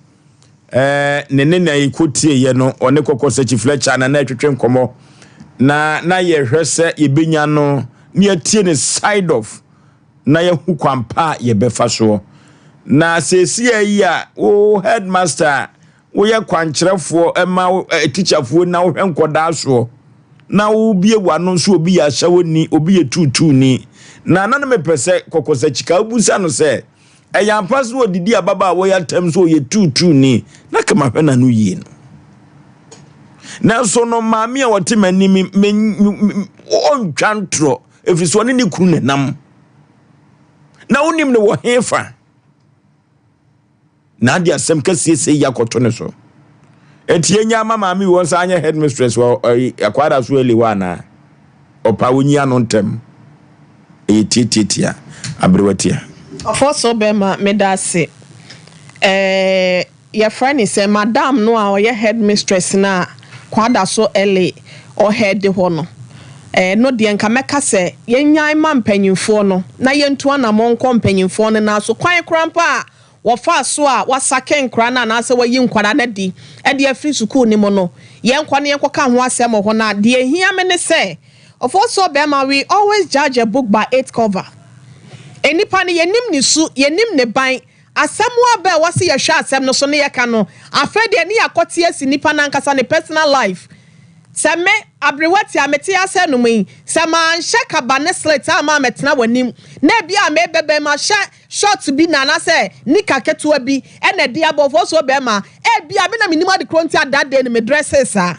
Ne ne na yɛkɔtieeɛ no, ɔne Kɔkɔ Sakyi Fletcher na na ɛtwetwe nkɔmmɔ. Na na yɛhwɛ sɛ yɛbɛnya no na yɛatie ne side of na yɛahu kwan pa a yɛbɛfa soɔ. Na seesia yi a wo headmaster a Woyɛ kwankyerɛfoɔ ma tikyafoɔ na wohwɛ nkɔdaa soɔ na wobie w'ano nso obi yɛ ahyɛwoni, obi yɛ tuutuuni. Na na no mepɛ sɛ kɔkɔsakyika wobusa no sɛ ɛyɛ ampa sɛ ɔdidi ababaawa yi atɛm sɛ ɔyɛ tuutuuni na kama hwɛ n'ano yie no. Nanso no maame a ɔte m'anim ɔntwa ntorɔ ɛfiri sɛ ɔne ne kunu na nam. Na wonim no wɔ hefa? Na ade asɛm kɛseɛ sɛ yi akɔto ne so. Enti yɛnya ama maame wɔ nsa anyɛ headmistress wɔ akwada so eli hɔ anaa? Ɔpa wonyi ano ntɛm. Ɛyɛ tiatiatia aberewa tia. Ɔfɔso bɛma meda ase. Ɛɛ yɛfrɛ ne sɛ madam no a ɔyɛ headmistress no a Kwadaso Eli ɔhead hɔ no. Ɛɛ no deɛ nka mɛka sɛ yɛnyae ma mpanyinfoɔ no na yɛntu anamɔn nkɔ mpanyinfoɔ no nan so. Kwan koraa mpo a wɔfaa so a wɔasake nkwadaa no anaasɛ wɔayi nkwadaa no adi de afiri sukuu no mu no, yɛnkɔ na yɛnkɔka ho asɛm wɔ hɔ. Na deɛ ɛhia me ne sɛ, Ofosuo barima, we always judge a book by its cover. Nnipa no, yɛnnim ne su, yɛnnim ne ban. Asɛm aba a ɛwɔ sɛ yɛhwɛ asɛm no so na yɛka no, afei deɛ ne yɛakɔte asi nipa no ankasa ne personal life. Sɛ me, aberewa ti a mete ase anom yi, sɛ manhyɛ kaba ne slit amma ammɛtena w'anim, na ebia merebɛbɛn mahyɛ short bi na anaasɛ nika ketewa bi na ɛde abɔ ɔfɔɔsoɔ bɛrima, ebia me na mennim ade korɔ nti a that day no me dressee saa.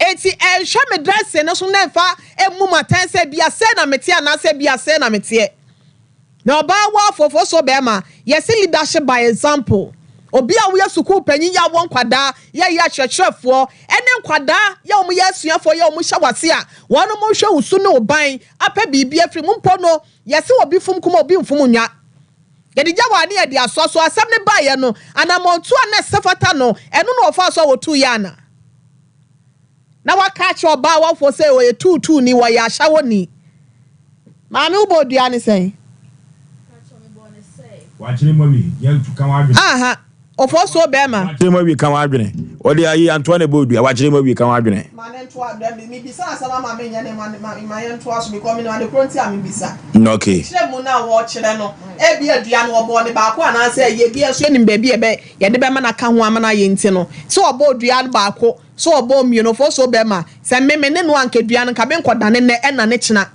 Enti ɛnhwɛ me dressing no so na ɛmfa mmu me atɛn sɛ ebia sei na meteɛ anaasɛ ebia sei na meteɛ. Na ɔbaa wɔ afoforo so bɛɛma. Yɛse leadership by example. Obi a woyɛ sukuu panyin yɛ a wowɔ nkwadaa yɛ yɛ akyerɛkyerɛfoɔ ɛne nkwadaa yɛ wɔn yɛ asuafoɔ yɛ wɔn hyɛ wase a wɔnom nhwɛ wo su ne wo ban apɛ biribi afiri mu mpo no yɛse obi fom kuma obi mfom nwa yɛde gya wɔ a ne yɛde asoa so asɛm no baeɛ no anamɔntuo a na ɛsɛ fata no ɛno na wɔfaa so a wɔtuu yɛ ana Na waka akyerɛ ɔbaa wafoɔ sɛ ɔyɛ tuutuuni, wɔyɛ ahyawoni. Maame wobɔɔ dua ne sɛn? Wakyere mu awie, yɛn tu ka w'adwene. Aha, ɔfɔsuo bɛɛma. Wakyere mu awie ka w'adwene. Ɔde ayi antoa na ɛbɔɔ dua, wakyere mu awie ka w'adwene. Ma ne ntoa, dabi, mebisa asɛm ama menyɛ ne ma ma yɛn ntoa so because menim ade korɔ nti a mebisa. Okay. Kyerɛ mu no a wɔkyerɛ no, ebia dua no wɔbɔɔ ne baako anaasɛ ɛyɛ ebia nso yɛnim baabi a yɛbɛ yɛde bɛma no aka ho ama no ayɛ nti no, sɛ wɔbɔɔ dua no baako So ɔbɔɔ mmienu ɔfɔ so bɛɛma sɛ me me ne no anka dua no nka me nkɔ dane nnɛ ɛna ne kyena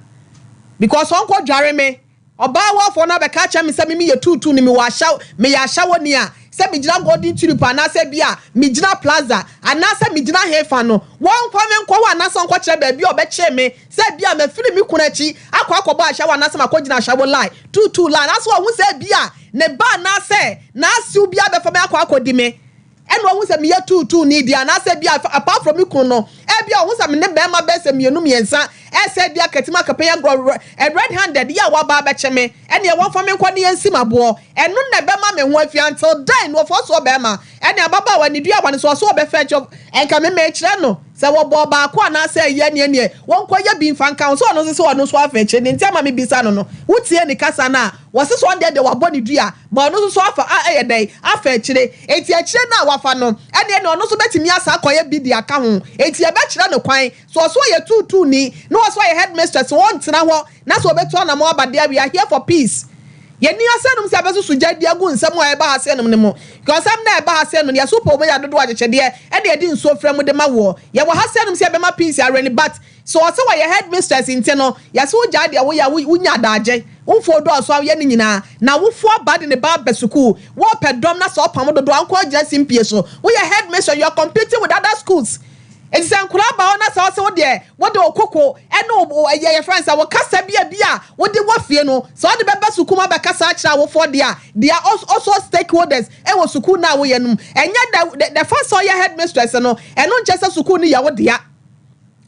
because ɔnkɔ dware me ɔbaa wafoɔ no abɛka akyerɛ me sɛ me me yɛ tuutuu ni me wɔ ahyɛ me yɛ ahyɛwɔni a sɛ me gyina golden tulip anaasɛ bi a me gyina plaza anaasɛ me gyina hefa no wɔnkɔ me nkɔ hɔ anaasɛ ɔnkɔ kyerɛ baabi a ɔbɛkyee me sɛ bi a mafiri me kunu akyi akɔ akɔbɔ ahyɛwɔ anaasɛ makɔ gyina ahyɛwɔ line tuutuu line anaasɛ ɔho sɛ bi a ne ba anaasɛ n'asew bi abɛfa me akɔ akɔdi me Ɛna wahu sɛ meyɛ tuutuuni deɛ anaasɛ ebia apart from me kunu no Ebia ɔho sɛ me ne bɛrima bɛyɛ sɛ mmienu mmiɛnsa ɛsɛ di akatim akapɛn agorɔ red handed yɛ a waba abɛkye me ɛneɛ wɔmfa me nkɔ ne yɛnsi m'aboɔ ɛno na ɛbɛma me ho afi until then no ɔfɔ soɔ bɛrima ɛne ababaawa ne dua wane so ɔso ɔbɛfɛ kyɛ ɛnka me mekyerɛ no sɛ wɔbɔ baako anaasɛ ɛyɛ neɛ neɛ wɔnkɔ yɛ bi mfa nka ho sɛ ɔno nso sɛ ɔno nso afa akyire ne nti ama me bisa no no wotie ne kasa no a wɔse sɛ ɔno deɛ deɛ wabɔ ne dua ma ɔno nso so afa a ɛyɛ dɛn afa akyire enti akyire no a wafa no ɛneɛ ne ɔno nso bɛtumi asa akɔyɛ bi de aka ho enti yɛbɛkyerɛ no kwan So ɔso ɔyɛ tuutuuni na ɔso ɔyɛ headmistress ɔntena hɔ na sɛ ɔbɛtu anamɔn aba deɛ we are here for peace. Yɛnni asɛnnom sɛ yɛbɛsoso gya de agu nsɛm a ɛba ha sɛnom no mu. Because asɛm no a ɛba ha sɛnom no yɛso pɛ omega dodoɔ agyekyedeɛ ɛna yɛde nsuo fra mu de ma woɔ. Yɛwɔ ha sɛnom sɛ yɛbɛma peace areni but sɛ ɔse ɔyɛ headmistress nti no yɛse wogyae deɛ woyɛ a wonya adaagye. Wo mfoo dɔɔso a woyɛ ne nyinaa na wofo aba de ne ba aba sukuu. Wɔpɛ dɔm na sɛ ɔpam dodoɔ a nkɔ gyina simpie so. Woyɛ headmistress you are competing with other schools. Enti sɛ nkwadaa ba hɔ na sɛ ɔsɛ wo deɛ wode wo koko ne wo ɛyɛ yɛfrɛ no sɛ wo kasa bi a bi a wode wɔ fie no sɛ ɔde bɛba sukuu mu abɛkasa akyerɛ awofoɔ deɛ a they are also stakeholders wɔ sukuu no a woyɛ no mu. Ɛnyɛ the the fact sɛ ɔyɛ headmistress no ɛno nkyerɛ sɛ sukuu no yɛ wo dea.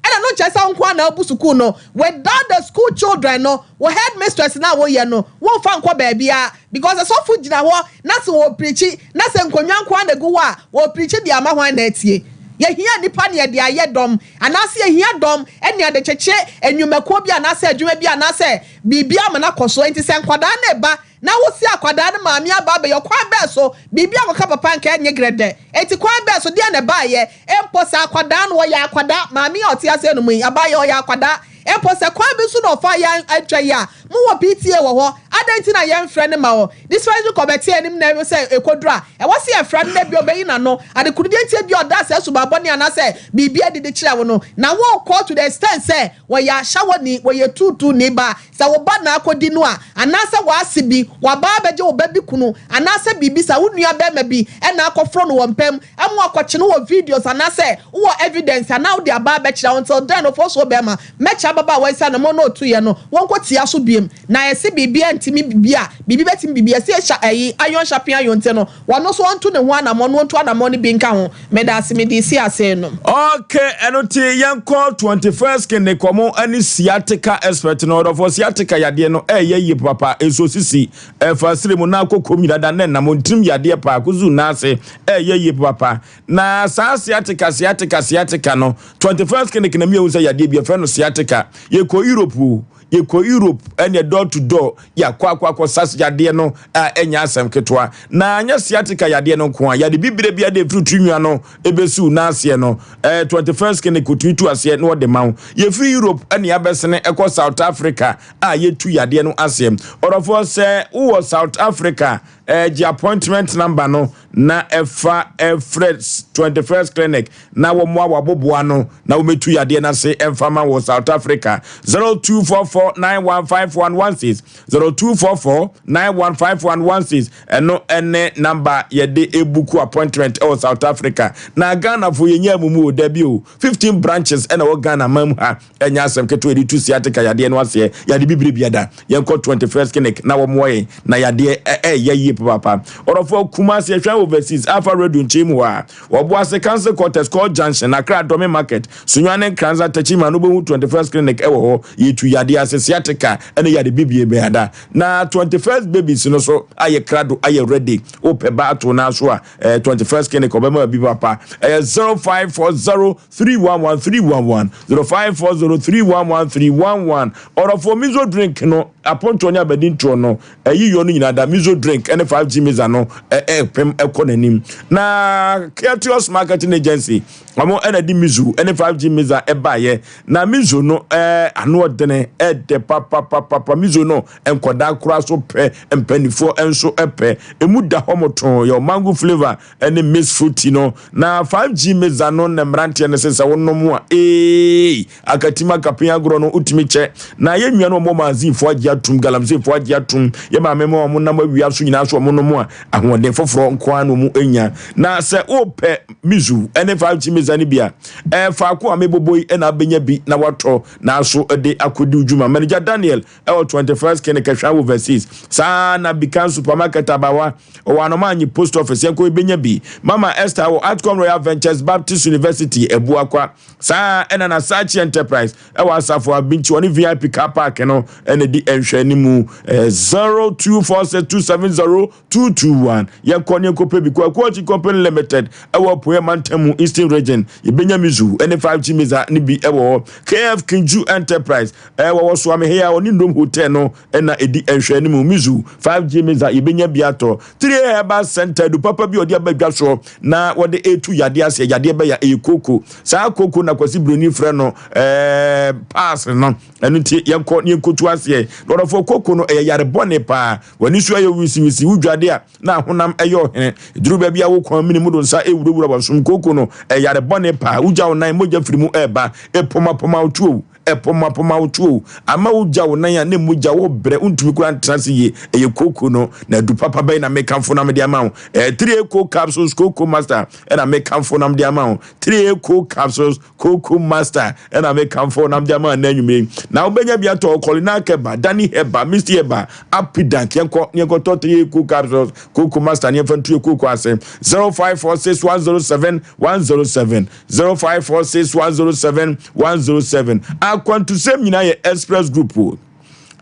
Ɛna ɛno nkyerɛ sɛ wo nko ara na wobu sukuu no. Without the school children no Wo headmistress no a woyɛ no wonfa nkɔ baabiara because sɔfo gyina hɔ na sɛ ɔrepreachi na sɛ nkonnwa nko ara na egu hɔ a ɔrepreachi de ama hwan na atie? Yɛhia nnipa na yɛde ayɛ dɔm anaasɛ yɛhia dɔm ne yɛde kyekye nnwumakuo bi anaasɛ adwuma bi anaasɛ biribi ama no akɔ so. Enti sɛ nkwadaa no reba na wose akwadaa no maame aba abɛyɛ ɔkwan bɛn so biribi a wɔka papa nka ɛnyɛ grɛdɛ enti kwan bɛn so deɛn na ɛbaeɛ mpo sɛ akwadaa no ɔyɛ akwadaa maame a ɔte ase no mu yi abaayɛ ɔyɛ akwadaa Mpo sɛ kwan bi so na ɔfaa yɛn antwa yi a, mowɔ PTA wɔ hɔ, adɛn nti na yɛmfrɛ no ma ɔ dispensary kɔbɛte anim na ɛwɔ sɛ ɛkɔduru a, ɛwɔ sɛ yɛfrɛ no na ebia ɔbɛyi n'ano, adekodeɛ nti ebia ɔdaa saa suban bɔne anaasɛ biribi adi de kyerɛ wo no, na worekɔ to the extent sɛ wɔyɛ ahyɛwɔni, wɔyɛ tuutuuni ba, sɛ wo ba na akɔdi no a, anaasɛ w'ase bi, waba abɛgye wo ba bi kunu, anaasɛ biribi saa, wo nua barima bi na akɔforo no wɔ mpa mu, ma wakɔkye no wɔ videos anaasɛ wowɔ evidence anaa wode aba abɛkyerɛ until then no fɔsoɔ bɛɛma mɛkyɛ ababaawa yi sɛ anamɔn na ɔtuiɛ no wɔnkɔ tia so biom na yɛse biribiara ntimi biribi a biribi bɛtumi biribi yɛse yɛ ɛyi iron sharpen iron nti no wɔno nso ɔnto ne ho anamɔn na ɔntu anamɔn no bi nka ho medaase mede si ase no. Ok ɛno te yɛnkɔ 21st kene kɔmo ne sciatica expert no ɔdɔfoɔ sciatica yadeɛ no ɛyɛ yie papa nsuo sisi ɛfa siri mu na akɔ kom nyina da na ɛnam ntirim yadeɛ paa kuzu naase ɛyɛ yie papapa. Na saa sciatica, sciatica, sciatica no, 21st clinic na miehu sɛ yadeɛ bi yɛfrɛ no sciatica. Yɛkɔ Europe o, yɛkɔ Europe ɛneɛ door to door yɛakɔ akɔ akɔ sa yadeɛ no a ɛnyɛ asɛm ketewa. Na anyɛ sciatica yadeɛ no nko a, yade bibire bi ade ɛfiri tiri nwa no ɛbɛsiw n'aseɛ no, ɛɛ 21st clinic kɔtumi tu aseɛ na wɔde ma wo. Yɛfiri Europe ɛne abɛsene ɛkɔ South Africa a yɛtu yadeɛ no aseɛ. Ɔdɔfoɔ sɛ wowɔ South Africa Gye appointment number no na ɛfa frɛ 21st Clinic na wɔmmoa w'aboboa ano na wɔmmɛtu yadeɛ no ase mfa ma wɔ South Africa. 0244915116 0244915116 ɛno ɛne number yɛde ebuku appointment ɛwɔ South Africa. Na Ghanafoɔ yɛnyɛ amumu o, dabi o, 15 branches ɛna ɛwɔ Ghana man mu ha. Ɛnyɛ asɛm ketewa yɛde tu sciatica yadeɛ no aseɛ yɛade bibire bia da yɛnkɔ 21st clinic na wɔmmoa yɛn na yadeɛ ɛɛyɛ yie papaapa ɔdɔfoɔ Kumasi ɛhwɛn overseas Alpha radio nkyɛn mu hɔ a wɔbo ase council quarters call junction Accra Dome market Sunyani Nkoranza Techiman no wobɛhu 21st clinic ɛwɔ hɔ yɛtu yadeɛ ase sciatica ɛne yade bibie bia da na 21st babies no so ayɛ krado ayɛ ready wopɛ ba ato no aso a 21st clinic ɔbɛma bi papa ɛyɛ 0540 311 311 0540 311 311 Ɔdɔfoɔ miso drink no apontoɔ ne abadintoɔ no ɛyi yɔ no nyinaa da miso drink ɛne 5G misa no ɛpem ɛkɔ n'anim na Keltios Marketing Agency wɔn ɛna de miso ɛne 5G misa ɛbaeɛ na miso no ɛɛ ano ɔdene ɛdɛ papapapapa miso no nkɔdaa koraa so pɛ mpanimfoɔ nso pɛ emu da hɔ motoo yɛ mango flavour ne Miss Fruity no. Na 5G Meza no na mmeranteɛ no se sɛ wonom a, eei, akatim akapen agorɔ no wotumi kyɛ. Na yɛn nua no wɔn Mazifoɔ agye atum, Galamseyfoɔ agye atum, yɛn maame ma wɔn nam awia so nyinaa so wɔn nom a, ahoɔden foforɔ nko ara na wɔn nya. Na sɛ wopɛ Mizu ne 5G Meza. mixer no bi a, ɛɛ faako a mebobɔ yi na abɛnya bi na watɔ na aso de akɔdi wo dwuma. Manager Daniel ɛwɔ 21st Clinic Ahwea Overseas. Saa na Bikan Supermarket Abawa ɔwɔ Anomaanyi Post Office yɛnkɔ yɛbɛnya bi. Mama Esther wɔ Atcom Royal Ventures Baptist University Abuakwa. Saa ɛna na Sachi Enterprise ɛwɔ Asafo Abinkyi ɔne VIP car park no ɛna di nhwɛanimu. 02462702 221 Yɛnkɔ ne yɛnkɔpɛ bi. Kwaku Ɔkye Company Limited ɛwɔ Apueɛ Mantam mu, Eastern Region. Yɛbɛnya Mizu ne 5G Meza no bi ɛwɔ hɔ. KF Kinju Enterprise ɛwɔ wɔ Soame a ɔne Ndom Hotel no ɛna ɛdi nhwɛanimu. Mizu 5G Meza yɛbɛnya bi atɔ. 3A Herbal Center adu papa bi a ɔde aba dwa soɔ na wɔde ɛretu yadeɛ aseɛ. Yadeɛ bɛya ɛyɛ koko. Saa koko na Kwasi Broni frɛ no ɛɛ pass no. Ɛno nti yɛnkɔ ne yɛnkɔtu aseɛ. Dɔdɔfoɔ koko no ɛyɛ yare bɔne paa. W'ani so ayɛ wisiwisi, wodwade a na ahonam ɛyɛ ɔhene. Ɛduru baabi a wo kɔn mene mu do nsa ɛwurawura w'asom. Koko no ɛyɛ yare bɔne paa. Wogya wo nan mogya firi mu ɛreba. Ɛpomapoma wo tuo, ɛpomapoma wo tuo. Ama wogya wo nan a na mogya wo brɛ, wontumi koraa ntena ase yie. Ɛyɛ koko no. Na adu papa bɛn na mekamfo na mede ama wo? Ɛyɛ 3A Coke Capsules Koko Master ɛna mekamfo na mede ama wo. 3A Coke Capsules Koko Master ɛna me kamfo nam de ama ɛnɛ anwummerɛ yi. Na wobɛnya bi atɔ Kɔlina Kɛba, Dani Hɛba, Misty Hɛba, Apidank. Yɛnkɔ ne yɛnkɔtɔ 3 Cool Capsules, Koko Master ne yɛmfa ntu koko ase. 0546 107 107 0546 107 107. Akwantusɛm nyinaa yɛ Express Group o.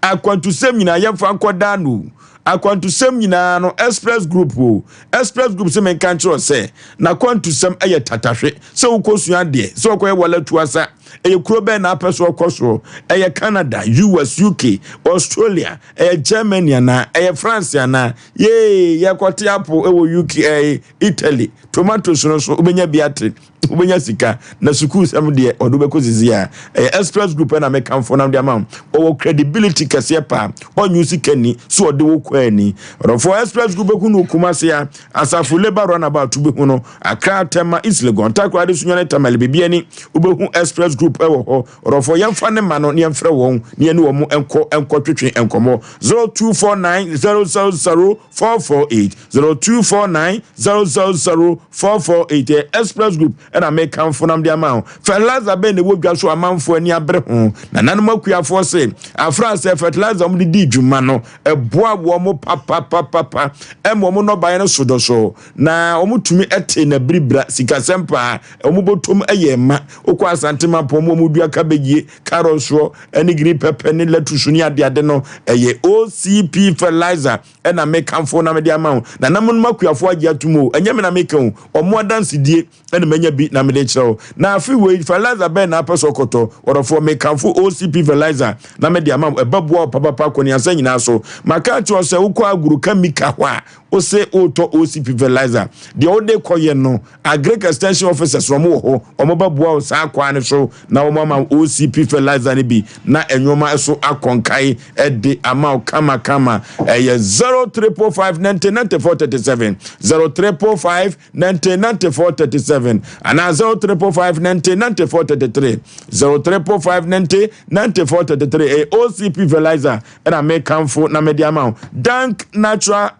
Akwantusɛm nyinaa yɛmfa nkɔ daa no o. Akwantusɛm nyinaa no Express Group o. Express Group sɛ menka nkyerɛ sɛ n'akwantusɛm yɛ tatahwe. Sɛ wokɔsua adeɛ, sɛ wɔkɔyɛ wala tu asa, ɛyɛ kuro bɛn na apɛ so ɔkɔ soɔ? Ɛyɛ Canada, US, UK, Australia, ɛyɛ Germany anaa? Ɛyɛ France anaa? Yee, yɛkɔte apo wɔ UK, ɛyɛ Italy. Tomatoes no so wobɛnya bi ate. Wobɛnya sika na sukuu sɛm deɛ ɔde wobɛkɔ sisi a ɛyɛ express group ɛna mekamfo nam de ama wo. Ɔwɔ credibility kɛseɛ paa, ɔnyɛ wo sika ni so ɔde wo kɔ ani. Ɔdɔfoɔ express group bɛhu no Kumasi a asafo labour runabout wobɛhu no Accra, Tema, East Legon, Takoradi, Sunyani, Tamale, baabi ani wobɛhu express group ɛwɔ hɔ. Ɔdɔfoɔ yɛmfa ne ma no na yɛmfrɛ wɔn na yɛne wɔn nkɔ nkɔtwetwe nkɔmmɔ 0249 000 448 0249 000 448 ɛyɛ Express Group ɛna mekamfo nam de ama wo. Fertilizer bɛn na ɛwɔ dwa so amanfoɔ ani abere ho? Nananom akuafoɔ se afra sɛ fertilizer wɔn de di dwuma no ɛboa wɔn papapapapa ɛma wɔn nnɔbaeɛ no so dɔsɔ na wɔn tumi ɛte na biribira sikasɛm paa wɔn bɔtɔm ɛyɛ mma. Wokɔ Asante Mampɔn mu wɔn dua cabbage, carrot soɔ ɛne green pepper ne lettuce ne adeade no ɛyɛ OCP fertilizer ɛna mekamfo na mede ama wo. Nananom akuafoɔ agye atom o, ɛnyɛ me na meka o, wɔn adansedie ɛna manya bi na mede kyerɛ wo. Na afe wei fertilizer bɛn na apɛ sɛ ɔkɔtɔ? Ɔdɔfoɔ, mekamfo OCP fertilizer na mede ama wo, ɛbɛboa wo papapa akɔneasa nyinaa so. Maka akyerɛ wo sɛ wokɔ Aguru Kamika hɔ a, wose wotɔ OCP fertilizer, deɛ wode kɔyɛ no Agric extension officers wɔn wɔ hɔ, wɔn bɛboa wo saa kwan no so na wɔn ama wo OCP fertilizer no bi na nneɛma so akɔ nkae de ama wo kama kama. Ɛyɛ zero triple five ninety 94 37 zero triple five 90 94 37 anaa zero triple five 90 94 33 zero triple five 90 94 33. Ɛyɛ OCP fertilizer ɛna mekamfo na mede ama wo. Dank Natural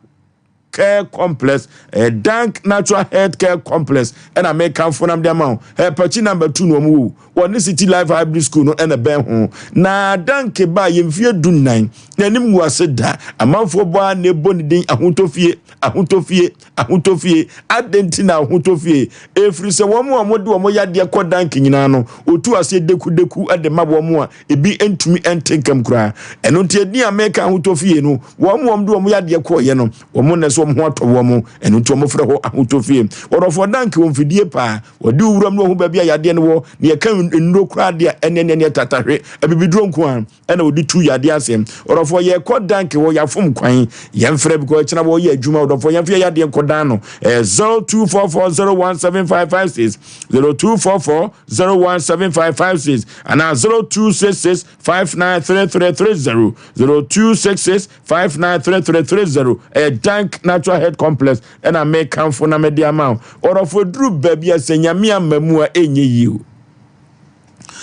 Care Complex, ɛyɛ Dank Natural Health Care Complex ɛna mekamfo nam de ama wo. Ɛpakyi number 2 na wɔn wɔ wɔne City Life Hybrid School no ɛna bɛn ho. Na Dank ba yɛ mfie 14 na anim gu ase da. Amanfoɔ bɔ a na ɛbɔ ne din ahotɔ fie, ahotɔ fie, ahotɔ fie. Adɛn nti na ahotɔ fie? Ɛfiri sɛ wɔn a wɔde wɔn yadeɛ kɔ Dank nyinaa no, wɔtu aseɛ dekudeku de ma wɔn a ebi ntumi nte nkam koraa. Ɛno nti edin a meka ahotɔ fie no, wɔn a wɔde wɔn yadeɛ kɔɔeɛ no, wɔn na ɛsɛ wɔn ho atɔ wɔn. Ɛno nti wɔfrɛ hɔ ahotɔ fie. Wɔdɔfoɔ Dank wɔ mfidie paa. Wɔde wo wuram na wɔhu baabi a yadeɛ no wɔ. Na yɛka nnuro koraa deɛ a, ɛneɛ neɛ tatahwe, abibiduro nko ara ɛna wɔde tu yadeɛ ase. Wɔdɔfoɔ yɛkɔ Dank hɔ, yɛafom kwan. Yɛmfrɛ because ɛkyena wɔyɛ adwuma. Wɔdɔfoɔ yɛmfa yɛ yadeɛ nkɔdan no. Ɛyɛ 0244017556, 0244 017556 anaa 0266 593330, 0266 593330. Ɛyɛ Dank Natural Health Complex ɛna mekamfo na mede ama wo. Ɔdɔfo duru baabi a sɛ Nyame amma mu a ɛnyɛ yie o.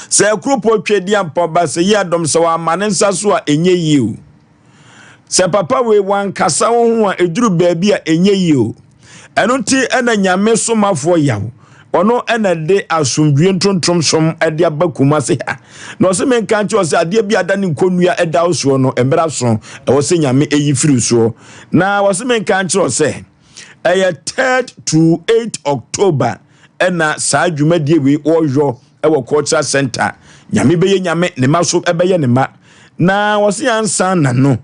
Sɛ akuropɔ twɛ di ampa ba sɛ yi adɔm sɛ wama ne nsa so a ɛnyɛ yie o. Sɛ papa wei wankasa wo ho a ɛduru baabi a ɛnyɛ yie o. Ɛno nti ɛna Nyame somafoɔ yaw. Ɔno na ɛde asomdwie ntontom som de aba Kumasi ha. Na ɔse menka nkyerɛ wo sɛ adeɛ bi a ada ne nkonnua ɛda wo soɔ no, mmerɛ aso ɛwɔ sɛ Nyame ɛyi firi wo soɔ. Na ɔse menka nkyerɛ wo sɛ ɛyɛ 3rd to 8 October ɛna saa dwumadie wei wɔyɔ ɛwɔ Cultural Center. Nyame bɛyɛ Nyame, ne ma so ɛbɛyɛ ne ma. Na ɔse ansa na no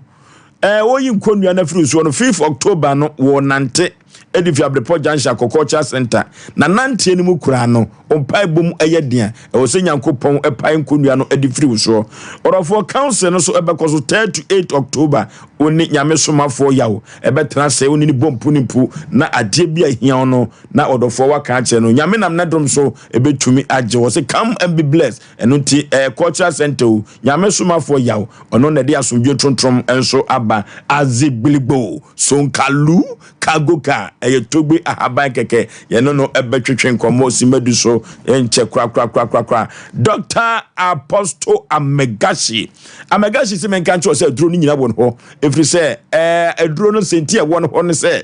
ɛɛ wɔyi nkonnua no afiri soɔ no 5th October no wɔnante ɛde fi Abrepɔ Junction akɔ Cultural Center. Na nanteɛ no mu koraa no, wo mpaebɔ mu ɛyɛ den a, ɛwɔ sɛ Nyankopɔn ɛpae nkonnua no ɛde firi wo soɔ. Ɔdɔfoɔ, council no so ɛbɛkɔ so 3rd to 8 October. Wo ne Nyame somafoɔ Yaw ɛbɛtena ase, wo ne no bɔ mpu ne mpu, na adeɛ bi a ɛhia wo no, na ɔdɔfoɔ waka akyerɛ no. Nyame nam n'adom so ɛbɛtumi agye wo. Ɔse come and be blessed. Ɛno nti ɛyɛ Cultural Center o, Nyame somafoɔ Yaw, ɔno na ɛde asomdwoe trontrom nso aba. Azigbiligbo, Sonkalu, Cargo car, ɛyɛ Togbe ahaban kɛkɛ, yɛne no bɛtwetwe nkɔmmɔ simadu so nkyɛ korakorakorakora. Dɔkta Apostle Amegashi, Amegashi se menka nkyerɛ wo sɛ aduro no nyina wɔ ne hɔ, ɛfiri sɛ ɛɛ aduro no sɛnti ɛwɔ ne hɔ ne sɛ,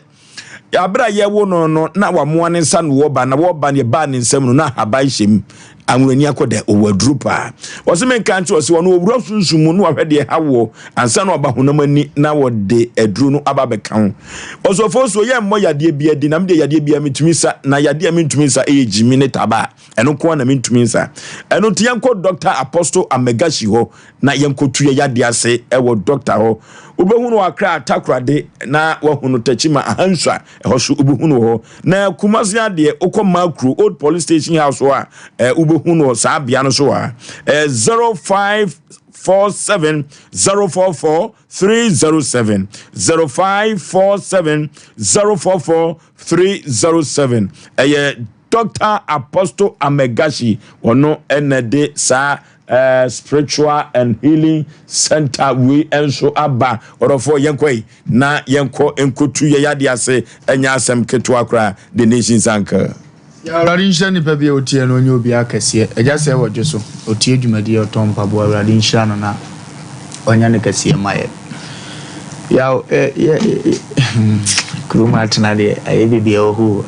Bere a yɛwo no no, na wamoa ne nsa na wɔba, na wɔba no yɛbaa ne nsam no, na ahaban hyɛ mu. Anwonani akɔ dɛ, ɔwɔ aduro paa. Ɔse menka nkyerɛ ɔse ɔno ɔwura sunsum mu na wahwɛ deɛ ɛha woɔ ansa na waba honam ani na wɔde aduro no aba abɛka ho. Ɔsɔfoɔ so yɛ mmɔ yadeɛ biara din, na medeɛ yadeɛ biara metumi sa, na yadeɛ a mentumi nsa ɛyɛ gyimi ne taba. Ɛno nko ara na mentumi nsa. Ɛno nti yɛnkɔ Dɔkta Apostle Amegashi hɔ na yɛnkɔtu yɛ yadeɛ ase wɔ dɔkta hɔ. Wobɛhu no wɔ Accra Takoradi na wahu no Techiman Ahansua, ɛhɔ so wobɛhu no wɔ hɔ. Na Kumasi adeɛ wokɔ Makro Old Police Station House hɔ a, wobɛhu no wɔ saa bea no so hɔ a. 0547 044 307 0547 044 307 ɛyɛ Doctor Apostle Amegashi ɔno na ɛde saa eh, spiritual and healing center wei nso aba. Ɔdɔfoɔ yɛnkɔ yi na yɛnkɔ nkotu yɛ yadeɛ ase, ɛnyɛ asɛm ketewa koraa. The Nation's Anchor. Yɛ Awurade nhyira nipa bi a otie no ɔnyɛ obiara kɛseɛ Agya sɛ wɔ dwo so otie dwumadie ɔtɔn mpaboa Awurade nhyira no na ɔnyɛ no kɛseɛ ma yɛ Yaw eh yɛ eh hmm kurom atena deɛ ayɛ biribi ɛwɔ hɔ o.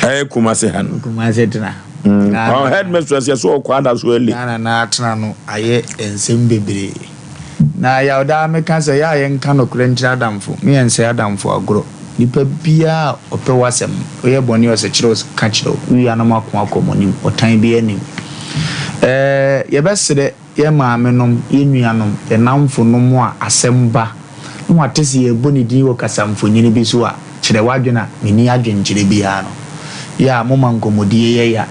Ɛyɛ Kumasi ha no. Kumasi tena. Mm. Ɔn headmistress yɛ so ɔkɔ ada so early. Ghana na atena no ayɛ nsɛm bebree. Na yaw daa meka sɛ yɛ a yɛnka nokorɛ nkyerɛ adamfo me yɛnsɛe adamfo agorɔ. Nipa biara a ɔpɛ w'asɛm no woyɛ bɔne a ɔsɛ kyerɛ wo ka kyerɛ wo. Wowie a na moako akɔ mo anim ɔtan biara nnim. Ɛɛ yɛbɛsrɛ Yɛn maamenom, yɛn nuanom, yɛn nnamfonom a asɛm ba na wɔate sɛ yɛrebɔ ne din wɔ kasamfonin bi so a, kyerɛ w'adwene a menni adwenkyerɛ biara no. Yɛ a moma nkɔmmɔdie yɛ ya.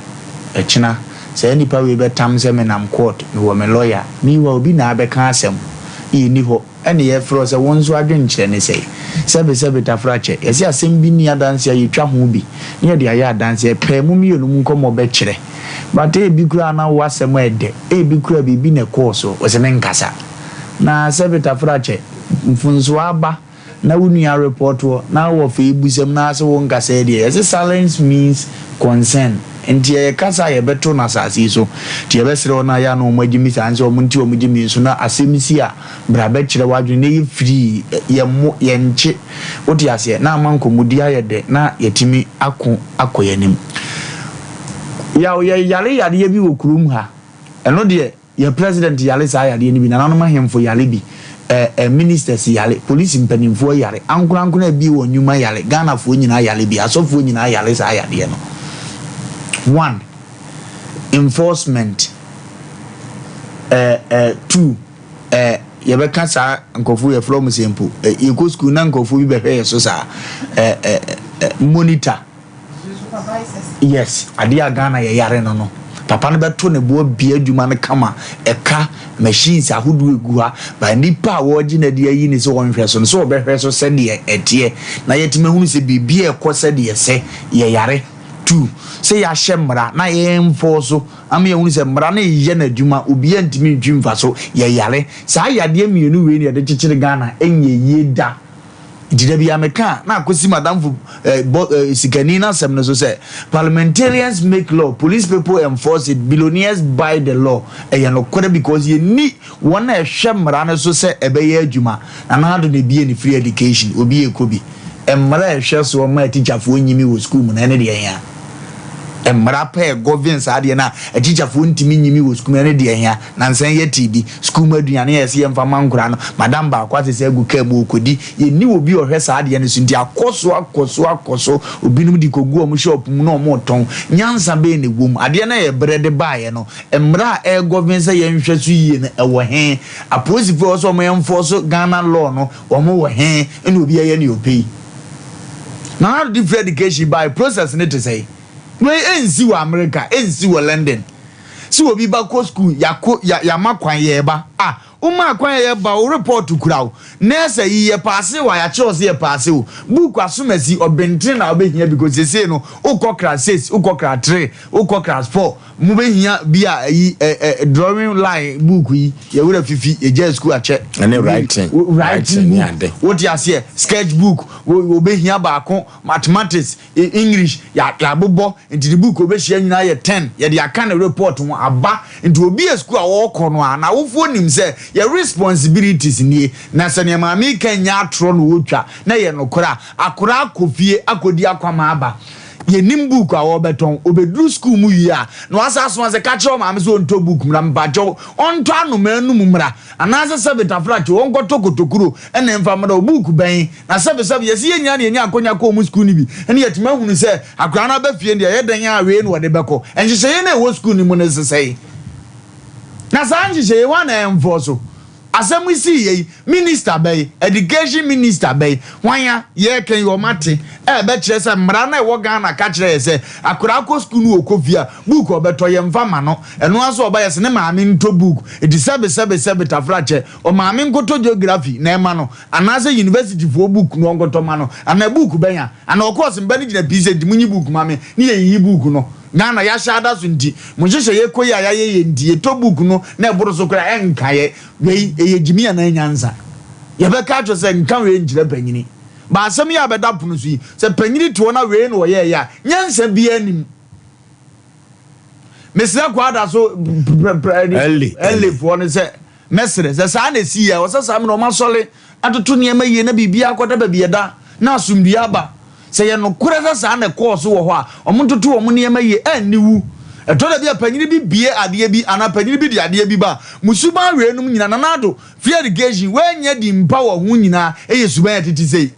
Ɛkyena, saa nnipa wei bɛtam sɛ menam court, mewɔ me lawyer. Meanwhile, obi na abɛka asɛm, yɛnni hɔ. Ɛna yɛfrɛ wo sɛ wo nso adwenkyerɛ ne sɛn? Sɛbe sɛbe tafrakyɛ, yɛse asɛm bi nni adanse a yɛtwa ho bi na yɛde ayɛ adanse, ɛpɛɛ mo mmienu mo nkɔmmɔ bɛkyerɛ but ebi koraa na wo asɛm ɛdɛ, ebi koraa biribi na ɛkɔɔ so, wose menkasa. Na sɛbe tafrakyɛ, mfonsoɔ aba na wo nua report wo na wɔ feebusɛm na ase wo nkasa yi deɛ, yɛse silence means concern. Nti ɛyɛ kasa a yɛbɛto no asase yi so. Nti yɛbɛsrɛ wɔn a ɛyɛ a na wɔn agye mi saa no sɛ wɔn nti wɔn gye mi nso na asɛm si a bra bɛkyerɛ w'adwene na ɛyɛ firii, yɛmmo, yɛnkye, wote aseɛ, na ama nkɔmmɔdi ayɛ dɛ na yɛatumi ako akɔ yɛn anim. Yaw, yɛyare yareɛ bi wɔ kurom ha, ɛno deɛ Yɛ president yare saa yareɛ no bi, nananom ahemfo yare bi, eh eh ministers yare, police mpaninfoɔ yare, ankorankoro a abie wɔn nwuma yare, Ghanafoɔ nyinaa yare bi, asɔfoɔ nyinaa yare saa yadeɛ no. One, enforcement, eh eh two, eh yɛbɛka saa nkurɔfoɔ yɛfrɛ wɔn sɛ mpo, eh yɛkɔ school na nkurɔfoɔ bi bɛhwɛ yɛ so saa, eh eh eh monitor. Yes adeɛ a Ghana yɛ yare no no papa no bɛto ne bo abue adwuma no kama ɛka machines ahodoɔ egu ha but nipa a wɔregye no adi ayi ne sɛ ɔnhwɛ so no sɛ ɔbɛhwɛ so sɛdeɛ ɛteɛ na yɛtumi ahunu sɛ biribi a ɛkɔ sɛdeɛ ɛsɛ yɛ yare tu sɛ yɛahyɛ mmara na yɛ enforce so ama yɛahunu sɛ mmara no reyɛ n'adwuma obiara ntumi ntwi mfa so yɛ yare saa yadeɛ mmienu wei na yɛde kyekyere Ghana ɛnyɛ yie da. Nti da biara meka a, na akosi m'adamfo eh, bɔ, eh, sikani no asɛm no so sɛ, Parliamentarians make law, police people enforce it, billionaires buy the law. Ɛyɛ nokorɛ because yɛnni wɔn a ɛhwɛ mmara no so sɛ ɛbɛyɛ adwuma. Nana Addo na ebie ne free education, obi rekɔ bi. Mmara a ɛhwɛ soɔ ma atikyafoɔ nyimi wɔ sukuu mu no, ɛne deɛ ɛhia. Mmara pɛ govern saa adeɛ no a atikyafoɔ ntumi nyimi wɔ sukuu mu ɛno deɛ hia. Nansa yi yɛtee bi, sukuu mu aduane a yɛse yɛmfa ma nkoraa no, madam baako asesa agu kaa mu ɔrekɔdi. Yɛnni obi a ɔhwɛ saa adeɛ no so nti akɔ so akɔ so akɔ so. Obinom de kɔgu wɔn shop mu na wɔretɔn. Nyansa bɛn na ɛwɔ mu? Adeɛ no a yɛbrɛ de baeɛ no, mmara a ɛregovern sɛ yɛnhwɛ so yie no, ɛwɔ he? Apolisifoɔ a ɛwɔ sɛ wɔn enforce Ghana law no, wɔn wɔ he? Ɛna obiara yɛ nea ɔpɛ yi. Nana Addo de free education bae, process no te sɛn? Wei ɛnsi wɔ America, ɛnsi wɔ London. Sɛ obi ba kɔ school, yɛakɔ, yɛ, yɛama kwan yɛreba. Ah, womaa kwan a yɛreba, wo report kura wo. Nurse ayi, yɛpaase wo a, yɛakyerɛ wo sɛ yɛpaase wo. Book asomasi, ɔbenten na wobɛhia because seesei no, wokɔ class six, wokɔ class three, wokɔ class four. Mobɛhia bi a ayi, ɛ, ɛ, drawing line book yi, yɛwerɛ fifi, yɛgyaa school akyɛ. Ɛne writing, writing book, wote aseɛ, sketch book, wobɛhia baako, mathematics, English yɛabobɔ nti ne book ɔbɛhyia nyinaa yɛ ten yɛde aka ne report ho aba nti obi a school a ɔrekɔ no a n'awofoɔ nim sɛ yɛ responsibilities nie na sɛ nea maame yi ka nyɛ atorɔ na ɔretwa na ɛyɛ nokorɛ a akwadaa akɔ fie akɔdi akwama aba yɛnim book a ɔrebɛtɔn ɔbɛduru school mu wie a na wasa asoma sɛ ka kyerɛ ɔmaame sɛ ɔntɔ book mmra mpakyɛw ɔntɔ anomaa num mmra anaasɛ sɛbe tafrakye ɔnkɔtɔ kotokuro ɛna ɛmfa mmra o book bɛn Na sɛbesɛbe, yɛse yɛn nyinaa na yɛnya akwanya kɔ wɔn sukuu no bi, ɛne yɛatumi ahunu sɛ akwadaa no aba fie no deɛ, ɛyɛ dɛn a wei na wɔde bɛkɔ. Nhyehyɛeɛ no a ɛwɔ sukuu no mu no sesɛe. Na saa nhyehyɛeɛ yi, hwan na ɛnfɔɔ so? Asɛm yi siiɛ yi, minister bɛn, education minister bɛn, hwan a yɛreka yi wɔn ate a ɛbɛkyerɛ sɛ mmara no a ɛwɔ Ghana ka kyerɛ yɛ sɛ akwadaa kɔ sukuu no ɔkɔ fie a, book a ɔbɛtɔ yɛmfa ma no. Ɛno ara nso ɔba yɛse ne maame ntɔ book. Enti sɛbesɛbe sɛbe tafrakyɛ, ɔmaame nkɔtɔ geography na ɛma no. Anaasɛ university foɔ book na ɔnkɔtɔ ma no anaa book bɛn a anaa ɔkɔɔ se mba no gyina pii sɛ nti monyi book ma me ne yɛyiyi book no Ghana yɛahyɛ ada so nti mo nhyehyɛeɛ kɔ yi a yɛayɛ yɛ nti yɛtɔ book no na ɛboro so koraa ɛnka yɛ wei ɛyɛ gyimi anaa nyansa yɛbɛka akyerɛ sɛ nka wei nkyerɛ panyini ba asɛm yi a bɛda pono so yi sɛ panyini te hɔ na wei na ɔyɛɛyɛ a nyansa biara nim mesrɛ kwada so ɛlefoɔ no sɛ Mɛsrɛ, sɛ saa na ɛsii a, ɛwɔ sɛ saa mmerɛ wɔasɔre atoto nneɛma yie na biribiara akɔda baabi ɛda, na asomdwoeɛ aba. Sɛ ɛyɛ nokorɛ sɛ saa na ɛkɔɔ so wɔ hɔ a, wɔntoto wɔn nneɛma yie, anni wu. Ɛtɔ da bi a panyini bi bue adeɛ bi anaa panyini bi de adeɛ bi ba a, mo suban weinom nyinaa, Nana Addo, free education, woannya din pa wɔ ho nyinaa yɛ suban a ɛtete sei.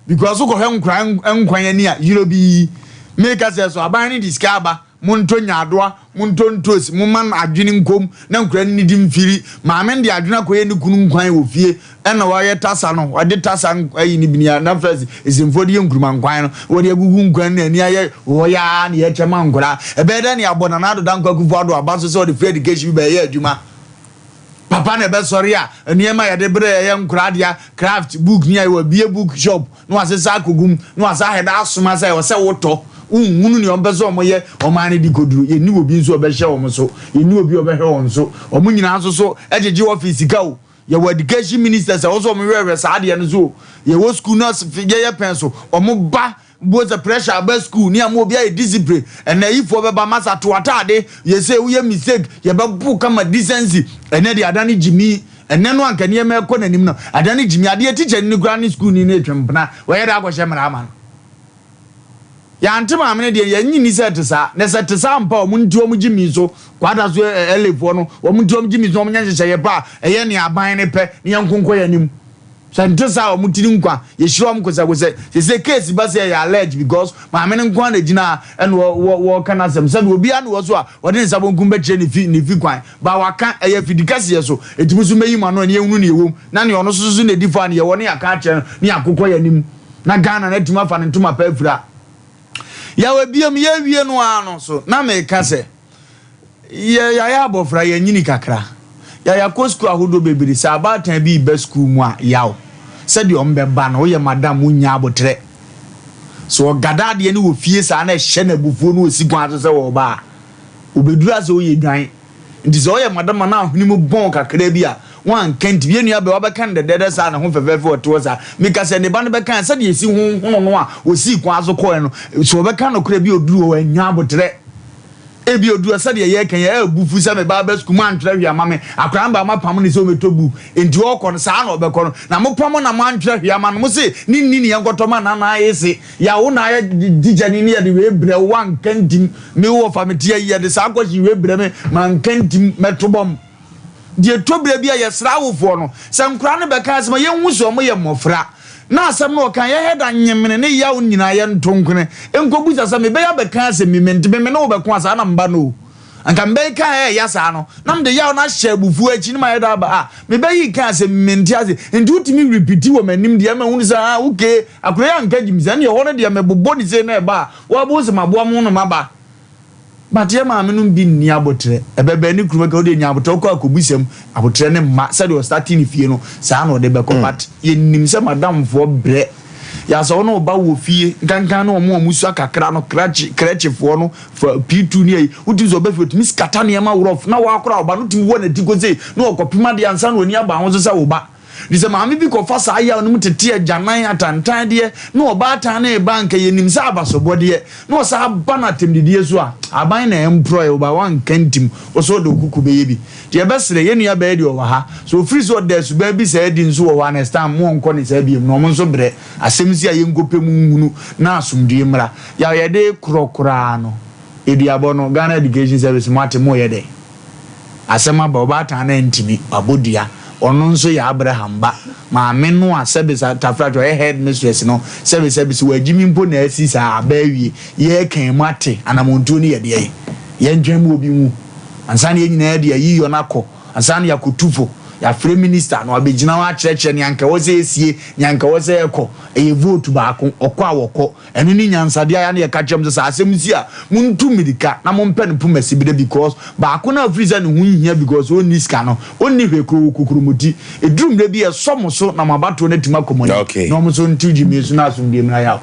Because wokɔhwɛ nkwadaa nkwan ani a, yerɛbii. Meka sɛ, so aban no de sika aba? Montɔ nyaadoa, montɔ ntosi, momma no adwene nkɔ mu na nkwadaa no nnidi mfiri. Maame no de adwene akɔyɛ ne kunu nkwan wɔ fie, ɛna wayɛ tasa no, wɔde tasa ayi ne bini a na first Esimfoɔ de yɛ nkuruma nkwan no, wɔde agugu nkwan no na ani ayɛ hɔ yaa na yɛkyɛ ma nkwadaa. Ɛbɛyɛ dɛn na yɛabɔ Nana Addo Dankwa Akufo-Addo aba so sɛ ɔde free education bi bɛyɛ adwuma? Papa na ɛbɛsɔre a nneɛma a yɛde brɛ yɛyɛ nkoraa dea, craft book ni a wabue book shop na wasesa akogu mu na wasa ahɛ da asoma sɛ ɛwɔ sɛ wotɔ. Wonhunu nea wɔpɛ sɛ wɔyɛ ɔman no de koduru. Yɛnni obi nso a ɔbɛhyɛ wɔn so. Yɛnni obi a ɔbɛhwɛ wɔn so. Wɔn nyinaa nso so gyegye office sika o. Yɛwɔ education ministers a ɛwɔ sɛ wɔhwɛhwɛ saa adeɛ no so o. Yɛwɔ school no yɛyɛ pɛn so. Wɔn ba Mpo sɛ pressure aba school ne ama obi ayɛ discipline ɛnɛ ayifoɔ bɛba masa to ataade yɛ sɛ woyɛ mistake yɛbɛbo kama decency ɛnɛ deɛ adane gyimi ɛnɛ no anka nneɛma ɛkɔ n'anim no adane gyimi adeɛ teacher ni koraa ne school ni no etwe mpena wɔyɛ de akɔhyɛ mmara ama no yɛante maame no deɛ yɛnyi ni sɛ ɛte saa na sɛ ɛte saa mpa wɔn nti wɔn gyimi so kwada so ɛlefoɔ no wɔn nti wɔn gyimi so wɔn nyɛ nhyehyɛeɛ pa a ɛyɛ nea aban no pɛ ne yɛn nkonkɔ yɛn anim. Sɛ nte saa a wɔn tiri nkwa yɛhyira wɔn kosɛkosɛ sese case ba sɛ ɛyɛ allege because maame no nko ara na gyina ha ɛna wɔ wɔka n'asɛm sɛbi obiara na wɔ so a wɔde ne nsa bonkum bɛkyerɛ ne fi ne fi kwan ba waka ɛyɛ fidi kɛseɛ so ɛtumi so mɛyi mu ano ɛne yɛhunu ne ɛwom na ne ɔno soso so na ɛdi fɔ a ne yɛwɔ ne yɛaka akyerɛ no ne yɛakokɔ yɛn anim na Ghana no atumi afa ne ntoma pa afira yɛwɔ biom yɛwie no ara no so na meka sɛ Yɛ yɛayɛ abɔfra, yɛanyini kakra. Yɛ yɛakɔ sukuu ahodoɔ bebree. Sɛ abaatan bi reba sukuu mu a, yaw. Sɛdeɛ wɔbɛba no, woyɛ madam, wonnya aboterɛ. Sɛ ɔgada adeɛ no wɔ fie saa na ɛhyɛ no abufuo na ɔsi kwan so sɛ ɔreba a, ɔbɛduru a sɛ ɔyɛ dwan. Nti sɛ ɔyɛ madam a na ahwene mu bɔn kakra bi a, woanka nti. Yɛn nua bɛwa bɛka no dɛdɛɛdɛ saa, ne ho fɛfɛɛfɛ ɔte hɔ saa. Meka sɛ ne ba no bɛka a, sɛdeɛ ɛsi honhono no a ɔsii kwan so kɔeɛ no, sɛ ɔbɛka nokorɛ bi a ɔduru hɔ, wannya aboterɛ. Ebia odu hɔ sɛdeɛ yɛreka yi, abufu sɛ me ba aba sukuu, moantwerɛ hwee amma me, akwadaa no ba moapamo no sɛ ɔmmɛtɔ book, enti ɔrekɔ no, saa na ɔbɛkɔ no. Na mopamo na moantwerɛ hwee amma no, mose ne nni ne yɛnkɔtɔ ma Nana Ese, Yaw wo na ayɛ tikyani ne yɛde wei brɛ wo, woanka ntim, me wɔfa mete ha yi, yɛde saa question wei brɛ me, manka ntim, mɛto bɔm. Deɛ ɛtɔ berɛ bi a yɛsrɛ awofoɔ no sɛ nkwadaa no bɛka asɛm a yɛnhu sɛ wɔyɛ mmɔfra na asɛm no wɔka yɛhɛ da nyemene ne yaw nyinaa yɛnto nkwene nkɔbusa sɛ mebɛyɛ abɛka asɛm bi mente me me ne wo bɛko a saa na mba no o anka mebɛyi ka a ɛyɛ saa no na mede yaw no ahyɛ abufuo akyi ne mayɛ da aba a mebɛyi ka asɛm bi mente ase nti wotumi repiti wɔ m'anim deɛ mahunu sɛ ah okay akora yi anka gyim sɛ ɛne ɛhɔ no deɛ mebobɔ ne sei na ɛba a wɔabɔ sɛ maboa mo no maba. But yɛ maame nom bi nni aboterɛ. Ɛbɛbɛn ne kunu bɛka wodeɛ nya aboterɛ wokɔ akɔbisa mu aboterɛ ne mma sɛdeɛ ɔstate ne fie no saa na ɔde bɛkɔ but yɛnim sɛ madamfoɔ brɛ yɛ sɛ wo ne wo ba wɔ fie nkankan ne ɔmo a ɔmo sua kakra no krakye krɛkyefoɔ no fa P2 ne ayi wotumi sɛ ɔba fie ɔtumi skata nneɛma worɔf na wakora ɔba no tumi wɔ n'ati kɔsei na ɔkɔpem adeɛ ansa na w'ani aba ho so sɛ wo ba. Enti sɛ maame bi kɔfa saa yaw no mu tete agyanan atantan deɛ na ɔbaatan no reba a, anka yɛnim sɛ abasobɔdeɛ na ɔsan ba no atɛmdidie so a, aban na ɛmporɔeɛ, wo ba woanka ntim, wo nso wode wo kuku bɛyɛ bi. Nti yɛbɛsrɛ, yɛn nua baa yi deɛ ɔwɔ ha, sɛ ɔfiri sɛ ɔda suban bi saa adi nso wɔ hɔ a, next time mo ɔnkɔ ne saa biom na wɔn nso brɛ asɛm si a yɛnkɔpɛ mu nhunu na asomdwoeɛ mmra. Yaw yɛde korɔ koraa no, aduabɔ no, Ghana Education Service moate, moyɛ dɛn? Asɛm aba, ɔbaatan no antumi, wabɔ dua. Ɔno nso yɛ Abraham ba. Maame no a sɛbe sa Tafrakyɛ ɔyɛ headmistress no, sɛbe sɛbe sɛ wagyimi mpo na asi saa aba awie. Yɛreka mu ate, anamontuo no yɛ deɛn? Yɛntwɛn ma obi nwu ansa na yɛn nyinaa de ayiyɔ no akɔ, ansa na yɛakɔtu fo, yɛafrɛ minister na wabɛgyina hɔ akyerɛkyerɛ nea anka ɛwɔ sɛ ɛsie, nea anka ɛwɔ sɛ ɛkɔ. Ɛyɛ vote baako, ɔkɔ a wɔkɔ. Ɛno ne nyansadeɛ a yɛ a na yɛka kyerɛ mo sɛ, sɛ asɛm si a, montu mmirika na mompɛ no poma sibire because baako no a ɔfiri sɛ ne ho nhia because ɔnni sika no, ɔnni hwee koraa, ɔwɔ kokuromoti. Ɛduru mmerɛ bi a, ɛsɔ mo so na mo abatoɔ no atumi akɔ mo anim Okay. na wɔn nso ntew gyimie so na asomdwoeɛ mmra yaw.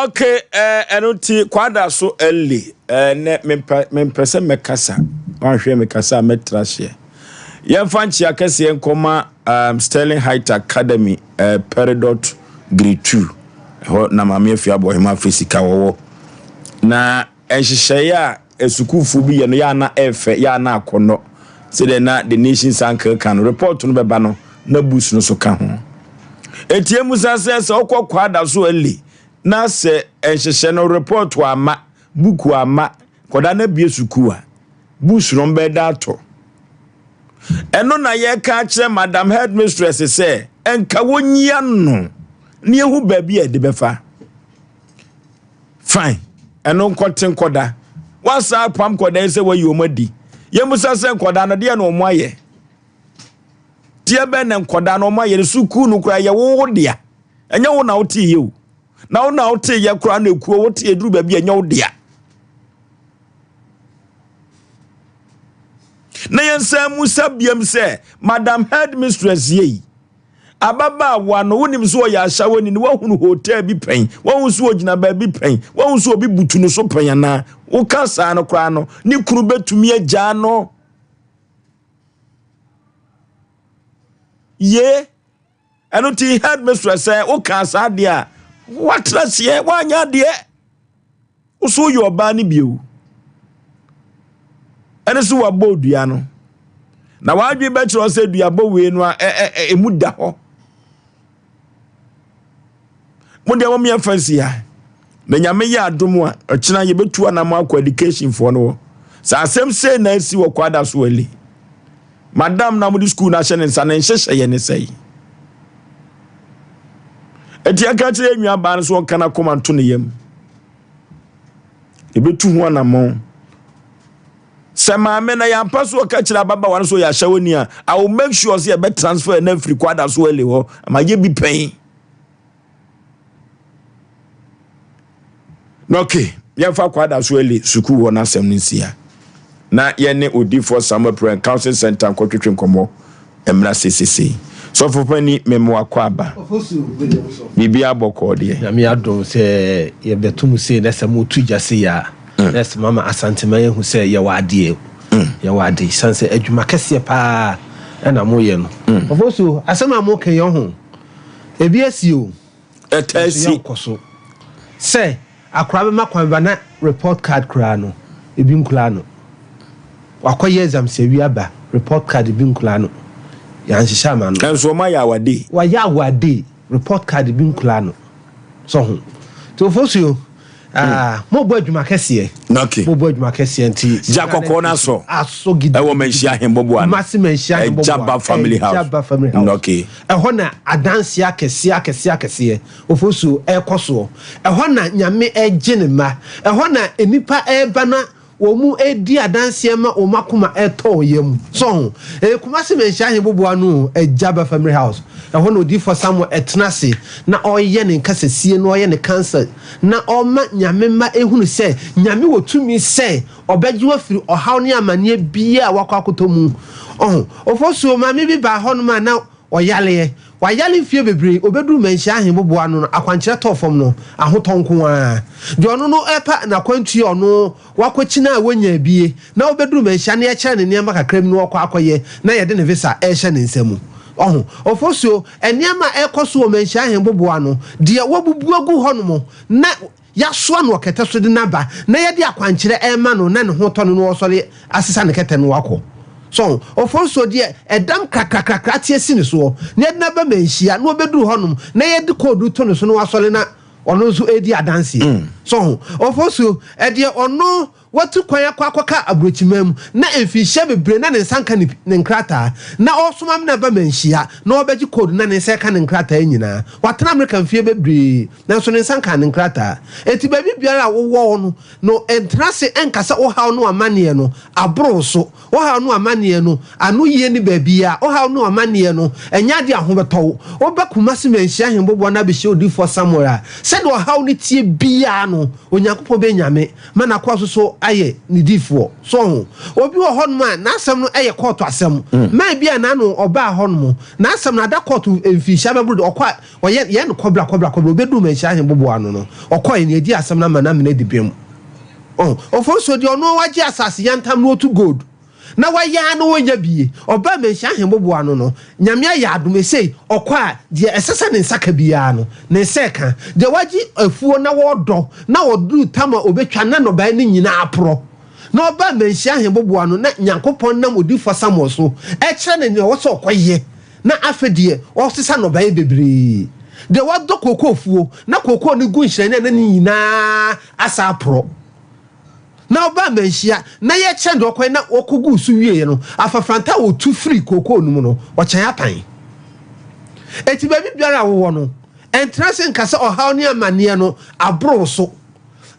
Okay, eh, ɛno nti kwada so early eh, nɛ mempɛ mempɛ sɛ mɛkasa wanhwɛ mekasa a mɛtra hyeɛ yɛmfa nkyea kɛseɛ nkɔma um, Sterling Height Academy eh, Peridot Grade 2 Ɛhɔ na Maame Afia Abohema afɛ sika wɔwɔ. Na nhyehyɛeɛ a asukuufoɔ bi yɛ no yɛ a na ɛfɛ, yɛ a na akɔnnɔ. Sɛdeɛ na The Nation's Uncle ka no, report no bɛba no, na books no so ka ho. Enti ɛmusa sɛ, sɛ wokɔ Kwada so early na sɛ nhyehyɛ no report amma, book amma, nkwadaa no abue sukuu a, books no bɛda atɔ. Ɛno na yɛka akyerɛ Madam Headmistress sɛ ɛnka wɔnyia no na yɛhu baabi a ɛde bɛfa. Fine, ɛno nkɔte nkɔda. Woasan apam nkɔda yi sɛ woayi wɔn adi. Yɛmmusa sɛ nkɔda no deɛ na wɔn ayɛ. Deɛ bɛn na nkɔda no wɔn ayɛ no sukuu no koraa yɛ wo dea. Ɛnyɛ wo na wote yɛ o. Na wo na wote yɛ koraa na ekuo wote eduru baabi a ɛnyɛ wo dea. Na yɛnsan mu sa biam sɛ Madam Headmistress yei ababaawa no wonim sɛ ɔyɛ ahyɛwani no woahunu hotel bi pɛn woahu sɛ ɔgyina baabi pɛn woahu sɛ obi butu no so pɛn anaa woka saa no koraa no ne kunu bɛtumi agyaa no ye ɛno nti headmistress sɛ wokaa saa deɛ a woatra seɛ woanyɛ adeɛ Wo so woyɛ ɔbaa no bio. Ɛne so wabɔ dua no. Na w'adwene bɛkyerɛ sɛ duabɔ wei no a emu da hɔ. Mo deɛ mo mmiɛnfa nsi ha. Na nyame yɛ adom a ɔkyena yɛbɛtu anam akɔ education foɔ no hɔ. Sɛ asɛm sei na asi wɔ kwada so ali. Madam na mode school no ahyɛ ne nsa ne nhyehyɛ yɛ ne sɛe. Enti ɛka kyerɛ yɛn nuabaa no so ɔnka n'akoma nto ne yam. Yɛbɛtu ho anammɔn. Sɛ maame na yɛampa so ɔka kyerɛ ababaawa no so ɔyɛ ahyɛwani a, I will make sure sɛ yɛbɛ transfer no afiri kwada so ɛle hɔ ama yɛ bi pɛn. Na okay, yɛmfa kwada so ɛle sukuu hɔ n'asɛm no nsia. Na yɛne odiifoɔ Samuel Prɛn Counseling Center nkɔtwetwe nkɔmmɔ mmra sesesei. Sɔfo pani mema wakɔ aba. Biribiara bɔkɔɔ deɛ. Nyame adom sɛ yɛbɛto mu sei na sɛ moto gya sei a na ɛsɛ mama Asanteman ahu sɛ yɛwɔ adeɛ yɛwɔ ade sane sɛ adwuma kɛseɛ paa ɛna moyɛ no. Ɔfosu asɛm a moka yi ɔho ebi asi o. Ɛtaa si. Nso yɛnkɔ so sɛ akwadaa bɛma kwan ba na report card koraa no. Ebi nkura ano. Wakɔyɛ exams awie aba, report card bi nkura ano. Yɛanhyehyɛ ama no. Nanso wɔn ayɛ awade. Wayɛ awade, report card bi nkura ano. So ho. Nti Ofosuo, ah, mobɔ adwuma kɛseɛ. Okay. Mobɔ adwuma kɛseɛ nti. Gya kɔkɔɔ no asɔ. Asɔ gidi. Ɛwɔ Manhyia Ahemboboa no. Kumasi Manhyia Ahemboboa. Ɛgyaba Family House. Ɛgyaba Family House. Okay. Ɛhɔ na adanseɛ akɛseɛ akɛseɛ akɛseɛ Ofosuo ɛrekɔ soɔ. Ɛhɔ na Nyame ɛregye ne mma. Ɛhɔ na nnipa ɛreba na wɔn redi adanseɛ ma wɔn akoma ɛretɔ wɔn yam. So ho? Ɛyɛ Kumasi Manhyia Ahemboboa no o, Ɛgyaba Family House. Ɛhɔ na Odiyifoɔ Samuel ɛtena ase na ɔreyɛ ne nkasasie na ɔreyɛ ne counsel na ɔrema Nyame mma ɛhunu sɛ Nyame wɔ tumi sɛ ɔbɛgye wo afiri ɔhaw ne amaneɛ biara a wakɔ akɔtɔ mu. Ɔho? Ofosuo, maame bi baa hɔnom a na Ɔyareɛ. Wayare mfeɛ bebree, ɔbɛduru Manhyia Ahemboboa ano no, akwankyerɛ tɔɔ fam no, ahotɔ nko ara. Deɛ ɔno no repa n'akwantuo a ɔno wakɔkyini a wɔnyaa bie, na ɔbɛduru Manhyia na yɛkyerɛ no nneɛma kakra bi na ɔkɔ akɔyɛ na yɛde ne visa rehyɛ ne nsa mu. Ɔho? Ofosuo, nneɛma a ɛrekɔ so wɔ Manhyia Ahemboboa ano, deɛ wɔabubu agu hɔnom na Yɛasoa no wɔ kɛtɛ so de no aba, na yɛde akwankyerɛ rema no na ne ho tɔ no na ɔresɔre asesa ne kɛtɛ no wakɔ. So Ofonsuo deɛ ɛdam krakrakrakra te asi ne soɔ, na yɛde no aba Manhyia na ɔbɛduru hɔnom na yɛde koodu to ne so na wasɔre na ɔno nso redi adanseɛ. So Ofonsuo deɛ ɔno Watu kwan akɔ akɔka aburokyiman mu na mfinhyia bebree na ne nsa nka ne ne nkrataa. Na ɔresoma amena aba manhyia na ɔrebɛgye code na ne nsa reka ne nkrataa nyinaa. Watena Amerika mfeɛ bebree nanso ne nsa nkaa ne nkrataa. Enti baabi biara a wowɔ no no ntena ase nka sɛ wo haw ne w'amanneɛ no aboro wo so. Wo haw ne w'amanneɛ no ano yie ne baabiara. Wo haw ne w'amanneɛ no ɛnyɛ adeɛ a ho bɛtɔ wo. Woba Kumasi Manhyia Ahemboboa no abɛhyia Odiyifoɔ Samuel a, sɛdeɛ ɔhaw no teɛ biara no, Onyankopɔn bɛnyame ma n'akoa nso so ayɛ ne difoɔ. So ɔho? Obi wɔ hɔnom a n'asɛm no yɛ kɔɔto asɛm. Man bi a n'ano ɔbaa hɔnom, n'asɛm no ada kɔɔto mfinhyia bɛboro de, ɔkɔ a, ɔyɛ, yɛn no kɔbra kɔbra kɔbra, obɛduru Manhyia Ahemboboa ano no, ɔkɔe no, yɛgye asɛm no ama no amena adi bem. Ɔho? Ofonsuo deɛ ɔno wagye asase yantam na ɔtu gold. Na wayɛ ara na ɔnya bie. Ɔbaa Manhyia Ahemboboa ano no, Nyame ayɛ adom, esei ɔkɔ a, deɛ ɛsɛ sɛ ne nsa ka biara no, ne nsa ɛka. Deɛ wagye afuo na ɔredɔ, na ɔduru tam a ɔbɛtwa na nnɔbaeɛ no nyinaa aporɔ. Na ɔbaa Manhyia Ahemboboa ano na Nyankopɔn nam Odiyifoɔ Samuel so ɛrekyerɛ no nea ɛwɔ sɛ ɔkɔyɛ, na afei deɛ ɔresesa nnɔbaeɛ bebree. Deɛ wadɔ kookoo fuo, na kookoo no gu nhyerɛnne a na ne nyinaa asa aporɔ. Na ɔbaa Manhyia, na yɛkyɛn deɛ ɔkɔe na ɔkɔguu so wieeɛ no, afafranta a ɔtu firii kookoo no mu no, ɔkyɛn apan. Enti baabi biara a wowɔ no, ntena ase nka sɛ ɔhaw ne amanneɛ no aboro wo so,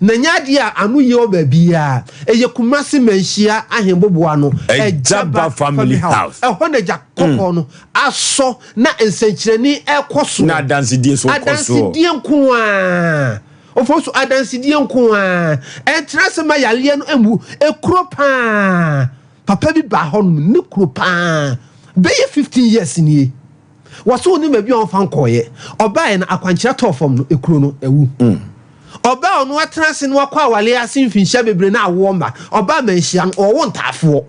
na nyɛ adeɛ a ano yie wɔ baabiara. Ɛyɛ Kumasi Manhyia Ahemboboa no, Agyaba Family House. Ɛhɔ na gya kɔkɔɔ no asɔ na nsɛnkyerɛnne rekɔ soɔ. Na adansedie nso rekɔ soɔ. Adansedie nko ara. Ofosu adansedie nko ara. Ɛntena ase ma yareɛ no mmu. Ekuro paa. Papa bi baa hɔ nom, ne kuro paa. Bɛyɛ 15 years nie. Wɔse ɔnim baabi a ɔmfa nkɔɔeɛ. Ɔbaeɛ no akwankyerɛ tɔɔ fam no, ekuro no awu. Ɔbaa a ɔno atena ase na wakɔ awareɛ ase mfinhyia bebree na awoɔ mma. Ɔbaa manhyia no, ɔwɔ ntaafoɔ.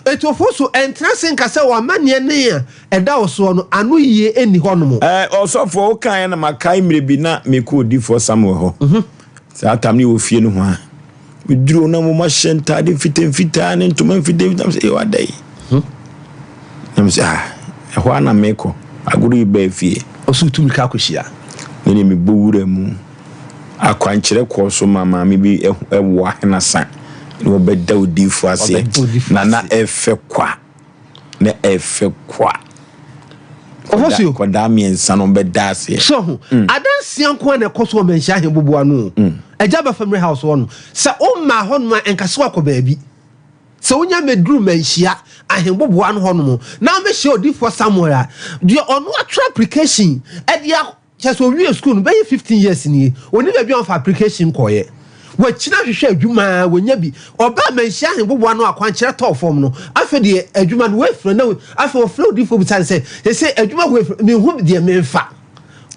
Atuofoɔ so, ɛntena ase nka sɛ w'amanneɛ ne a ɛda wo soɔ no, ano yie nni hɔnom. Ɛɛ, ɔsɔfoɔ, wokaeɛ na makae mmerɛ bi na mekɔ odiyifoɔ Samuel hɔ. Saa tam no yɛwɔ fie no ho a. Meduru hɔ na wɔahyɛ ntaade mfitamfitaa ne ntoma mfitamfitaa. Mesɛ, ee, wada yi. Na mesɛ, ah, ɛhɔ ara na mekɔ. Agorɔ yi baa fie. Ɔsɛ wotu mmirika akɔhyia. Me deɛ mebɔ wura mu. Akwankyerɛ kɔɔ so ma maame bi wɔ ahenasa na wɔbɛda odiyifo aseɛ na na ɛfɛ kwa na ɛfɛ kwa. Ɔfɔsuo. Kɔdaa mmiɛnsa no bɛda aseɛ. So ho mm. adanseɛ nko a na ɛkɔ so wɔ manhyia ahemboboa no o. Mm. Agya ba family house hɔ no sɛ wommaa hɔ nom a ɛnka sɛ wakɔ baabi. Sɛ wonya mɛduru manhyia ahemboboa no hɔ nom na wobɛhyia odiyifoɔ Samuel a deɛ ɔno atwerɛ application ɛde Kyerɛ sɛ owiee sukuu no bɛyɛ 15 years nie, ɔnni baabi a ɔmfa application nkɔeɛ. Wakyini ahwehwɛ adwuma ara, wanya bi. Ɔbaa Manhyia Ahemboboa no akwankyerɛ tɔɔ fam no, afei deɛ adwuma no wafira na afei ɔfrɛ odiyifoɔ bisa no sɛ, seesei adwuma wei afira, menhu deɛ memfa.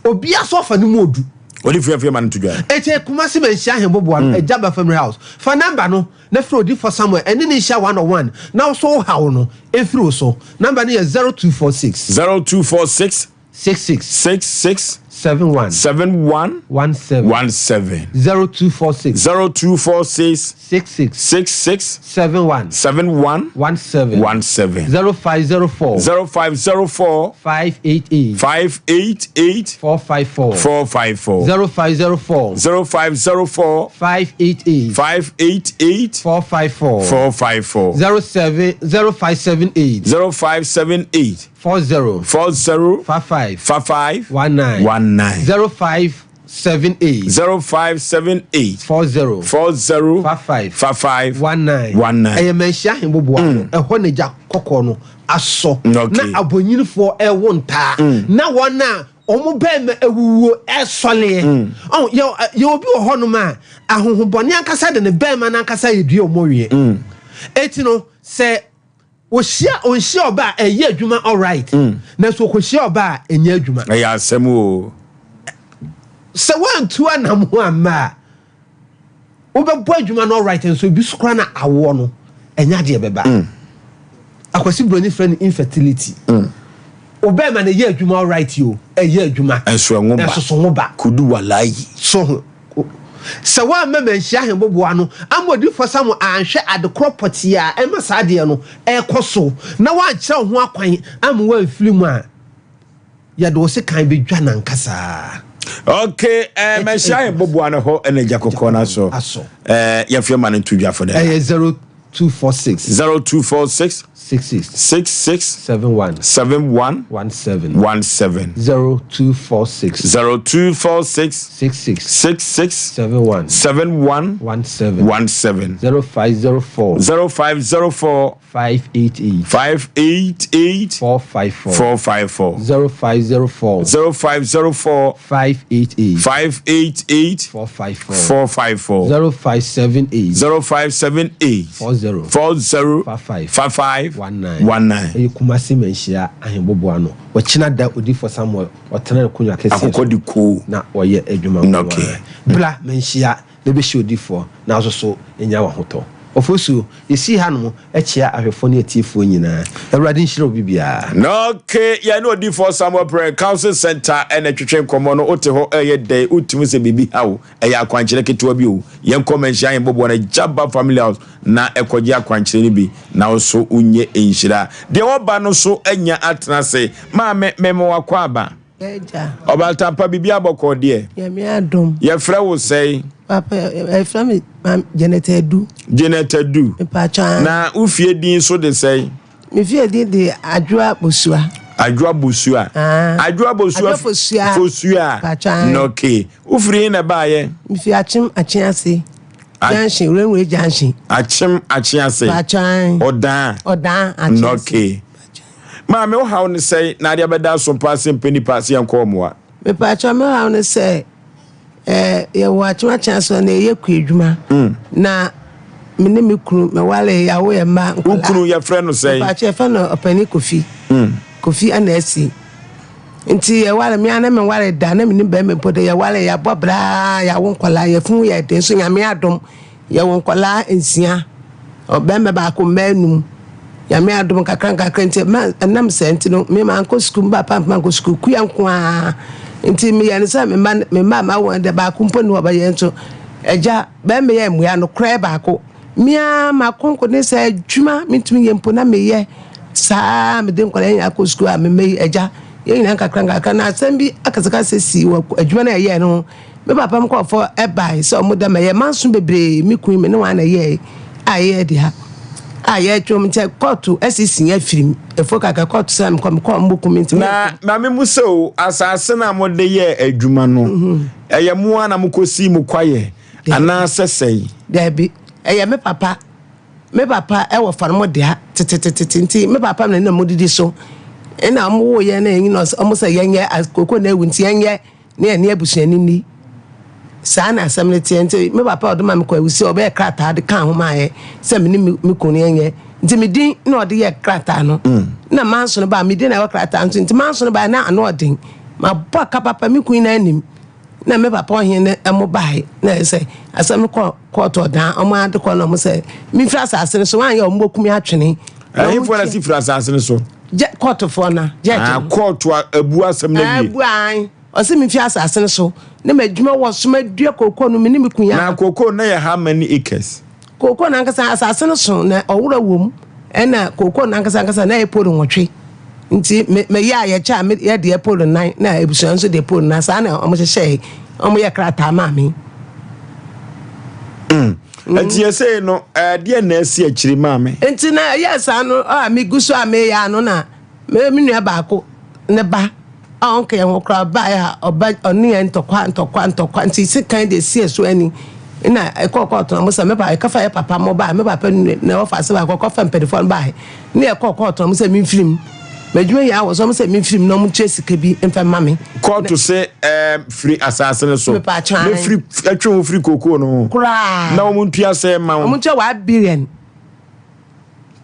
Obiara so ɔfa no mu odu. Odiyifoɔ afei ma no to dwa. Enti Kumasi Manhyia Ahemboboa no, Agyaba Family House, fa number no na frɛ odiyifoɔ Samuel ɛne no nhyia one on one na wo so wo haw no mfiri wo so. Number no yɛ 0246. 0246. 66. 66. 71. 71. 17. 17. 0246. 0246. 66. 66. 71. 71. 17. 17. 0504. 0504. 588. 588. 454. 454. 0504. 0504. 588. 588. 454. 454. 07 0578. 0578. 40. 40. 55. 55. 19. 19. 0578. 0578. 40. 40. 55. 55. 19. 19. Ɛyɛ manhyia ahemboboa no ɛhɔ na gya kɔkɔɔ no asɔ na abɔnyinifoɔ ɛwo ntaa na wɔn a wɔn bɛrima awuwuo ɛsɔleɛ ɔn yɛ yɛ obi wɔ hɔnom a ahohobɔne ankasa de ne bɛrima n'ankasa yɛ dua wɔn wie eti no sɛ ohyia onhyia ɔba a ɛyɛ adwuma alright nanso okohyia ɔba a ɛnyɛ adwuma. Ɛyɛ asɛm o. Sɛ woantu anam ho amma a, wobɛbɔ adwuma no alright nso ebi so koraa na awoɔ no ɛnyɛ adeɛ bɛba. Akwasi Broni frɛ no infertility. Wobɛɛma no ɛyɛ adwuma alright o, ɛyɛ adwuma. Ɛnso ɛnwo ba. Ɛnso so nwo ba. Kudu walayi. So ho. Sɛ woamma manhyia ahemboboa no amma odiyifoɔ Samuel anhwɛ adekorɔ pɔtee a ɛma saa adeɛ no ɛrekɔ so na woankyerɛ wo ho akwan amma woamfiri mu a, yɛde wo sekan bɛdwa no ankasa. Ok, eh, manhyia ahemboboa no hɔ ɛna agya kɔkɔɔ no asɔ. Eh, yɛmfeɛ ma no nto dwa fo dɛ. Ɛyɛ 0246. 0246. 66. 66. 71. 71. 17. 17. 0246. 0246. 66. 66. 71. 71. 17. 17. 0504. 0504. 588. 588. 454. 454. 0504. 0504. 588. 588. 454. 454. 0578. 0578. 40. 40. 55. 55. 19. 19. Ɛyɛ Kumasi Manhyia Ahemboboa no. Ɔkyena da Odiyifoɔ Samuel ɔtena n'akonnwa kɛseɛ so. Akokɔ di koo. Na ɔyɛ adwuma nko Okay. ara. Bra Manhyia na bɛhyia odiyifoɔ na wo nso so nya w'ahotɔ. Ofosuo, yɛsii hanom kyea ahwɛfoɔ ne atiefoɔ nyinaa. Awurade nhyira obi biara. Ok, yɛne odiyifoɔ Samuel Prɛ, Council Centre na ɛtwetwe nkɔmmɔ no. Wote hɔ ɛreyɛ dɛn? Wotumi sɛ biribi ha wo? Ɛyɛ akwankyerɛ ketewa bi o. Yɛnkɔ Manhyia Ahemboboɔ no, Jabba Family House, na ɛkɔgye akwankyerɛ no bi, na wo nso wonyɛ nhyira. Deɛ ɔba no nso anya atena ase. Maame, mema wo akwaaba. Agya. Ɔbatampa, biribi abɔkɔɔ deɛ? Nyame adom. Yɛfrɛ wo sɛn? Papa, yɛfrɛ me Janet Adu. Janet Adu. Mepatwa. Na wo fie din nso de sɛn? Me fie din de Adwoa Bosua. Adwoa Bosua. Ah. Adwoa Bosua. Adwoa Fosua. Fosua. Patwa. Na okay. Wofiri he na ɛbaayɛ? Mefi Akyem Akyease. Junction, Railway Junction. Akyem Akyease. Patwa. Ɔdan. Ɔdan Akyease. Na okay. Maame, wo haw ne sɛn na adeɛ bɛda so mpa ase mpɛ nipa sɛ yɛnkɔ mmoa? Mepatwa me haw ne sɛ eh, yɛwɔ atwemakye so na ɛyɛ kua adwuma. Mm. Na me ne me kunu mewale yɛawo yɛ mma nkwadaa. Wo kunu yɛfrɛ no sɛn? Mepatwa yɛfrɛ no ɔpani Kofi. Mm. Kofi ana asi. Nti yɛwale me ana mewale da na menim bɛrima mpo de yɛwale yɛabɔ braa yɛawo nkwadaa yɛfunu yɛ den so nyame adom. Yɛwɔ nkwadaa nsia, ɔbarima baako, mmaa num. Nyame adom nkakra nkakra nti, ma ɛnam saa nti no, me mankɔ sukuu, me papa mfa mankɔ sukuu, kua nko ara. Nti meyɛ no sɛ me mma me mma a mawo wɔn deɛ baako mpo nni hɔ ɔbɛyɛ nso agya bɛrima yɛ mmua no koraa baako. Me ara m'akonko ne sɛ adwuma mentumi nyɛ mpo na meyɛ saa mede nkwadaa nyinaa kɔ sukuu a me mma yi agya yɛn nyinaa nkakra nkakra na asɛm bi akasakasa sii wɔ adwuma no a yɛyɛɛ no ho. Me papa nkurɔfoɔ bae sɛ wɔn da mɛyɛ manso bebree me kun me ne wɔn na yɛɛ a yɛyɛ de ha a yɛtwe wɔn nkyɛn kɔɔto asisi afiri mu efo kaka kɔɔto sɛ mekɔ mekɔ wɔn bɔkum nti. Na maame mu sɛ o asase no a mode yɛɛ adwuma no ɛyɛ mo ara na mokɔsii mo kwaeɛ anaasɛ sɛn? Daabi ɛyɛ me papa me papa ɛwɔ fa no mo dea tetetete nti me papa na na mo didi so ɛna wɔn wo yɛn na yɛn nyina wɔn sɛ yɛnyɛ koko na ewu nti yɛnyɛ. ne ɛne abusuani nni. Saa na asɛm no teɛ. Nti me papa a ɔde ma me kɔ awusie, ɔbɛyɛ krataa de kaa ho maaeɛ sɛ me ne me kunu no yɛnyɛ. Nti me din na ɔde yɛɛ krataa no. Na manso no baa, me din na ɛwɔ krataa no so. Nti manso no baa na ano ɔden. Mabɔ aka papa, me kunu no anim. Na me papa ɔhene no mo bae. Na ɛyɛ sɛ asɛm no kɔ kɔɔto ɔdan, ɔmo ade kɔ na ɔmo sɛ memfiri asase no so, wɔanyɛ ɔmo bɛku me atwene. Ɛhefoɔ na si firi asase no so? Kɔɔtofoɔ no, gyɛgye no. Kɔɔto abu asɛm no awie. Abu an. Ɔse memfi asase no so na m'adwuma wɔ so madua kookoo no me ne me kun yɛ. Na kookoo no yɛ how many acres? Kookoo no ankasa asase no so na ɔwora wɔ mu ɛna kookoo no ankasa ankasa na ɛyɛ pole nwɔtwe nti me meyɛ a yɛkyɛ a me yɛ deɛ pole nan na abusua nso deɛ pole nan saa na wɔn hyehyɛɛ wɔn yɛ krataa maa me. Mm. Nti yɛsei no ɛdeɛ na asi akyiri maa me. Nti na ɛyɛ saa no a megu so a meyɛ ano na Me me nua baako ne ba a ɔnka yɛn ho koraa baeɛ a ɔba ɔne yɛn ntɔkwa ntɔkwa ntɔkwa nti sekan de esi ɛso ani na ɛkɔɔ kɔɔto na mo sɛ me papa ɛkɔfa yɛ papa mo baa me papa nua na ɔfa ase baako kɔfa mpanimfoɔ no baeɛ ne ɛkɔɔ kɔɔto na mo sɛ memfiri mu m'adwuma nyinaa wɔ so mo sɛ memfiri mu na ɔmo ntua sika bi mfa mma me. Kɔɔto se ɛɛ firi asaase no so ne firi ɛtwe ho firi kookoo no ho koraa na wɔn ntua sɛ ma wɔn ntua 1 billion.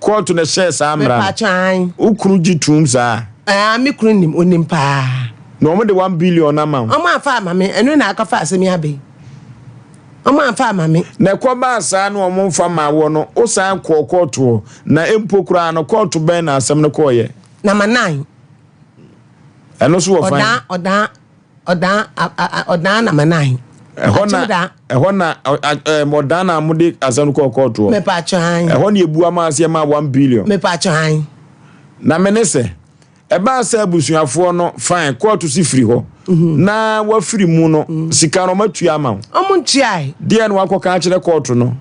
Kɔɔto na ɛhyɛɛ saa mmara no. Wo kunu gye toom saa? Aa, me kunu nim, onim paa. Na wɔn de 1 billion ama wo? Wɔn amfa ama me, ɛno na akɔfa asɛm yi aba yi. Wɔn amfa ama me. Na ɛkɔbaa saa na wɔn mfa maa woɔ no, wo san kɔɔ kɔɔto hɔ. Na mpo koraa no, kɔɔto bɛn na asɛm no kɔeɛ? Number 9. Ɛno nso wɔ fan? Ɔdan, ɔdan. Ɔdan a a ɔdan na manan. Ɛhɔ na ɛhɔ na ɛm ɔdan na mo de asɛm no kɔɔ kɔɔto hɔ. Mepa atwa han. Ɛhɔ na ebu ama aseɛ ma 1 billion. Mepa atwa han. Na me ne sɛ ɛbaa sɛ abusuafoɔ no fine kɔɔto si firi hɔ na wafiri mu no sika no ɔmo atua ama wo. Ɔmo ntuae. Deɛ na wakɔka akyerɛ kɔɔto no.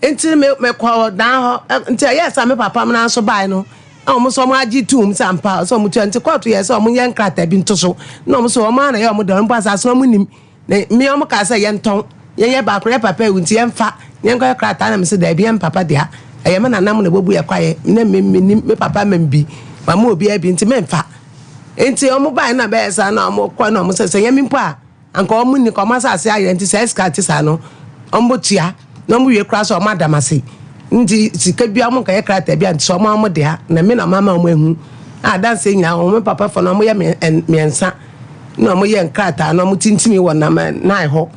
Nti me mekɔ ɔdan hɔ nti ɛyɛ sɛ me papa mo nan so bae no. Na wɔn nso wɔagye toom sɛ ampa sɛ wɔtua nti kɔɔto yɛɛ sɛ wɔnyɛ nkrataa bi nto so na wɔn nso wɔn ara na ɛyɛ wɔn dɛ mpo asase no wɔn nim na me wɔn kaa sɛ yɛntɔn yɛnyɛ baako yɛ papa ewu nti yɛmfa yɛnkɔyɛ krataa na me sɛ daabi yɛn papa dea ɛyɛ me nana mo na ɛbɛbu yɛ kwaeɛ na me menim me papa ma me bi wama obiara bi nti memfa nti wɔn baeɛ na bɛyɛ saa na wɔn kɔ na wɔn sɛ sɛ yɛn mpo a Anka wɔn nni, nka wɔn asase ayera nti saa sika a ɛte saa no wɔn bɛtua na wɔn wie koraa sɛ wɔn ada m'ase nti sika biara wɔn nkɛyɛ krataa bi a nti sɛ wɔn wɔn dea na me na mama wɔn ahu a adanseɛ nyinaa wɔn me papa fo no wɔn yɛ mmiɛnsa na wɔn yɛ nkrataa na wɔn tintimi wɔ nam nan hɔ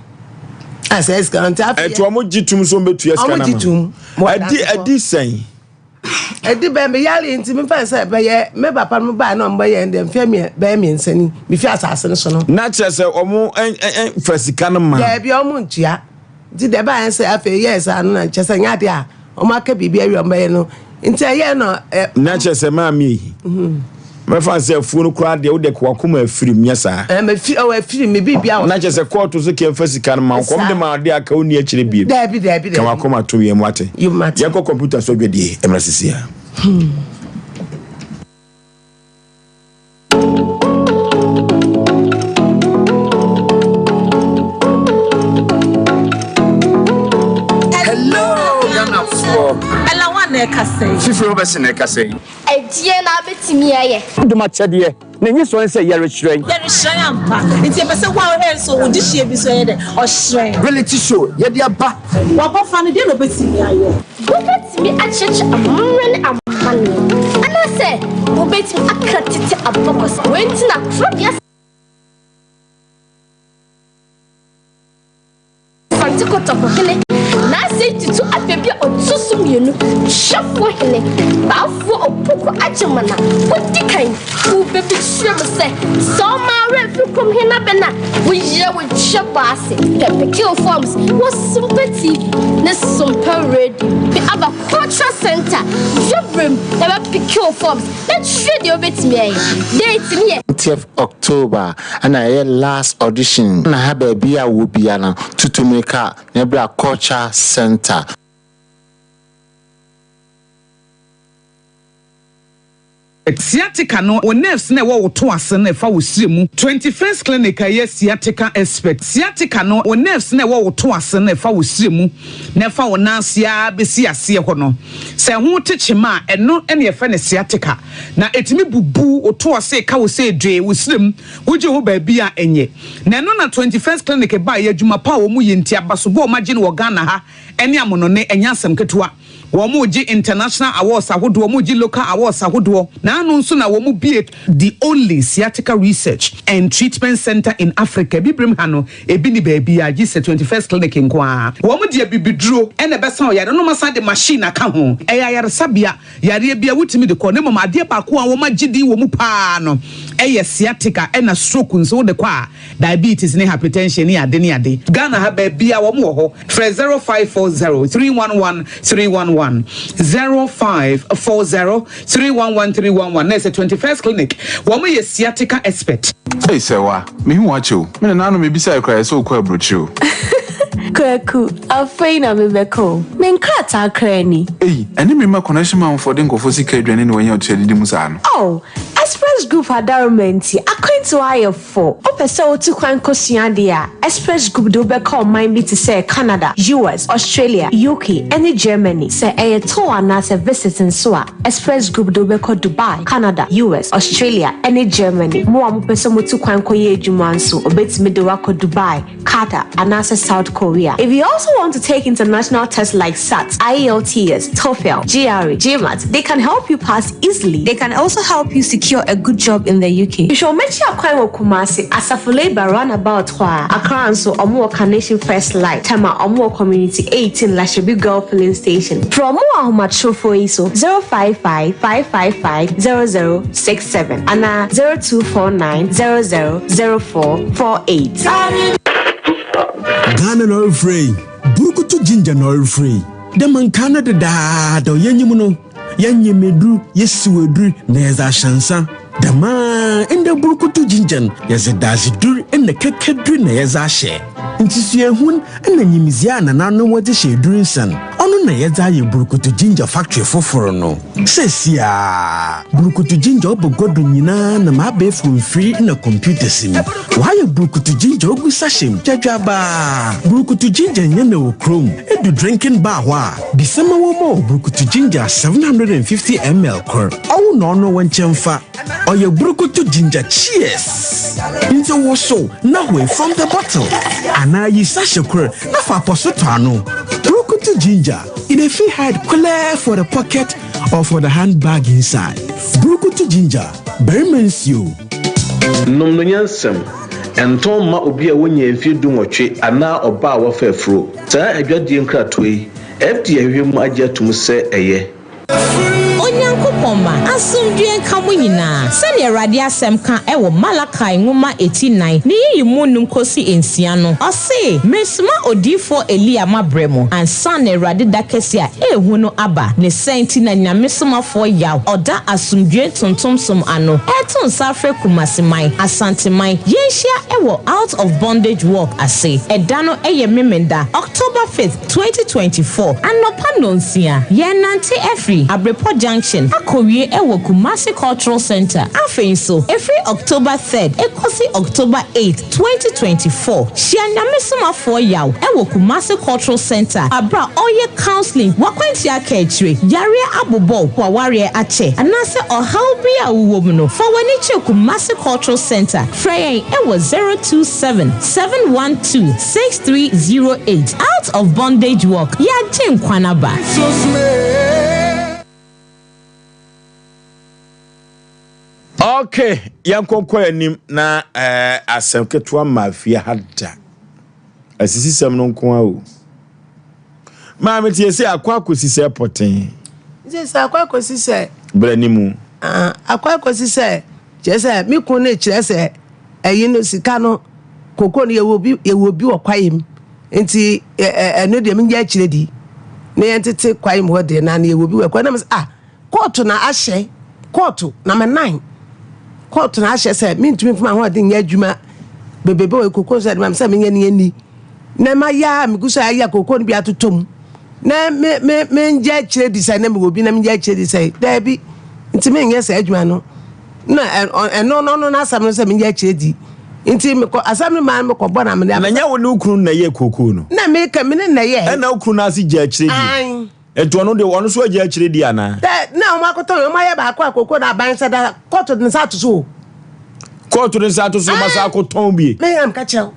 a saa sika no nti afei Ɛti wɔn gye tum so wɔn bɛtua sika no wɔn gye tum ama. Ɛdi ɛdi sɛn? Ɛdi bɛn me yare nti me fɛn sɛ bɛyɛ me papa no baa na ɔmo bɛyɛ ndɛ mfɛ miɛ bɛyɛ mmiɛnsa ni me fi asase no so no. Na kyerɛ sɛ ɔmo ɛn fa sika no ma. Daabi ɔmo ntua nti deɛ ɛbaayɛ sɛ afei yɛɛ saa no na kyerɛ sɛ nyɛ adeɛ a ɔmo aka biribi awie ɔmo bɛyɛ no nti ɛyɛ no ɛ. Na kyerɛ sɛ maame yi. Mɛfa sɛ afuo no koraa deɛ wode wakoma afiri mu nyɛ saa. Ɛɛ mafiri ɔwɔ afiri me biribi a. Na kyerɛ sɛ kɔɔto so kɛn fa sika no ma nkɔm de ma adeɛ aka wo ni akyire biem. Daabi daabi daabi. Ka wakoma to yɛn mu ate. Yɛnkɔ kɔmputa so adwadie mmra sisi a. Hello Ghanafoɔ. Ɛla wan na ɛkasa yi. Fifiri wobɛse na ɛkasa yi. Ɛdeɛn na wobɛtumi ayɛ? Dom akyɛdeɛ, na enyisɔ ne sɛ yɛrehyerɛn. Yɛrehyerɛn ampa. Nti yɛpɛ sɛ wo a wohwɛ nso wo dehyeɛ bi nso ɛyɛ dɛ? Ɔhyerɛn. Reality show, yɛde aba. W'abɔfra no, deɛn na ɔbɛtumi ayɛ? Wobɛtumi akyerɛkyerɛ amammerɛ ne amanneɛ, anaasɛ wobɛtumi aka tete abakɔsɛm. Wei nti na korabea. Asante Kotoko hene N'asɛe Tutu Afabi a ɔto so mmienu, Hwɛfoɔ hene, Baafoɔ Opoku Agyemang a ɔdi kan, Wobɛbi kyerɛ mu sɛ, sɛ ɔma werɛ firi kurom hene abɛn a, woyɛ wo kyɛ bɔ ase. Pɛ Pickle Forms wɔ Sompa TV ne Sompa Radio. Bi aba Cultural Center, Dwaberem na bɛ Pickle Forms na kyerɛ deɛ wobɛtumi ayɛ. Date no yɛ. 20th October na ɛyɛ last audition na ha baabi a wɔ bia no tutu mirika na bra culture center. Sciatica no, wo nerves no a ɛwɔ wo to ase no ɛfa wo srɛ mu. 21st Clinic a ɛyɛ sciatica expert. Sciatica no, wo nerves no a ɛwɔ wo to ase no ɛfa wo srɛ mu na ɛfa wo nan ase ara bɛsi aseɛ hɔ no. Sɛ ɛho te kyema a, ɛno na yɛfrɛ no sciatica. Na ɛtumi bubu wo to ase ka wo sɛ dwee wo srɛ mu, wogye ho baabi a ɛnyɛ. Na ɛno na 21st Clinic baeɛ, adwuma pa a wɔyɛ nti, abasobɔ a wɔagye no wɔ Ghana ha ne amonɔne, ɛnyɛ asɛm ketewa. Wɔregye international awards ahodoɔ, wɔregye local awards ahodoɔ. N'ano nso na wɔbue the only sciatica research and treatment centre in Africa. Abibirem ha no, ebi nni baabiara gye sɛ 21st Clinic nko ara. Wɔde abibiduro na ɛbɛsa ɔyare no na wɔasan de machine aka ho. Ɛyɛ ayaresabea. Yareɛ biara wotumi de kɔ na mmom adeɛ baako a wɔagye din wɔ mu pa ara no yɛ sciatica ɛna stroke nso wode kɔ a diabetes ne hypertension ne ade ne ade. Ghana ha baabiara wɔn wɔ hɔ. Frɛ 0540 311 311, 0540 311 311 na ɛsɛ 21st Clinic wɔn yɛ sciatica expert. Ei Sɛwa, mehu wo akyɛ o. Me nananom mebisae koraa yɛ sɛ wokɔ aburokyire o. Kwaku, afei na mebɛkɔ o. Me nkrataa koraa ni. Ei, ɛne me mma connection manfoɔ de nkurɔfoɔ sika adwane na wɔanya ɔtua didi mu saa no. Oh, Express Group adaworoma nti, akwantuo ayɛ fo. Wopɛ sɛ wotu kwan kɔsua adeɛ a, Express Group de wo bɛkɔ ɔman bi te sɛ Canada, US, Australia, UK, ne Germany. Sɛ ɛyɛ tour anaasɛ visit nso a, Express Group de wo bɛkɔ Dubai, Canada, US, Australia, ne Germany. Mo a mopɛ sɛ motu kwan kɔyɛ adwuma nso, wɔbɛtumi de wo akɔ Dubai, Qatar, anaasɛ South Korea. If you also want to take international tests like SAT, IELTS, TOEFL, GRE, GMAT, they can help you pass easily. They can also help you secure a good job in the UK. Hwehwɛ wɔn akyi akwan wɔ Kumasi, Asafo Labour roundabout hɔ ara. Accra nso, wɔn wɔ Carnation First Light, Tema, wɔn wɔ Community 18, Lashibi Girl Filling Station. Frɛ wɔn wɔ ahomatrofoɔ yi so, 055 555 0067 anaa 0249 00 0448. Ghana na ɔrefrɛ yi, Burukutu Ginger na ɔrefrɛ yi. Dɛ ma nkaa no dedaada yɛnyim no, yɛnyem edur, yesiw edur na yɛdze ahyɛ nsa. Dɛm ara ndɛ Burukutu Ginger no, yɛdze dadzedur na kɛkɛdur na yɛdze ahyɛ. Ntsi suahun na nyimdzee a nananom wɔdze hyɛ edur nsa no, ɔno na yɛdze ayɛ Burukutu Ginger factory fofor no. Seseiara, Burukutu Ginger ɔba gua do nyina nam abaɛfor mfir na computers mu. Wɔayɛ Burukutu Ginger ogu sachet mu dwadwaabaa. Burukutu Ginger nnyɛ na wɔ kurom. Edu drinking bar hɔ a, bisa ma wɔmma wo Burukutu Ginger 750 ml kor. Ɔwo na ɔno wo nkyɛn fa. Ɔyɛ Burukutu Ginger Cheers! Ntsi wosow na hoe from the bottle anaa yi sachet kor na fa apɔso tɔ ano. Burukutu Ginger. E dey fit hide clear for the pocket or for the handbag inside. Burukutu ginger, barima nsuo. Nom no nyansam. Ɛntɔn mma obi a wannyaa mfeɛ dunwɔtwe anaa ɔbaa a wafa afuro. Saa adwadie nkratoɔ yi, FDA ahwehwɛ mu agye atom sɛ ɛyɛ. Onyankopɔn mma, asomdwoeɛ nka mo nyinaa. Sɛdeɛ Awurade asɛm ka wɔ Malakai nwoma eti nan ne yiyi mu num kosi nsia no, ɔse, Meresoma odiyifoɔ Elia mabrɛ mo, ansa na Awurade da kɛseɛ a ɛyɛ hu no aba. Ne saa nti na Nyame somafoɔ Yaw ɔda asomdwoeɛ ntontom som ano reto nsa afrɛ Kumasi man, Asante man, yɛnhyia wɔ Out of Bondage Walk ase. Ɛda no yɛ Memenda, October 5th, 2024, anɔpa nnɔnsia, yɛrenante afiri Abrepɔ Junction akɔwie wɔ Kumasi Cultural Centre. Afei nso, ɛfiri October 3rd kɔsi October 8th, 2024, hyia Nyame somafoɔ Yaw wɔ Kumasi Cultural Centre aberɛ a ɔreyɛ counselling, w'akwantua aka akyire, yareɛ abobɔ wo, w'awareɛ akyɛ, anaasɛ ɔhaw bi a wowɔ mu no, fa w'ani kyerɛ Kumasi Cultural Centre. Frɛ yɛn wɔ 027 712 6308. Out of Bondage Walk, Yɛagye nkwa no aba. Okay, yɛnkɔnkɔ anim na eh, asɛm ketewa ma fie ha da. Asisisɛm no nko ara o. Maame tie sɛ akɔ akɔsi sɛ pɔten. Nti sɛ akɔ akɔsi sɛ. Brɛ ne mu. Ah, akɔ akɔsi sɛ kyerɛ sɛ me kun no kyerɛ sɛ ɛyi no sika no koko no yɛwɔ bi yɛwɔ bi wɔ kwaeɛ mu nti ɛno deɛ menyɛ akyerɛ di na yɛntete kwaeɛ mu hɔ deɛ na yɛwɔ bi wɔ kwaeɛ na mesɛ ah Kóòtù na ahyɛ, kóòtù, na me nan, kóòtù na ahyɛ sɛ mentumi mfa m'ahoɔden nyɛ adwuma bebrebe wɔ koko sɛ ɛde sɛ menyɛ ne ani. Na ma yɛ a megu so ayɛ koko no bi atotɔ mu. Na me me menyɛ akyerɛ di sɛ na mewɔ bi na menyɛ akyerɛ di sɛ daabi nti menyɛ saa adwuma no. Na ɛno no no n'asɛm no sɛ menyɛ akyerɛ di. Nti mekɔ asɛm no maa mekɔ bɔ na mene. Na nyɛ wo ne wo kunu na ɛyɛ koko no. Na meka me ne na ɛyɛ. Ɛna wo kunu no ase gya akyerɛ di. Nti ɔno deɛ ɔno nso agya akyire di anaa? Dɛ na wɔn akɔtɔn wɔn ayɛ baako a koko na aban sɛ da kóòtù de nsa ato so o. Kóòtù de nsa ato so ma sa akɔtɔn bie. Mɛ yɛn ka kyerɛw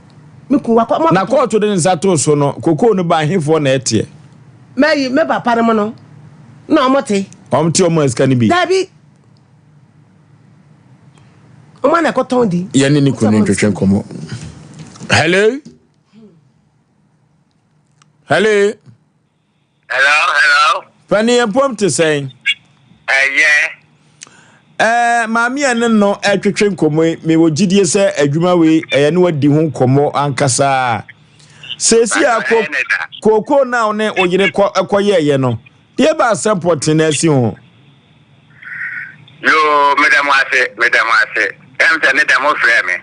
me kun wakɔ. Na kóòtù de nsa to so no koko no ba ahefoɔ na ɛteɛ. Mɛ yi me papa no mo no. Na ɔmo te. Ɔmo te ɔmo sika no bi. Dabi. Ɔmo na ɛkɔtɔn di. Yɛne ne kunu ntwetwe nkɔmmɔ. Hello. Hello. Hello, hello. Pani yɛn pɔm te sɛn? Ɛyɛ. Ɛɛ maame a ne no ɛtwetwe nkɔmmɔ yi, mewɔ gyidie sɛ adwuma wei ɛyɛ ne wadi ho nkɔmmɔ ankasa. Seesi a kookoo no a wo ne wo yere kɔ ɛkɔyɛɛyɛ no, deɛ ba asɛm pɔtee na asi ho. Yoo, meda mo ase, meda mo ase. Ɛm sɛ ne da mo frɛ me.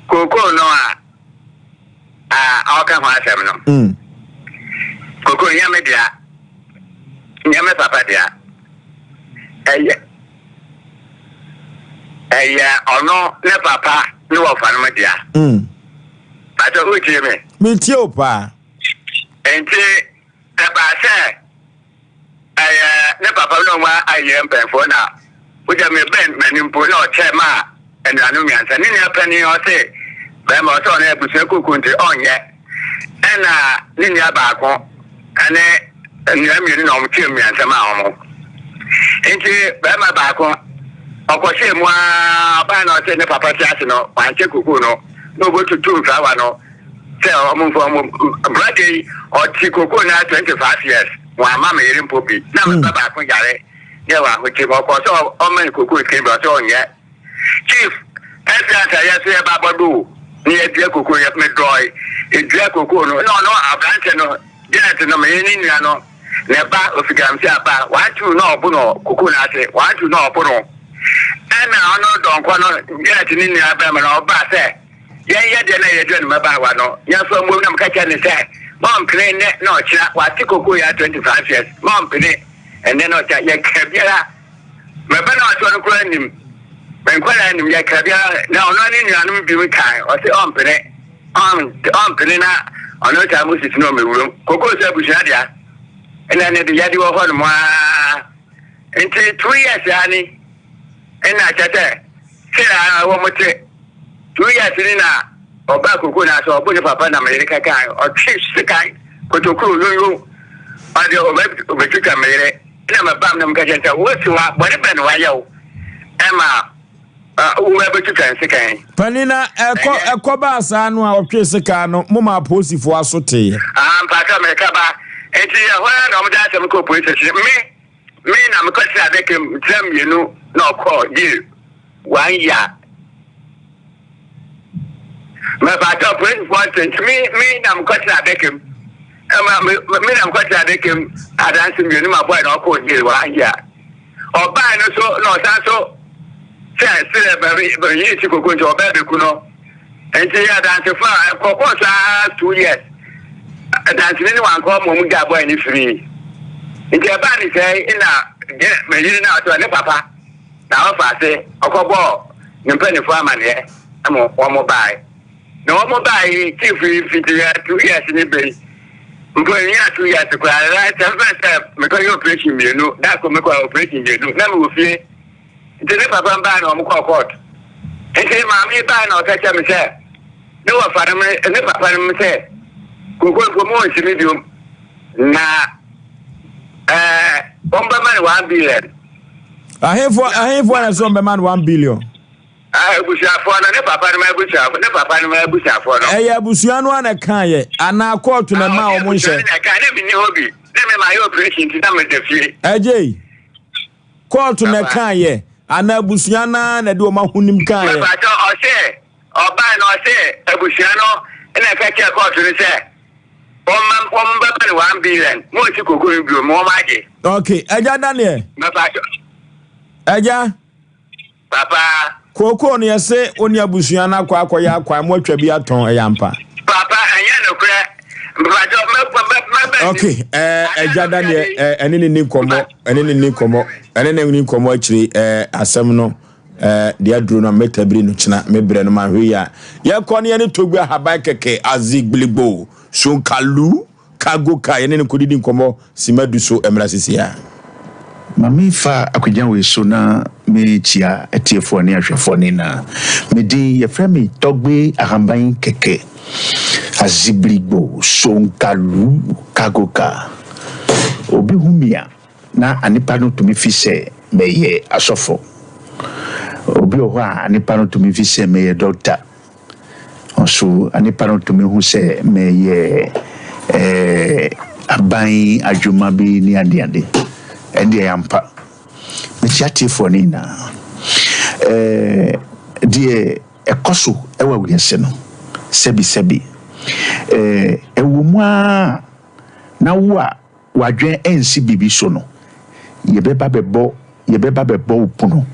Kookoo no a a ɔka ho asɛm no. Mm. Kookoo nyɛ me dea, nyɛ me papa dea. Ɛyɛ ɛyɛ ɔno ne papa ne wɔfa no dea. Mm. Pàtó wotie me? Metie o paa. Nti ɛbaa sɛ ɛyɛ ne papa ne ɔmo ayɛ mpanyinfoɔ na wogya me bɛn m'anim mpo na ɔkyɛ maa anuanom mmiɛnsa. Ne nua panin ɔse bɛrima ɔsɛ ɔno abusua kuku nti ɔnyɛ ɛna ne nua baako ɛne nnua mmienu na ɔmo kyɛ mmiɛnsa maa ɔmo. Nti bɛrima baako ɔkɔhyɛɛ mu aa ɔbaa na ɔsɛ ne papa te ase no wankyɛ kuku no na ɔbɛtutu mfrawa no sɛ ɔmo mfa ɔmo brada yi ɔte kokoo na 25 years wɔama me yere mpo bi na me ba baako yare ne ɛwɔ ahokyere mu ɔkɔ sɛ ɔma ne kokoo sika bi ɔsɛ ɔnyɛ chief ɛsɛ ansa yɛ so yɛba abɔdo ne yɛdua kokoo yɛ me dɔe edua kokoo no na ɔno aberante no Janet no meyɛ ne nua no ne ba ofigamsi aba wantu na ɔbo no kokoo no ase wantu na ɔbo no ɛna ɔno dɔnkɔ no Janet ne nua bɛrima no ɔba sɛ Yɛnyɛ deɛ na yɛdwene mmabaawa no, yɛmfa mmom na meka kyerɛ no sɛ mɔmpene nnɛ na ɔkyena, wate kokoo yi ara 25 years, mɔmpene ɛnnɛ na ɔkyena, yɛka biara, mɛba na ɔtoɔ no koraa nim, me nkwadaa nim, yɛka biara, na ɔno ne nuanom binom kae, ɔse ɔmpene, ɔmpene na ɔno saa Moses no ɔmɛwurom, kokoo sɛ abusua dea, ɛna ne de yɛde wɔ hɔ nom aa, nti 2 years aa ni, ɛna kyɛ sɛ, sɛ wɔn te. 2 years ni na ɔbaa koko na sɛ ɔbo ne papa na meyere kaka ɔtwe sekan kotokuro yoyo ɔde ɔbɛtwitwa meyere na mebam na meka kyerɛ sɛ wosi wa bɔne bɛn na wayɛ wo ɛma wobɛtwitwa nsekan. Panin na ɛkɔ ɛkɔ baa saa no a ɔtwe sekan no mo ma apolisifoɔ aso teeɛ. Ah mpakyɛ meka ba nti ɛhɔ ara na wɔde asɛm kɔ police station me me na mekɔtena adaka mu tena mmienu na ɔkɔɔ jail one year mɛpatɔ polisifoɔ nte nti me me na mekɔtena adaka mu ɛma me me na mekɔtena adaka mu adanse mmienu ma bɔyɛ na ɔkɔɔ jail one year ɔbaa no so na ɔsan so sɛ sɛ bɛyi ti koko nti ɔbaa bɛku no Nti adansefo a ɛkɔkɔɔ so ara 2 years adanseni no wankɔ ma ɔmo gyaa bɔyɛ no firii. Nti ɛbaa ne sɛɛ na me yere no a ɔte hɔ ne papa na ɔfa ase ɔkɔbɔɔ ne mpanyinfoɔ amaneɛ ma wɔn bae. Na wɔn bae yi chief yi fiti yɛ 2 years ne bɛ yi mpo ɛnyaa 2 years koraa na sɛ mfɛn sɛ mekɔyɛ operation mmienu da ko mekɔ operation mmienu na mewɔ fie. Nti ne papa baa na wɔn kɔɔ court. Nti maame yi baa na ɔka kyerɛ me sɛ ne wɔfa no ne papa no sɛ koko mpo mo nsi me biom na ɛɛ wɔn bɛma no 1 billion. Ahemfo ahemfo na sɛ wɔn bɛma no 1 billion. Abusuafoɔ no ne papa no abusuafoɔ ne papa no abusuafoɔ no. Ɛyɛ abusua no ana kan yɛ anaa kóòtù na ɛma wɔn nhyɛ. Abusua no na ɛka na mi ni hɔ bi na mi ma yɛ operation ti na mi da fie. Ɛgye kóòtù na ɛka yɛ anaa abusua naa na ɛde wɔn ahonim kan yɛ. Mɛpàtɔ ɔsɛ ɔbaa na ɔsɛ abusua no ɛna ɛka kyerɛ kóòtù no sɛ wɔn ma wɔn bɛma no 1 billion mo nsi koko no bio mo wɔn agye. Ok, ɛgya Daniel. Mɛpàtɔ. Ɛgya. Papa. Kookoo no yɛse wo ne abusua no akɔ akɔyɛ akwan mo atwa bi atɔn ɛyɛ ampa? Papa ɛnyɛ nokorɛ mpakyɛ mɛbɛ. Ok ɛɛ ɛgya Daniel ɛɛ ɛne ne ni nkɔmɔ ɛne ne ni nkɔmɔ ɛne ne ni nkɔmɔ akyire ɛɛ asɛm no ɛɛ deɛ aduro no mɛtabiri no kyena mebrɛ no ma hwɛ yi a yɛkɔ ne yɛne Togbe ahaban kɛkɛ azigbiligbo sonkalu Cargo car yɛne no nkɔdidi nkɔmmɔ simma du so mmra sisi a. Ma me fa akwagya wei so na me kyia atiefoɔ ne ahwɛfoɔ ne na me din yɛfrɛ me Tɔgbe Ahamban Kɛkɛ Azibrigbo Sonkalu Kagoka. Obi hu me a. na anipa no tumi fi sɛ mɛyɛ asɔfo. Obi wɔ hɔ a anipa no tumi fi sɛ mɛyɛ dɔkta. Nso anipa no tumi hu sɛ mɛyɛ eh, aban adwuma bi ne adeade. Ɛndeɛ ɛyɛ ampa. Mekyia atiefoɔ no nyinaa. Eh, deɛ ɛkɔ so wɔ wiase no, sɛbisɛbi, eh, ɛwɔ mu ara na wo a w'adwene ansi biribi so no, yɛbɛba bɛbɔ, yɛbɛba bɛbɔ wo pono,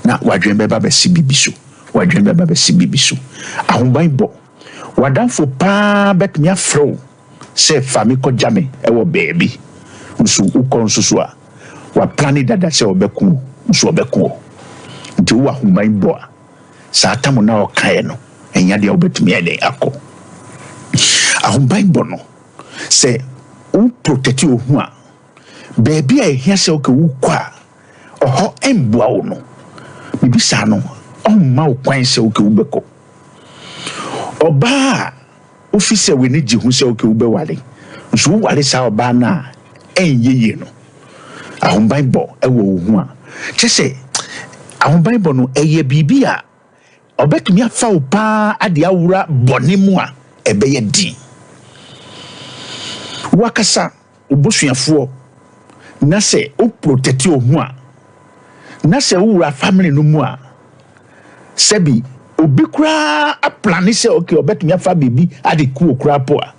na w'adwene bɛba bɛsi biribi so, w'adwene bɛba bɛsi biribi so. Ahobanbɔ, w'adamfo paa bɛtumi afrɛ wo sɛ fa me kɔgya me wɔ baabi, nso wokɔ nso so a, waplane dada sɛ ɔbɛko wo, nso ɔbɛko wo. Nti wowɔ ahobanbɔ a, saa tam no a ɔkaeɛ no, ɛnyɛ adeɛ a wobɛtumi ayɛ dɛn akɔ. Ahobanbɔ no, Sɛ wo protect wo ho a, baabi a ɛhia sɛ okay wokɔ a, ɔhɔ mboa wo no, biribi saa no, ɔmma wo kwan sɛ okay wobɛkɔ. Ɔbaa a wofi sɛ w'ani gye ho sɛ okay wobɛware, nso woware saa ɔbaa no a ɛnyɛ yie no, ahobanbɔ wɔ wo ho a, kyɛ sɛ ahobanbɔ no ɛyɛ biribi a Ɔbɛtumi afa wo paa de awura bɔne mu a, ɛbɛyɛ den. W'akasa, wo bosuafoɔ, na sɛ wo protect wo ho a, na sɛ wo wura family no mu a, sɛbi obi koraa aplane sɛ okay ɔbɛtumi afa biribi ade ku wo koraa po a,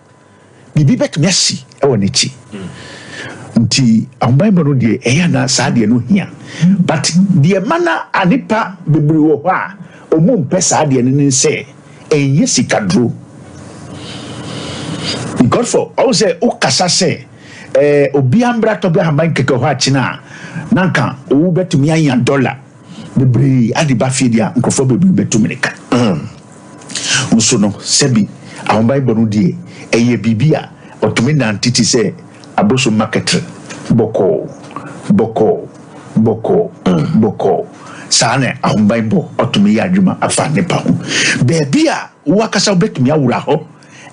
biribi bɛtumi asi wɔ n'akyi nti ahobanbɔ no deɛ ɛyɛ ana saa deɛ no hia but deɛ ma na anipa bebree wɔ hɔ a ɔmu mpɛ saa deɛ no ne sɛ ɛnyɛ sikaduro because for ɔwɔ sɛ wokasa sɛ ɛɛ obi ambra tɔbi ahaban kɛkɛ hɔ akyena a na nka owu bɛtumi anya dɔla bebree ade ba fie deɛ a nkurɔfoɔ bebree bɛtu mirika. Nso no, sɛbi ahobaebɔ no deɛ, ɛyɛ biribi a ɔtumi nante te sɛ abosom makɛtere, bɔkɔɔ, bɔkɔɔ, bɔkɔɔ, bɔkɔɔ. Saa na ahobaebɔ ɔtumi yɛ adwuma afa nnipa ho. Baabi a wo akasa wobɛtumi awura hɔ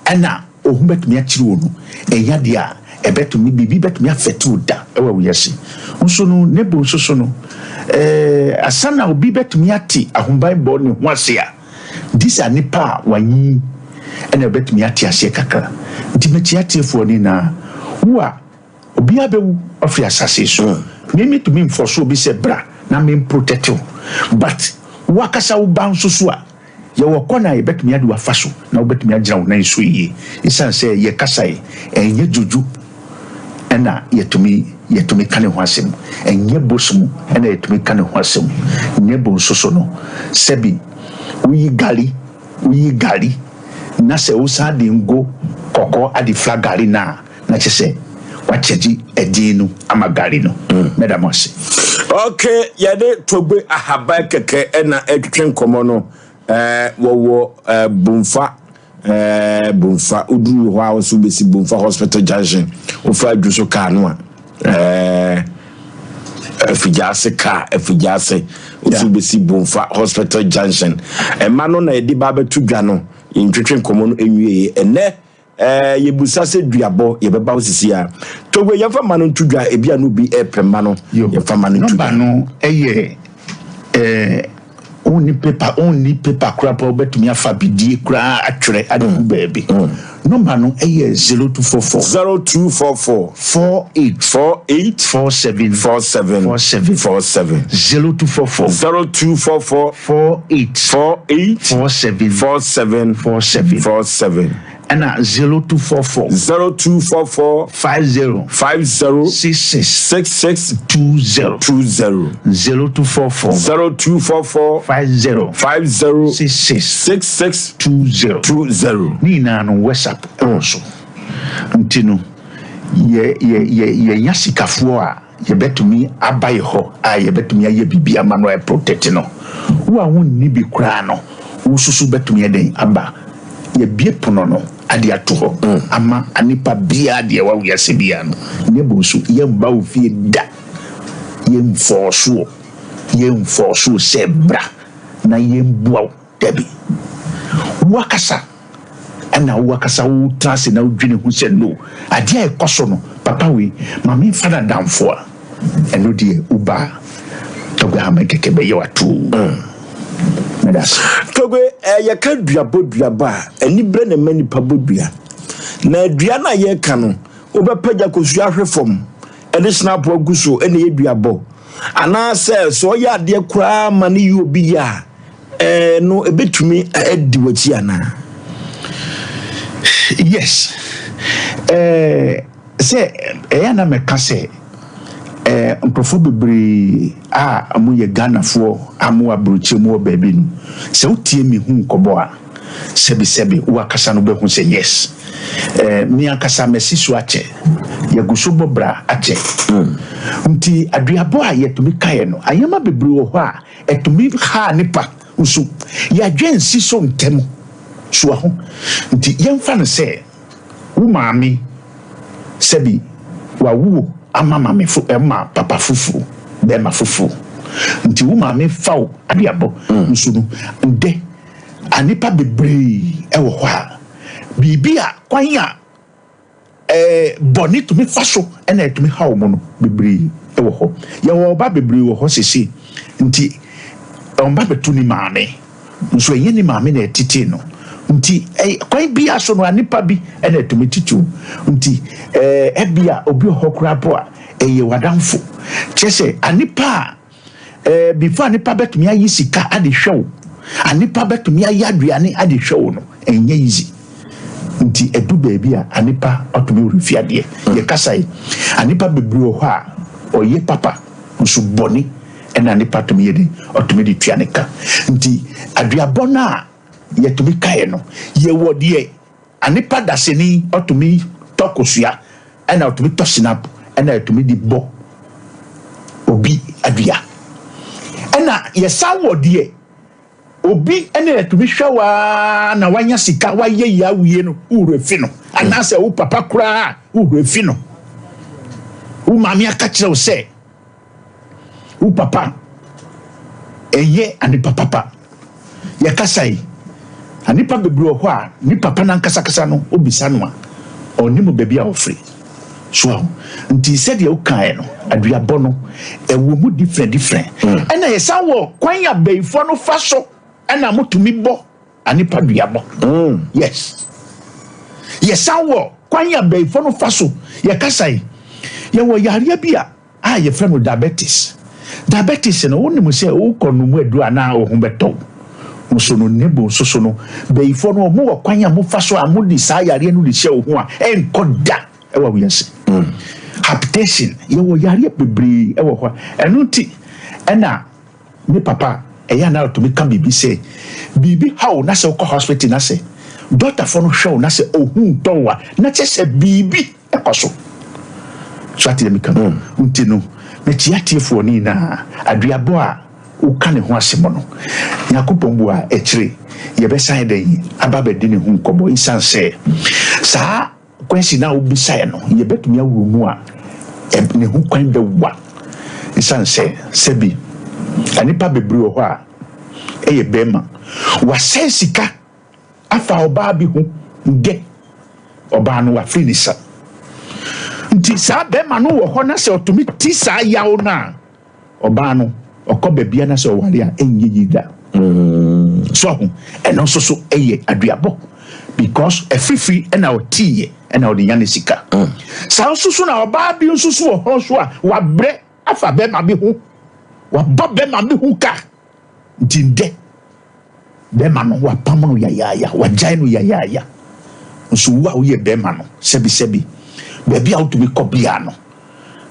ɛna Ohu bɛtumi akyere wo no, ɛnyɛ adeɛ a ɛbɛtumi, biribi bɛtumi afɛte wo da wɔ wiase. Nso no, ne bo nso so no, ɛɛ, asa na obi bɛtumi ate ahobanbɔ ne ho ase a, gye sɛ nipa a wanyin ɛna ɛbɛtumi ate aseɛ kakra. Nti mɛkyia atiefoɔ no nyinaa, wo a obiara bɛwu afiri asase so, me metumi nfɔso obi sɛ bra na me protect wo, but wo akasa wo ba nso so a, Yɛwɔ kwan a yɛbɛtumi ade wo afa so na wobɛtumi agyina wo nan so yie. Esiane sɛ yɛ kasa yi, ɛnyɛ dwodwo na yɛtumi yɛtumi ka ne ho asɛm, ɛnyɛ bosom na yɛtumi ka ne ho asɛm, ne bo nso so no, sɛbi woyi gari, woyi gari na sɛ wosan de ngo kɔkɔɔ ade fra gari no a, na kyerɛ sɛ wakyɛgye ɛdin no ama gari no. Mɛda mo ase. Ok, yɛde Togbe Ahaban kɛkɛ na ɛretwetwe nkɔmmɔ no. Eh, wɔwɔ eh, Bomfa, eh, Bomfa. Woduru hɔ a wo nso wobɛsi Bomfa Hospital Junction. Wofa adwu so kaa no a, eh, Afigyaase kaa, Afigyaase. Wo nso wobɛsi Bomfa Hospital Junction. Ɛma no na yɛde ba abɛto dwa no. Yɛntwetwe nkɔmmɔ no nwieɛ. Ɛnnɛ, Ɛɛ yɛbusa sɛ duabɔ yɛbɛba wo sisi a. Togbe yɛmfa mma no nto dwa ebi a na obi ɛpɛ mma no yɛmfa mma no nto dwa. Nɔmba no ɛyɛ ɛɛ wonni paper wonni paper koraa pɔ wobɛtumi afa bidie koraa atwerɛ ade gu baabi. Nɔmba no ɛyɛ 0244. 0244. 48. 48. 47. 47. 47. 47. 0244. 0244. 48. 48. 47. 47. 47. 47. Ɛna 0244. 0244. 50. 50. 66. 66. 20. 20. 0244. 0244. 50. 50. 66. 66. 20. 20. Ne nyinaa no WhatsApp ɛwɔ so. Nti no yɛ yɛ yɛ yɛnya sikafoɔ a yɛbɛtumi aba yɛ hɔ a yɛbɛtumi ayɛ biribi ama no aprotect no. Wo a wonni bi koraa no, wo nso so bɛtumi ayɛ dɛn aba. Yɛabue pono no ade ato hɔ ama nipa biara deɛ ɛwɔ wiase biara no. Ne bo nso, yɛmma wo fie da. Yɛmfɔɔso wo. Yɛmfɔɔso wo sɛ bra na yɛmboa wo. Dabi. Wo akasa ɛna wo akasa wo tena ase na wodwene ho sɛ no, adeɛ a ɛkɔ so no, papa wei, ma memfa no adamfo a. Ɛno deɛ woba a, Togbe Ahmed kɛkɛ bɛyɛ wo atuu. Meda ase. Togbe, eh, yɛka duabɔ duabɔ a, aniberɛ na ɛma nipa bɔ dua. Na dua no a yɛreka no, wobɛpagya kosua ahwe fam de snap agu so na ɛyɛ duabɔ. Anaasɛ sɛ ɔyɛ adeɛ koraa ma no yɛ obi yɛ a, ɛno ɛbɛtumi adi w'akyi anaa? Yes. Eh, sɛ ɛyɛ na mɛka sɛ eh, nkurɔfoɔ bebree a wɔyɛ Ghanafoɔ a mowɔ aburokyire mu wɔ baabi no, sɛ wotie me hu nkɔbɔ a, sɛbisɛbi wo akasa no wobɛhu sɛ yes eh, me ankasa masi so akyɛ, yɛgu so bɔ bra akyɛ. Nti aduabɔ a yɛtumi kaeɛ no, ayɛma bebree wɔ hɔ a ɛtumi ha nipa nso yɛadwen nsi so ntɛm so aho. Nti yɛmfa no sɛ wo maame sɛbi wawo wo ama maame fo ɛma papa foforo bɛrima foforo nti wo maame fa wo aduabɔ nso no ndɛ A Nnipa bebree wɔ hɔ a, biribi a kwan a bɔne tumi fa so na ɛtumi haw wɔn no bebree wɔ hɔ. Yɛwɔ ɔba bebree wɔ hɔ sese nti wɔn ba bɛto ne maame nso ɛnyɛ ne maame na ɛtetee no nti kwan biara so no a nipa bi na ɛtumi tete wo nti ɛbia obi wɔ hɔ koraa po a ɛyɛ w'adamfo kyerɛ sɛ a nipa a Eh, before a nipa bɛtumi ayi sika ade hwɛ wo, a nipa bɛtumi ayɛ aduane ade hwɛ wo no, ɛnyɛ easy. Nti ɛdu baabi a, a nipa ɔtumi werɛ fi adeɛ. Yɛkasa yi, a nipa bebree wɔ hɔ a, ɔyɛ papa, nso bɔne ɛna nipa tumi yɛ den, ɔtumi de tua ne ka. Nti aduabɔ no a yɛtumi kaeɛ no, yɛwɔ deɛ Anipa dasani ɔtumi tɔ kosua ɛna ɔtumi tɔ snap ɛna ɛtumi de bɔ obi adua ɛna yɛsan wɔ deɛ obi ɛna ɛtumi hwɛ waa na wanya sika wayɛ yi awie no wowura fi no anaasɛ wo papa koraa wowura fi no wo maame aka kyerɛ wo sɛ Wo papa ɛnyɛ anipa papa. Yɛkasa yi, anipa bebree wɔ hɔ a ne papa no ankasakasa no wobisa no a, ɔnnim baabi a ɔfiri. So ahu? Nti sɛdeɛ wokaeɛ no, aduabɔ no, ɛwɔ mu different different. Ɛna yɛsan wɔ kwan a bayifoɔ no fa so ɛna motumi bɔ Anipa duabɔ. Yes. Yɛsan wɔ kwan a bɛyifoɔ no fa so yɛkasa yi. Yɛwɔ yareɛ bi a a yɛfrɛ no diabetes. Diabetes no wonim sɛ wokɔ nom aduro a na wo ho bɛtɔ wo. Nso no ne bo nso so no bɛyifoɔ no wɔn wɔ kwan a wɔfa so a wɔde saa yareɛ no de hyɛ wo ho a ɛnkɔ da ɛwɔ wiase. Hypertension yɛwɔ yareɛ bebree ɛwɔ hɔ ɛno nti ɛna Me papa, ɛyɛ a na ɔtumi ka biribi sɛ, biribi haw wo na sɛ wokɔ hospital na sɛ dɔktafoɔ no hwɛ wo na sɛ ohu ntɔ wo a, na kyerɛ sɛ biribi kɔ so. So ate deɛ meka no? Nti no, mekyea atiefoɔ no nyinaa, aduabɔ a woka ne ho asɛm no, Nyankopɔn bu a, akyire yɛbɛsan ayɛ dɛn aba abɛdi ne ho nkɔmmɔ, esiane sɛ saa Question a wobisaeɛ no, yɛbɛtumi awura mu a, ne ho kwan bɛwa. Ɛsiane sɛ, sɛbi, nnipa bebree wɔ hɔ a, ɛyɛ bɛrima. Wasɛe sika afa ɔbaa bi ho, ndɛ ɔbaa no wafiri ne sa. Nti saa bɛrima no wɔ hɔ na sɛ ɔtumi ti saa yaw no a, Ɔbaa no, ɔkɔ baabi na sɛ ɔware a, ɛnyɛ yie da. So ahu? Ɛno nso so ɛyɛ aduabɔ because afifiri ɛna ɔteeɛ ɛna ɔde nya ne sika. Saa nso so na ɔbaa bi nso so wɔ hɔ nso a wabrɛ afa bɛrima bi ho, wabɔ bɛrima bi ho ka nti ndɛ Bɛrima no, wapam no yayaaya, wagyae no yayaaya. Nso wo a woyɛ bɛrima no, sɛbisɛbi, baabi a wotumi kɔ biara no,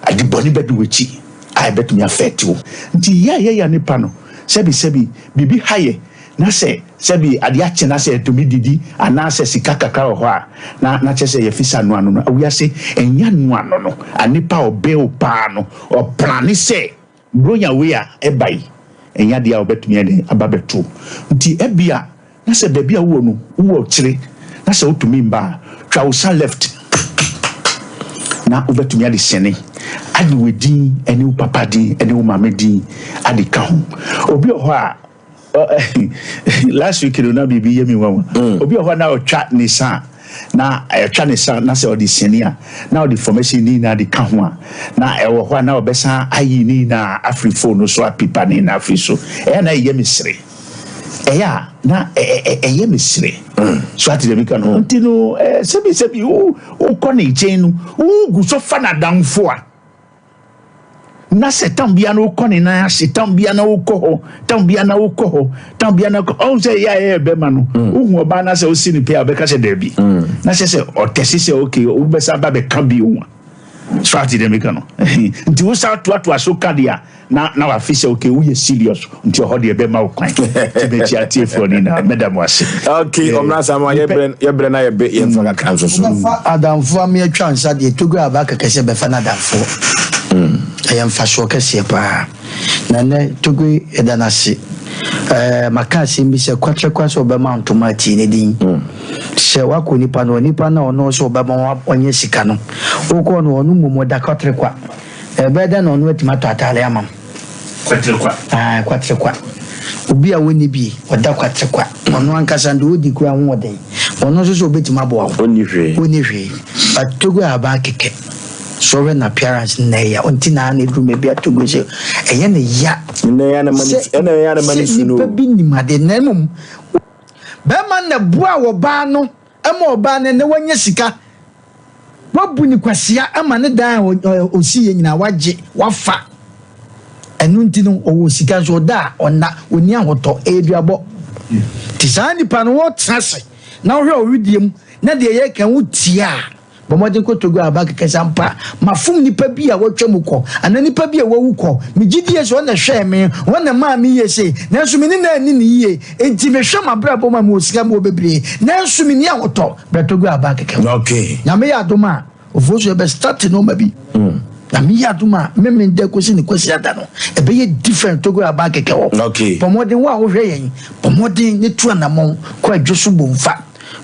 ade bɔne bɛdi w'akyi a ɛbɛtumi afɛɛte wo. Nti yɛ a yɛyɛ nnipa no, sɛbisɛbi, biribi ha yɛ, na sɛ sɛbi ade akye na sɛ yɛtumi didi anaasɛ sika kakra wɔ hɔ a, na na kyerɛ sɛ yɛfi sɛ ano ano no. Wiase ɛnyɛ ano ano no, onipa a ɔbɛn wo paa no, ɔplane sɛ Buronya wei a ɛba yi, ɛnyɛ adeɛ a wɔbɛtumi ayɛ dɛn aba abɛto. Nti ebia na sɛ baabi a wowɔ no, wowɔ akyire na sɛ wotumi mba a, twa wo sa left na wobɛtumi ade sɛne ade w'edin ne wo papa din ne wo maame din ade ka ho. Obi wɔ hɔ a, last week no na biribi yɛ me nwanwa. Obi wɔ hɔ a na ɔtwa ne sa a, na ɛtwa ne sa na sɛ ɔde siani a na ɔde formation ne nyinaa de ka ho a na ɛwɔ hɔ a na ɔbɛsan ayi ne nyinaa afiri phone no so apipa ne nyinaa afiri so. Ɛyɛ a na ɛyɛ me sere. Ɛyɛ a na ɛyɛ me sere. So ate deɛ meka no? Nti no sɛbi sɛbi wokɔ ne nkyɛn no wogu so fa n'adamfo a na sɛ tam bia na wokɔ ne nan ase tam bia na wokɔ hɔ tam bia na wokɔ hɔ tam bia na ɔhu sɛ ɛyɛ a ɛyɛ bɛma no mm. wohu ɔbaa no sɛ wosi ne pɛ a wobɛka sɛ daabi mm. na sɛ sɛ ɔtɛse sɛ ok wobɛsa ba bɛka bio a so ate deɛ meka no nti wosa toatoa so ka deɛ a na na wafe sɛ ok woyɛ serious nti ɔhɔ deɛ bɛma wo kwan nti mɛkyi atiefoɔ no nyinaa mɛda mo ase. Ok ɔmra sa ma yɛbrɛ na yɛbɛ yɛmfa kakra nso so. Wobɛfa adamfoɔ ama atwa nsa deɛ Togo aba kɛkɛ sɛ bɛfa no adamfoɔ. Ɛyɛ mfasoɔ kɛseɛ paa. Na ɛnɛ Togo yɛda no ase. Ɛɛ maka asɛm bi sɛ kwakyerɛkwa sɛ ɔbɛma ntoma atie ne din. Sɛ wakɔ nipa no nipa no a ɔno sɛ ɔbɛma wanya sika no wokɔ no ɔno mmom ɔda kwaterekwa. Ɛbɛyɛ dɛn na ɔno atumi atɔ ataade ama wo? Kwaterekwa. Ae, kwaterekwa. Obi a ɔnni bi, ɔda kwaterekwa. Ɔno ankasa deɛ ɔdi koraa ho ɔden. Ɔno nso sɛ ɔbɛtumi aboa wo. Ɔnni hwee. Ɔnni hwee. But Togo ahaban kɛkɛ. Sɛ wohwɛ n'appearance no na ɛya. Ɔnti na na ɛduru baabi a Togo sɛ ɛyɛ no ya. Ɛnna ɛyɛ na ma ne su, ɛnna ɛyɛ na ma ne su no. Sɛ nipa bi nim ade na mmom bɛrima na boa ɔbaa no ma ɔbaa no ɛnɛ wanya sika. Wabu no kwasea ama ne dan a ɔsiiɛ nyinaa wagye, wafa. Ɛno nti no, ɔwɔ sika nso ɔda a ɔnna, ɔnni ahotɔ, ɛyɛ duabɔ. Nti saa nipa no wotena ase na wohwɛ ɔwedeɛ mu na deɛ yɛreka wotie a, bɔ mmɔden kɔ Togo aba kɛkɛ sɛ ampa mafom nipa bi a watwa mu kɔ anaa nipa bi a wawu kɔ. Megye die sɛ ɔna ɛhwɛɛ me, ɔna ɛmaa me yie sei, nanso me ne no anni no yie. Enti mehwɛ m'abrabɔ mu a mewɔ sika mewɔ bebree nanso menni ahotɔ. Brɛtɔ gu aba kɛkɛ hɔ. Okay. Nyame yɛ adom a ofosu yɛbɛ start nneɛma bi. Mm. Nyame yɛ adom a memen dɛ kosi ne kwasi ada no ɛbɛyɛ different togo aba kɛkɛ hɔ. Okay. Bɔ mmɔden wo a wohwɛ yɛn bɔ mmɔden ne tu anamɔn kɔ adwo so bomfa.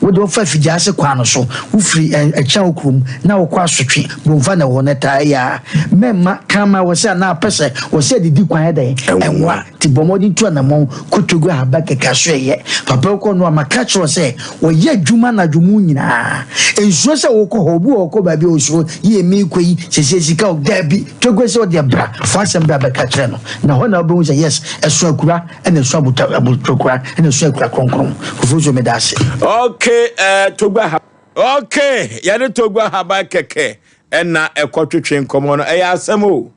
Wode wofa afigya ase kwan no so wofiri ɛkyɛn wo kurom na wokɔ asotwe bomfa na ɛwɔ no taa yɛ a mɛmma kan ma wɔ sɛ anaa pɛ sɛ wɔ sɛ adidi kwan yɛ dɛn ɛnwa. Nti bɔ mmɔden tu anammɔn kɔ Togo Ahaba kɛkɛ asoɛeɛ. Papa wokɔ no a, maka kyerɛ wo sɛ wɔyɛ adwuma anadwo mu nyinaa. Nsuro sɛ wokɔ hɔ. Obi wɔ hɔ ɔkɔ baabi a ɔsuro, yie meekɔ yi, seesei sika o. Daabi, Togo sɛ wodeɛ bra, fa w'asɛm bra bɛka kyerɛ no. Na hɔ na wobɛhu sɛ yes, ɛso akura ɛna ɛso abotokura ɛna ɛso akura kronkron. Kofi meda ase. Okay, eh, Togo Ahaba. Okay, yɛne Togo Ahaba kɛkɛ ɛna ɛkɔtwetwe nkɔmmɔ no. Ɛyɛ asɛm o.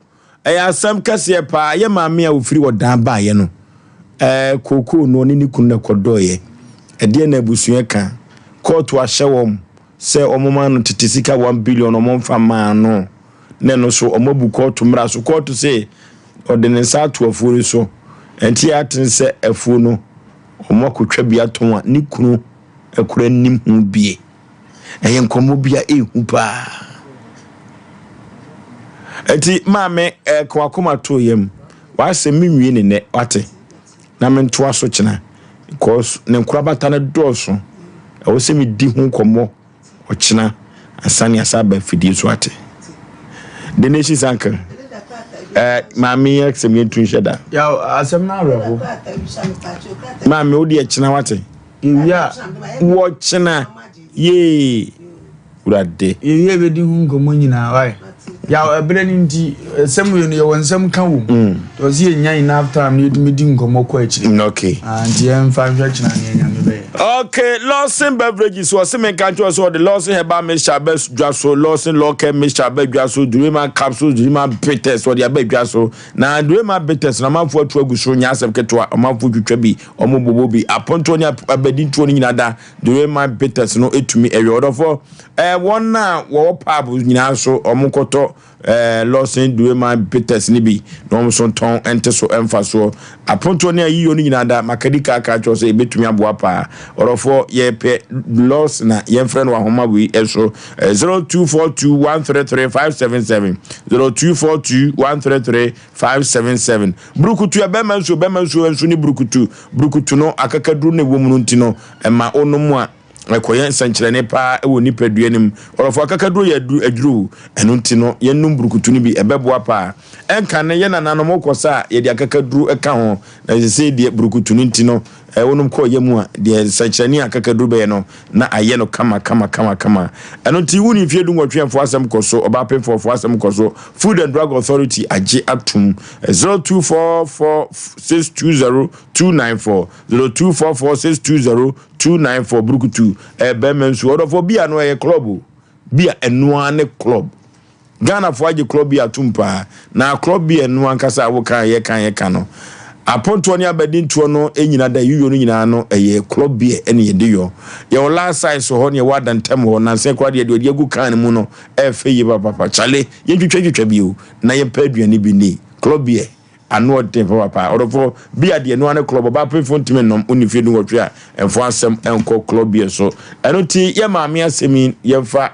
Ɛyɛ asɛm kɛseɛ paa. Yɛ maame a ɔfiri ɔdan baeɛ no, ɛɛ kookoo no ɔne ne kunu na ɛkɔdɔeɛ. Ɛdeɛn na abusua ka? Kɔɔto ahyɛ wɔn sɛ wɔmma no tete sika 1 billion wɔmfa mmaa no. Na ɛno so wɔabu kɔɔto mmara so. Kɔɔto se ɔde ne nsa ato afuo no so. Ɛnti yɛ atene sɛ afuo no wɔakɔtwa bi atɔn a ne kunu akura nnim ho bie. Ɛyɛ nkɔmmɔ bi a ɛhu paa. Eti maame ɛka wakoma to yam. W'asɛm menwie ne nɛ wate. Na mentoa so kyena. Because ne nkorabata no dɔɔso. Ɛwɔ sɛ medi ho nkɔmmɔ ɔkyena ansa ne asa aba afidie so ate. The Nation's Uncle. Eh, maame yɛ asɛm yɛntu nhyɛ da. Yaw, asɛm no awerɛho. Maame wo deɛ kyena wate. Yɛwie a. Wɔkyena yee wurade. Yɛwie a yɛbɛdi ho nkɔmmɔ nyinaa wai. Yaw ɛberɛ no nti ɛsɛm wei no yɛwɔ nsɛm ka wɔ mu. Nti ɔsɛ yɛnya enough time na yɛtumi di nkɔmmɔ kɔ akyire. Okay. Ah, nti yɛmfa nhwɛ kyena neɛ Nyame bɛyɛ. Okay, Lawson Beverages wɔse menka nkyerɛ wo sɛ wɔde Lawson Herbal Mixture aba dwa so, Lawson Lawcare Mixture aba dwa so, Durema Capsules, Durema Bitters wɔde aba dwa so. Na Durema Bitters no amanfoɔ atu agu so, nyɛ asɛm ketewa, amanfoɔ twitwa bi. Wɔn bobɔ bi apontoɔ ne abadintoɔ no nyinaa da the way my bitters no etumi ɛyɛ ɔdɔfoɔ ɛɛ wɔn a wɔwɔ pub nyinaa so wɔn kɔtɔ ɛɛ lɔsin the way my bitters no bi na wɔn nso tɔn ɛnte so ɛnfa soɔ apontoɔ ne ayiyɔ no nyinaa da makadi kaaka kyerɛ sɛ ebetumi aboa paa ɔdɔfoɔ yɛpɛ lɔsin na yɛnfrɛ no ahoma wei ɛso 0242133577 024213 577. Burukutu yɛ bɛrima nsuo, bɛrima nsuo nso ne burukutu. Burukutu no akakaduro na ɛwɔ mu no nti no, ɛma wonom a Ɛkɔyɛ nsɛnkyerɛnne paa wɔ nipadua no mu. Ɔdɔfo akakaduro yɛ aduru aduro. Ɛno nti no yɛnnom burukutu no bi ɛbɛboa paa. Ɛnka no yɛn nananom wokɔ sa a yɛde akakaduro ka ho. Na sesei deɛ burukutu no nti no wonom kɔ yam a deɛ nsɛnkyerɛnne a akakaduro bɛyɛ no na ayɛ no kama kama kama kama. Ɛno nti wonni mfeɛ dunwɔtwe a mfoɔ asɛm kɔ so, ɔbaa pemfoɔ foɔ asɛm kɔ so, Food and Drug Authority agye atom. 0244 620 294 0244 620 294 Burukutu ɛyɛ bɛrima nsuo. Ɔdɔfoɔ bia no ɛyɛ club o. Bia ɛnoa ne club. Ghanafoɔ agye club bia atom paa. Na club bia ɛno ankasa a woka yɛka yɛka no. Apontoɔ ne abadintoɔ no nyina da yuyo no nyinaa no ɛyɛ club beer ɛne yɛde yɔ. Yɛwɔ last size wɔ hɔ ne yɛwɔ adantam wɔ hɔ. Nansa koraa deɛ deɛ ɔde agu can mu no ɛɛfɛ yie papapa. Kyale yɛntwitwa twitwa bio na yɛmpɛ aduane bi nni. Club beer ano ɔden papapa. Ɔdɔfoɔ beer deɛ ɛno ara ne club. Ɔbaa pemfoɔ ntumi nnom. Wonni mfeɛ dunwɔtwe a ɛmfa asɛm nkɔ club beer so. Ɛno nti yɛ maame asɛm yi yɛmfa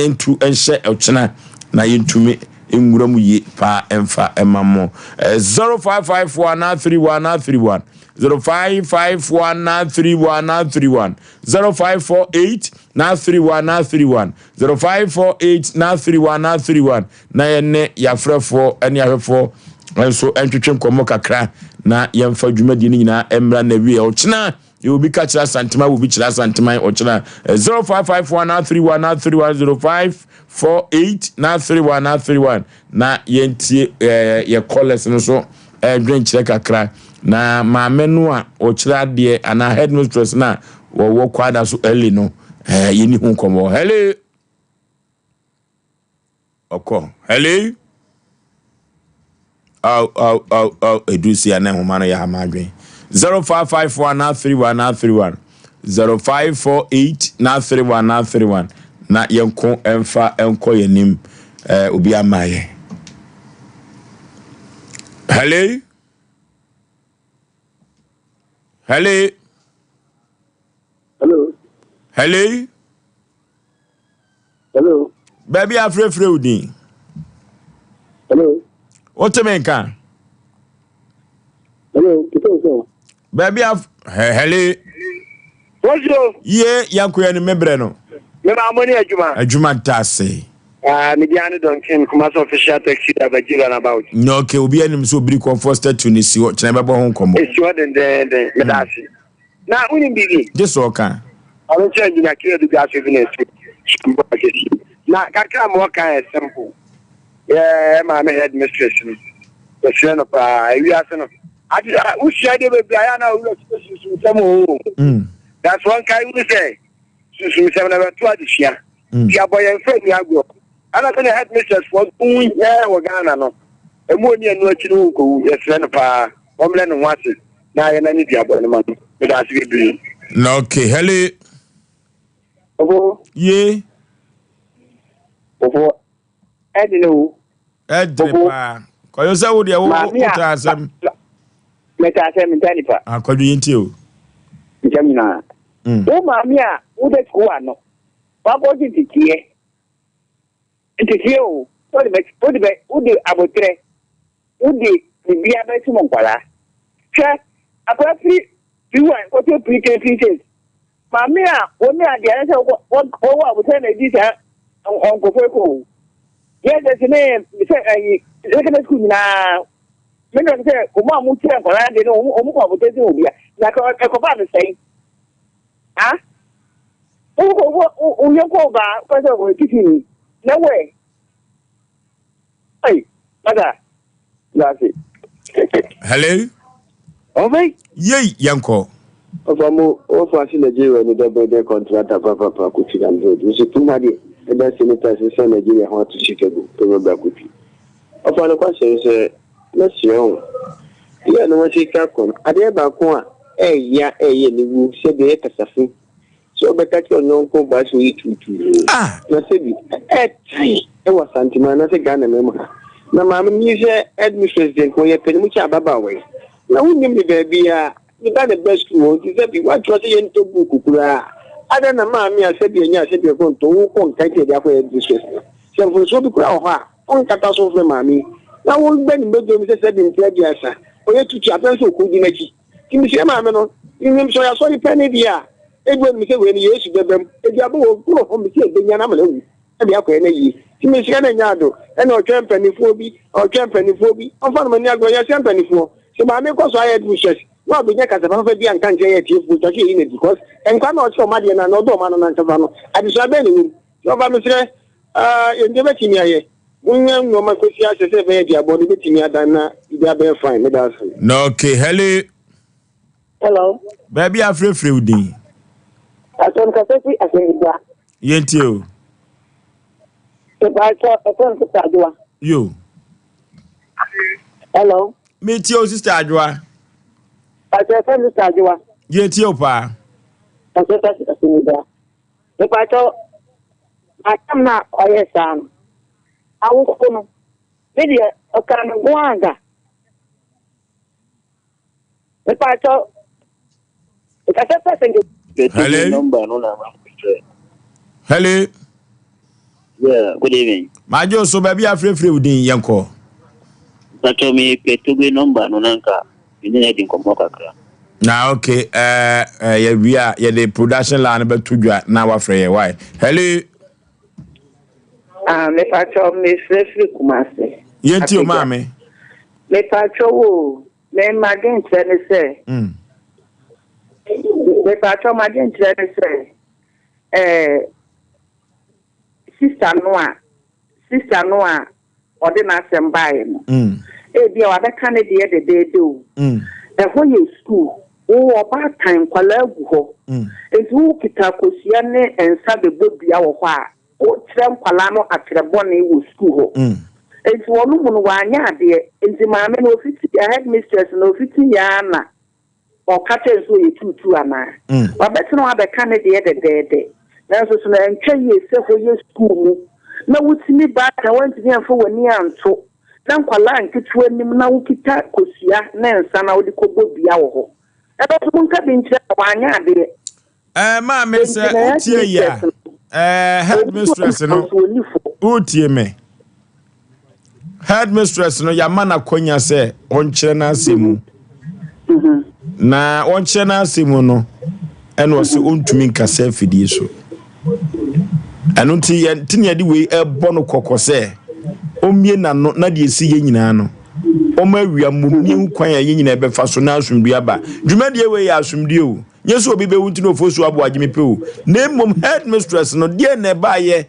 ntu nhyɛ ɔkyena na yɛntumi nwura mu yie paa mfa ma mo. 0551 931 931 0551 931 931 0548 931 931 0548 931 931 na yɛne yɛafrɛfoɔ ne ahwɛfoɔ nso ntwetwe nkɔmmɔ kakra na yɛmfa dwumadie no nyinaa mmra na wie ɔkyena. Yɛ obi ka kyerɛ Asanteman, obi kyerɛ Asanteman ɔkyena 0551 931 931 0548 931 931 na yɛntie eh, yɛ callers no so dwenkyerɛ eh, kakra na maame no a ɔkyerɛ adeɛ anaa headmistress no a wɔwɔ kwada so early no eh, yɛni ho nkɔmmɔ. Hello. Ɔkɔ. Hello? Aw, aw, aw, aw, ɛduru si a na nhoma no yɛ ha m'adwen. 0554 931 931 0548 931 931 na yɛnko mfa nkɔ yɛn anim. Eh, obi ama yɛ. Hello? Hello? Hello? Hello? Hello. Baabi a afrɛfrɛ wo din. Hello. Wote me nka? Hello, kete nso. Baabi a hello. Bonjour. Ye yanko ya ni mebrɛ no. Me ma mo ni adwuma. Adwuma da ase. Ah, me di ane Duncan Kumasi official taxi driver G runabout. No, okay, obi anim so obiri comfort statue ne si hɔ, kyerɛ bɛbɔ ho nkɔmmɔ. Esi hɔ dendenden, me da ase. Na wonim biribi? Gye sɛ ɔka. Ɔno nso engineer kiri adu gya so bi na esi mbɔ akɛse. Na kakra ma ɔka yɛ simple. Yɛ maame head mistress no. Yɛsrɛ no paa. Ewiase no. Ade wosua adeɛ bebree ayɛ na owura sunsum sɛm o. Nanso wɔnkae hunu sɛ sunsum sɛm na bɛto adesua. Nti abɔ yɛn fɛ ni agorɔ. Ɛna sɛnea head mistress foɔ ho hia wɔ Ghana no. Emu oni ɛno akyi no wɔnkɔwu. Yɛsrɛ no paa. Wɔmmrɛ ne ho ase. na ayɛ na ne duabɔ no ma no. Meda ase bebree. Na okay, hello. Ofo. Ye. Ofo. Ɛdene o. Ɛdene paa. Kwadwo sɛ wo deɛ wo wo ta asɛm. Mɛta asɛm nta nipa. Ah, kwadwo yɛn tie o. Nkyɛm nyinaa. Mm. Wo maame a wode sukuu ano. Wakɔ gye nteteɛ. Nteteɛ o. Wode bɛ wode bɛ wode abotrɛ. Wode biribiara bɛsom nkwadaa. Hwɛ, akwadaa firi P1 kɔto P3, P6. Maame a wɔne adeɛ no sɛ wɔwɔ abotire na ɛdi saa nkurɔfoɔ yi kɔ o. JSS ne sɛ ayi secondary school nyinaa me nua sɛ wɔn a wɔkyerɛ nkwadaa adeɛ no wɔn kɔ abotire sɛ obi a na ɛkɔba no sɛn. Ah, wokɔ wo wo yɔnko ɔbaa kɔ sɛ ɔyɛ titini na wɛ. Hey, masa. Dase. Hello. Ɔfɛ. Yei yɛnkɔ. Ɔfa mo ɔfa ase Nigeria ni dɛbɛ dɛ kɔntrata papapa kofi na mbrɛ nso puma deɛ ɛda senators sɛ Nigeria ho ato Chicago pɛmɛ bra kofi. Ɔfa no kwasɛm sɛ mɛsrɛ wo yɛ no wɔsi ka kɔ no adeɛ baako a ɛya ɛyɛ ne wu sɛ deɛ ɛyɛ kasafi Sɛ ɔbɛka kyerɛ ɔnyɔnko baa sɛ ɔyɛ tuutuu na sɛbi ɛɛtan wɔ Asanteman anaasɛ Ghana man mu ha. Na maame no yi sɛ headmistress deɛ nka ɔyɛ panin mu kyɛn ababaawa yi. Na wonnim ne baabiara, ne ba na ɛba sukuu hɔ nti sɛbi woatwerɛ sɛ yɛntɔ buuku koraa a, adɛn na maame a sɛbi ɛnyɛ a sɛbi ɛkɔ ntɔ wokɔ nka nti yɛde akɔ headmistress no. Sɛ mfomsoɔ bi koraa wɔ hɔ a, wonkata so mfrɛ maame yi na wobɛ ne badwam sɛ sɛbi mfeɛ 30 ɔyɛ tuutuu apɛ sɛ ɔkɔdi n'akyi. Nti mesrɛ maame no, menim sɛ ɔyɛ asɔre panin deɛ a, Ebi onim sɛ wei no Yesu bɛba mu. Aduaba wɔ mu wɔ hɔ mesi ɛbɛnya no ama no awu ɛde akɔyɛ no ayie. Nti mesrɛ no ɛnyɛ ado. Ɛna ɔtwɛn mpaninfoɔ bi, ɔtwɛn mpaninfoɔ bi. Ɔmfa no m'ani agorɔ yɛsrɛ mpaninfoɔ. Sɛ maame kɔ so ayɛ headmistress na wabɛnya kasa papa bi anka nkyerɛ yɛ atiefoɔ twa sɛ yɛyi no adi cause nkwa na ɔkyerɛ ɔma adeɛ no anaa ɔdɔ ɔma no no ankasa no adesua bɛn na ɛwɔ mu. Nti ɔfa mesrɛ ah yɛn deɛ bɛtumi ayɛ. Monyɛ nnoɔma kɔsi asɛ sɛ ɛbɛyɛ aduabɔ no bɛtumi adan na biribi abɛyɛ fine. Meda ase. Na okay, hello. Hello. Baabi a afrɛfrɛ wo din. Asɛm kasa fi asɛmdua. Yɛntie o. Mepakyɛ ɛfɛ no Sister Adwoa. Yo. Hello. Metie o Sister Adwoa. Pakyɛ ɛfɛ no Sister Adwoa. Yɛntie o paa. Asɛm kasa fi asɛmdua. Mepakyɛ asɛm na ɔyɛ saa no. Awofo no. Me deɛ ɔka no nko anka. Mepakyɛw, mekasa fɛ sɛ nka. Hello. Hello. Yeah, good evening. Majo so baabi afrɛfrɛ wo din yɛnkɔ. Mpakyɛw me pɛ Togbe number no na nka me ne no adi nkɔmmɔ kakra. Na okay, eh, eh, yɛwie a yɛde production line no bɛto dwa na wafrɛ yɛ why. Hello. Ah, mepakyɛw mefrɛ firi Kumasi. Yɛntie o maame. Mepakyɛw o, me m'adwenkyerɛ ne sɛ, mepakyɛw m'adwenkyerɛ ne sɛ, ɛɛ, sista no a, sista no a ɔde n'asɛm baeɛ no, ebia wabɛka ne deɛ dedeede o. Ɛhɔ yɛ sukuu, wo ɔbaatan, nkwadaa gu hɔ, nti wokita kosua ne nsa bɛbɔ dua wɔ hɔ a, Wokyerɛ nkwadaa no akyerɛ bɔne wɔ sukuu hɔ. Nti wɔn mu no wanyɛ adeɛ. Nti maame no ofiti headmistress no ofiti yɛ ara na ɔka kyerɛ no sɛ ɔyɛ tuutuu anaa. Wabɛtena hɔ abɛka ne deɛ dɛdɛɛdɛ. Nanso so no ɛntwa yie sɛ hɔ yɛ sukuu mu na wotumi ba na woantumi amfa w'ani anto na nkwadaa nketewa anim na wokita kosua ne nsa na wode kɔbɔ dua wɔ hɔ. Ɛno nso monka bi nkyerɛ no wanyɛ adeɛ. Eh, maame sɛ wotie yi a eh, headmistress no wotie me headmistress no yɛama no akwanya sɛ ɔnkyerɛ n'asɛm mu na ɔnkyerɛ n'asɛm mu no ɛna ɔsɛ ɔntumi nkasa afidie so ɛno nti yɛnte ne yɛde wei ɛbɔ no kɔkɔ sɛ ɔmmie n'ano na deɛ ɛsi yɛ nyinaa no ɔma awia mmom ne ɛhu kwan a yɛ nyinaa ɛbɛfa so na asomdue aba dwumadie wei yɛ asomdue o Nyɛ sɛ obi bɛwu nti na Ofosu aboa gye me pɛ o, na mmom headmistress no, deɛn na ɛbaeɛ?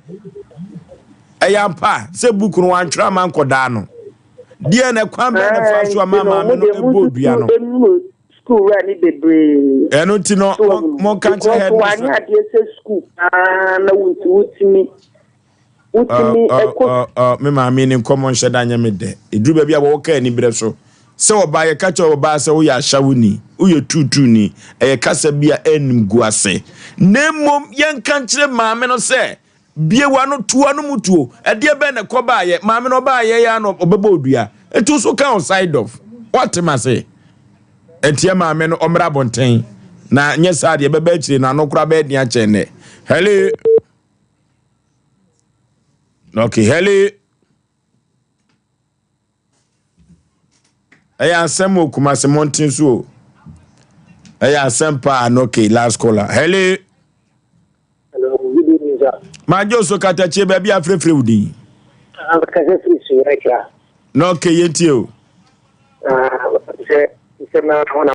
Ɛyɛ ampa sɛ book no wantwerɛ ama nkɔdaa no? Deɛn na ɛkwan bɛn na ɛfaa so ama maame no ɛbɔɔ dua no? Sukuu wura ne bebree. Ɛno nti no, monka nkyerɛ headmistress. Because wanyɛ adeɛ sɛ sukuu paa na wonti wotumi Wotumi kɔ. Me maame ne nkɔmmɔ nhyɛ da nyɛ me dɛ. Ɛduru baabi a wɔwɔ ka aniberɛ so. Sɛ ɔbaa, yɛka kyerɛ ɔbaa sɛ woyɛ ahyawoni, woyɛ tuutuuni, ɛyɛ kasa bi a ɛnimguase. Na mmom yɛnka nkyerɛ maame no sɛ, bue w'ano, tu w'ano mu tuo. Ɛdeɛ bɛn na ɛkɔbaeɛ? Maame no ɔbaeɛ yɛ ara na ɔbɛbɔ wo dua. Nti wo so ka wo side of. Woate m'ase? Ɛnti yɛ maame no ɔmmra abɔnten. Na nyɛ saa deɛ ɛbɛba akyire no ano koraa bɛyɛ den akyɛn nnɛ. Hello. Okay, hello. Ɛyɛ asɛm wɔ Kumasi mmɔnten so o. Ɛyɛ asɛm paa no okay last caller. Hello. Hello, good evening sir. Majo so katakyie baabi afrɛfrɛ wo din. Kasa firi Sunyani. Na okay yɛntie o. Sɛ nsɛm na ho na.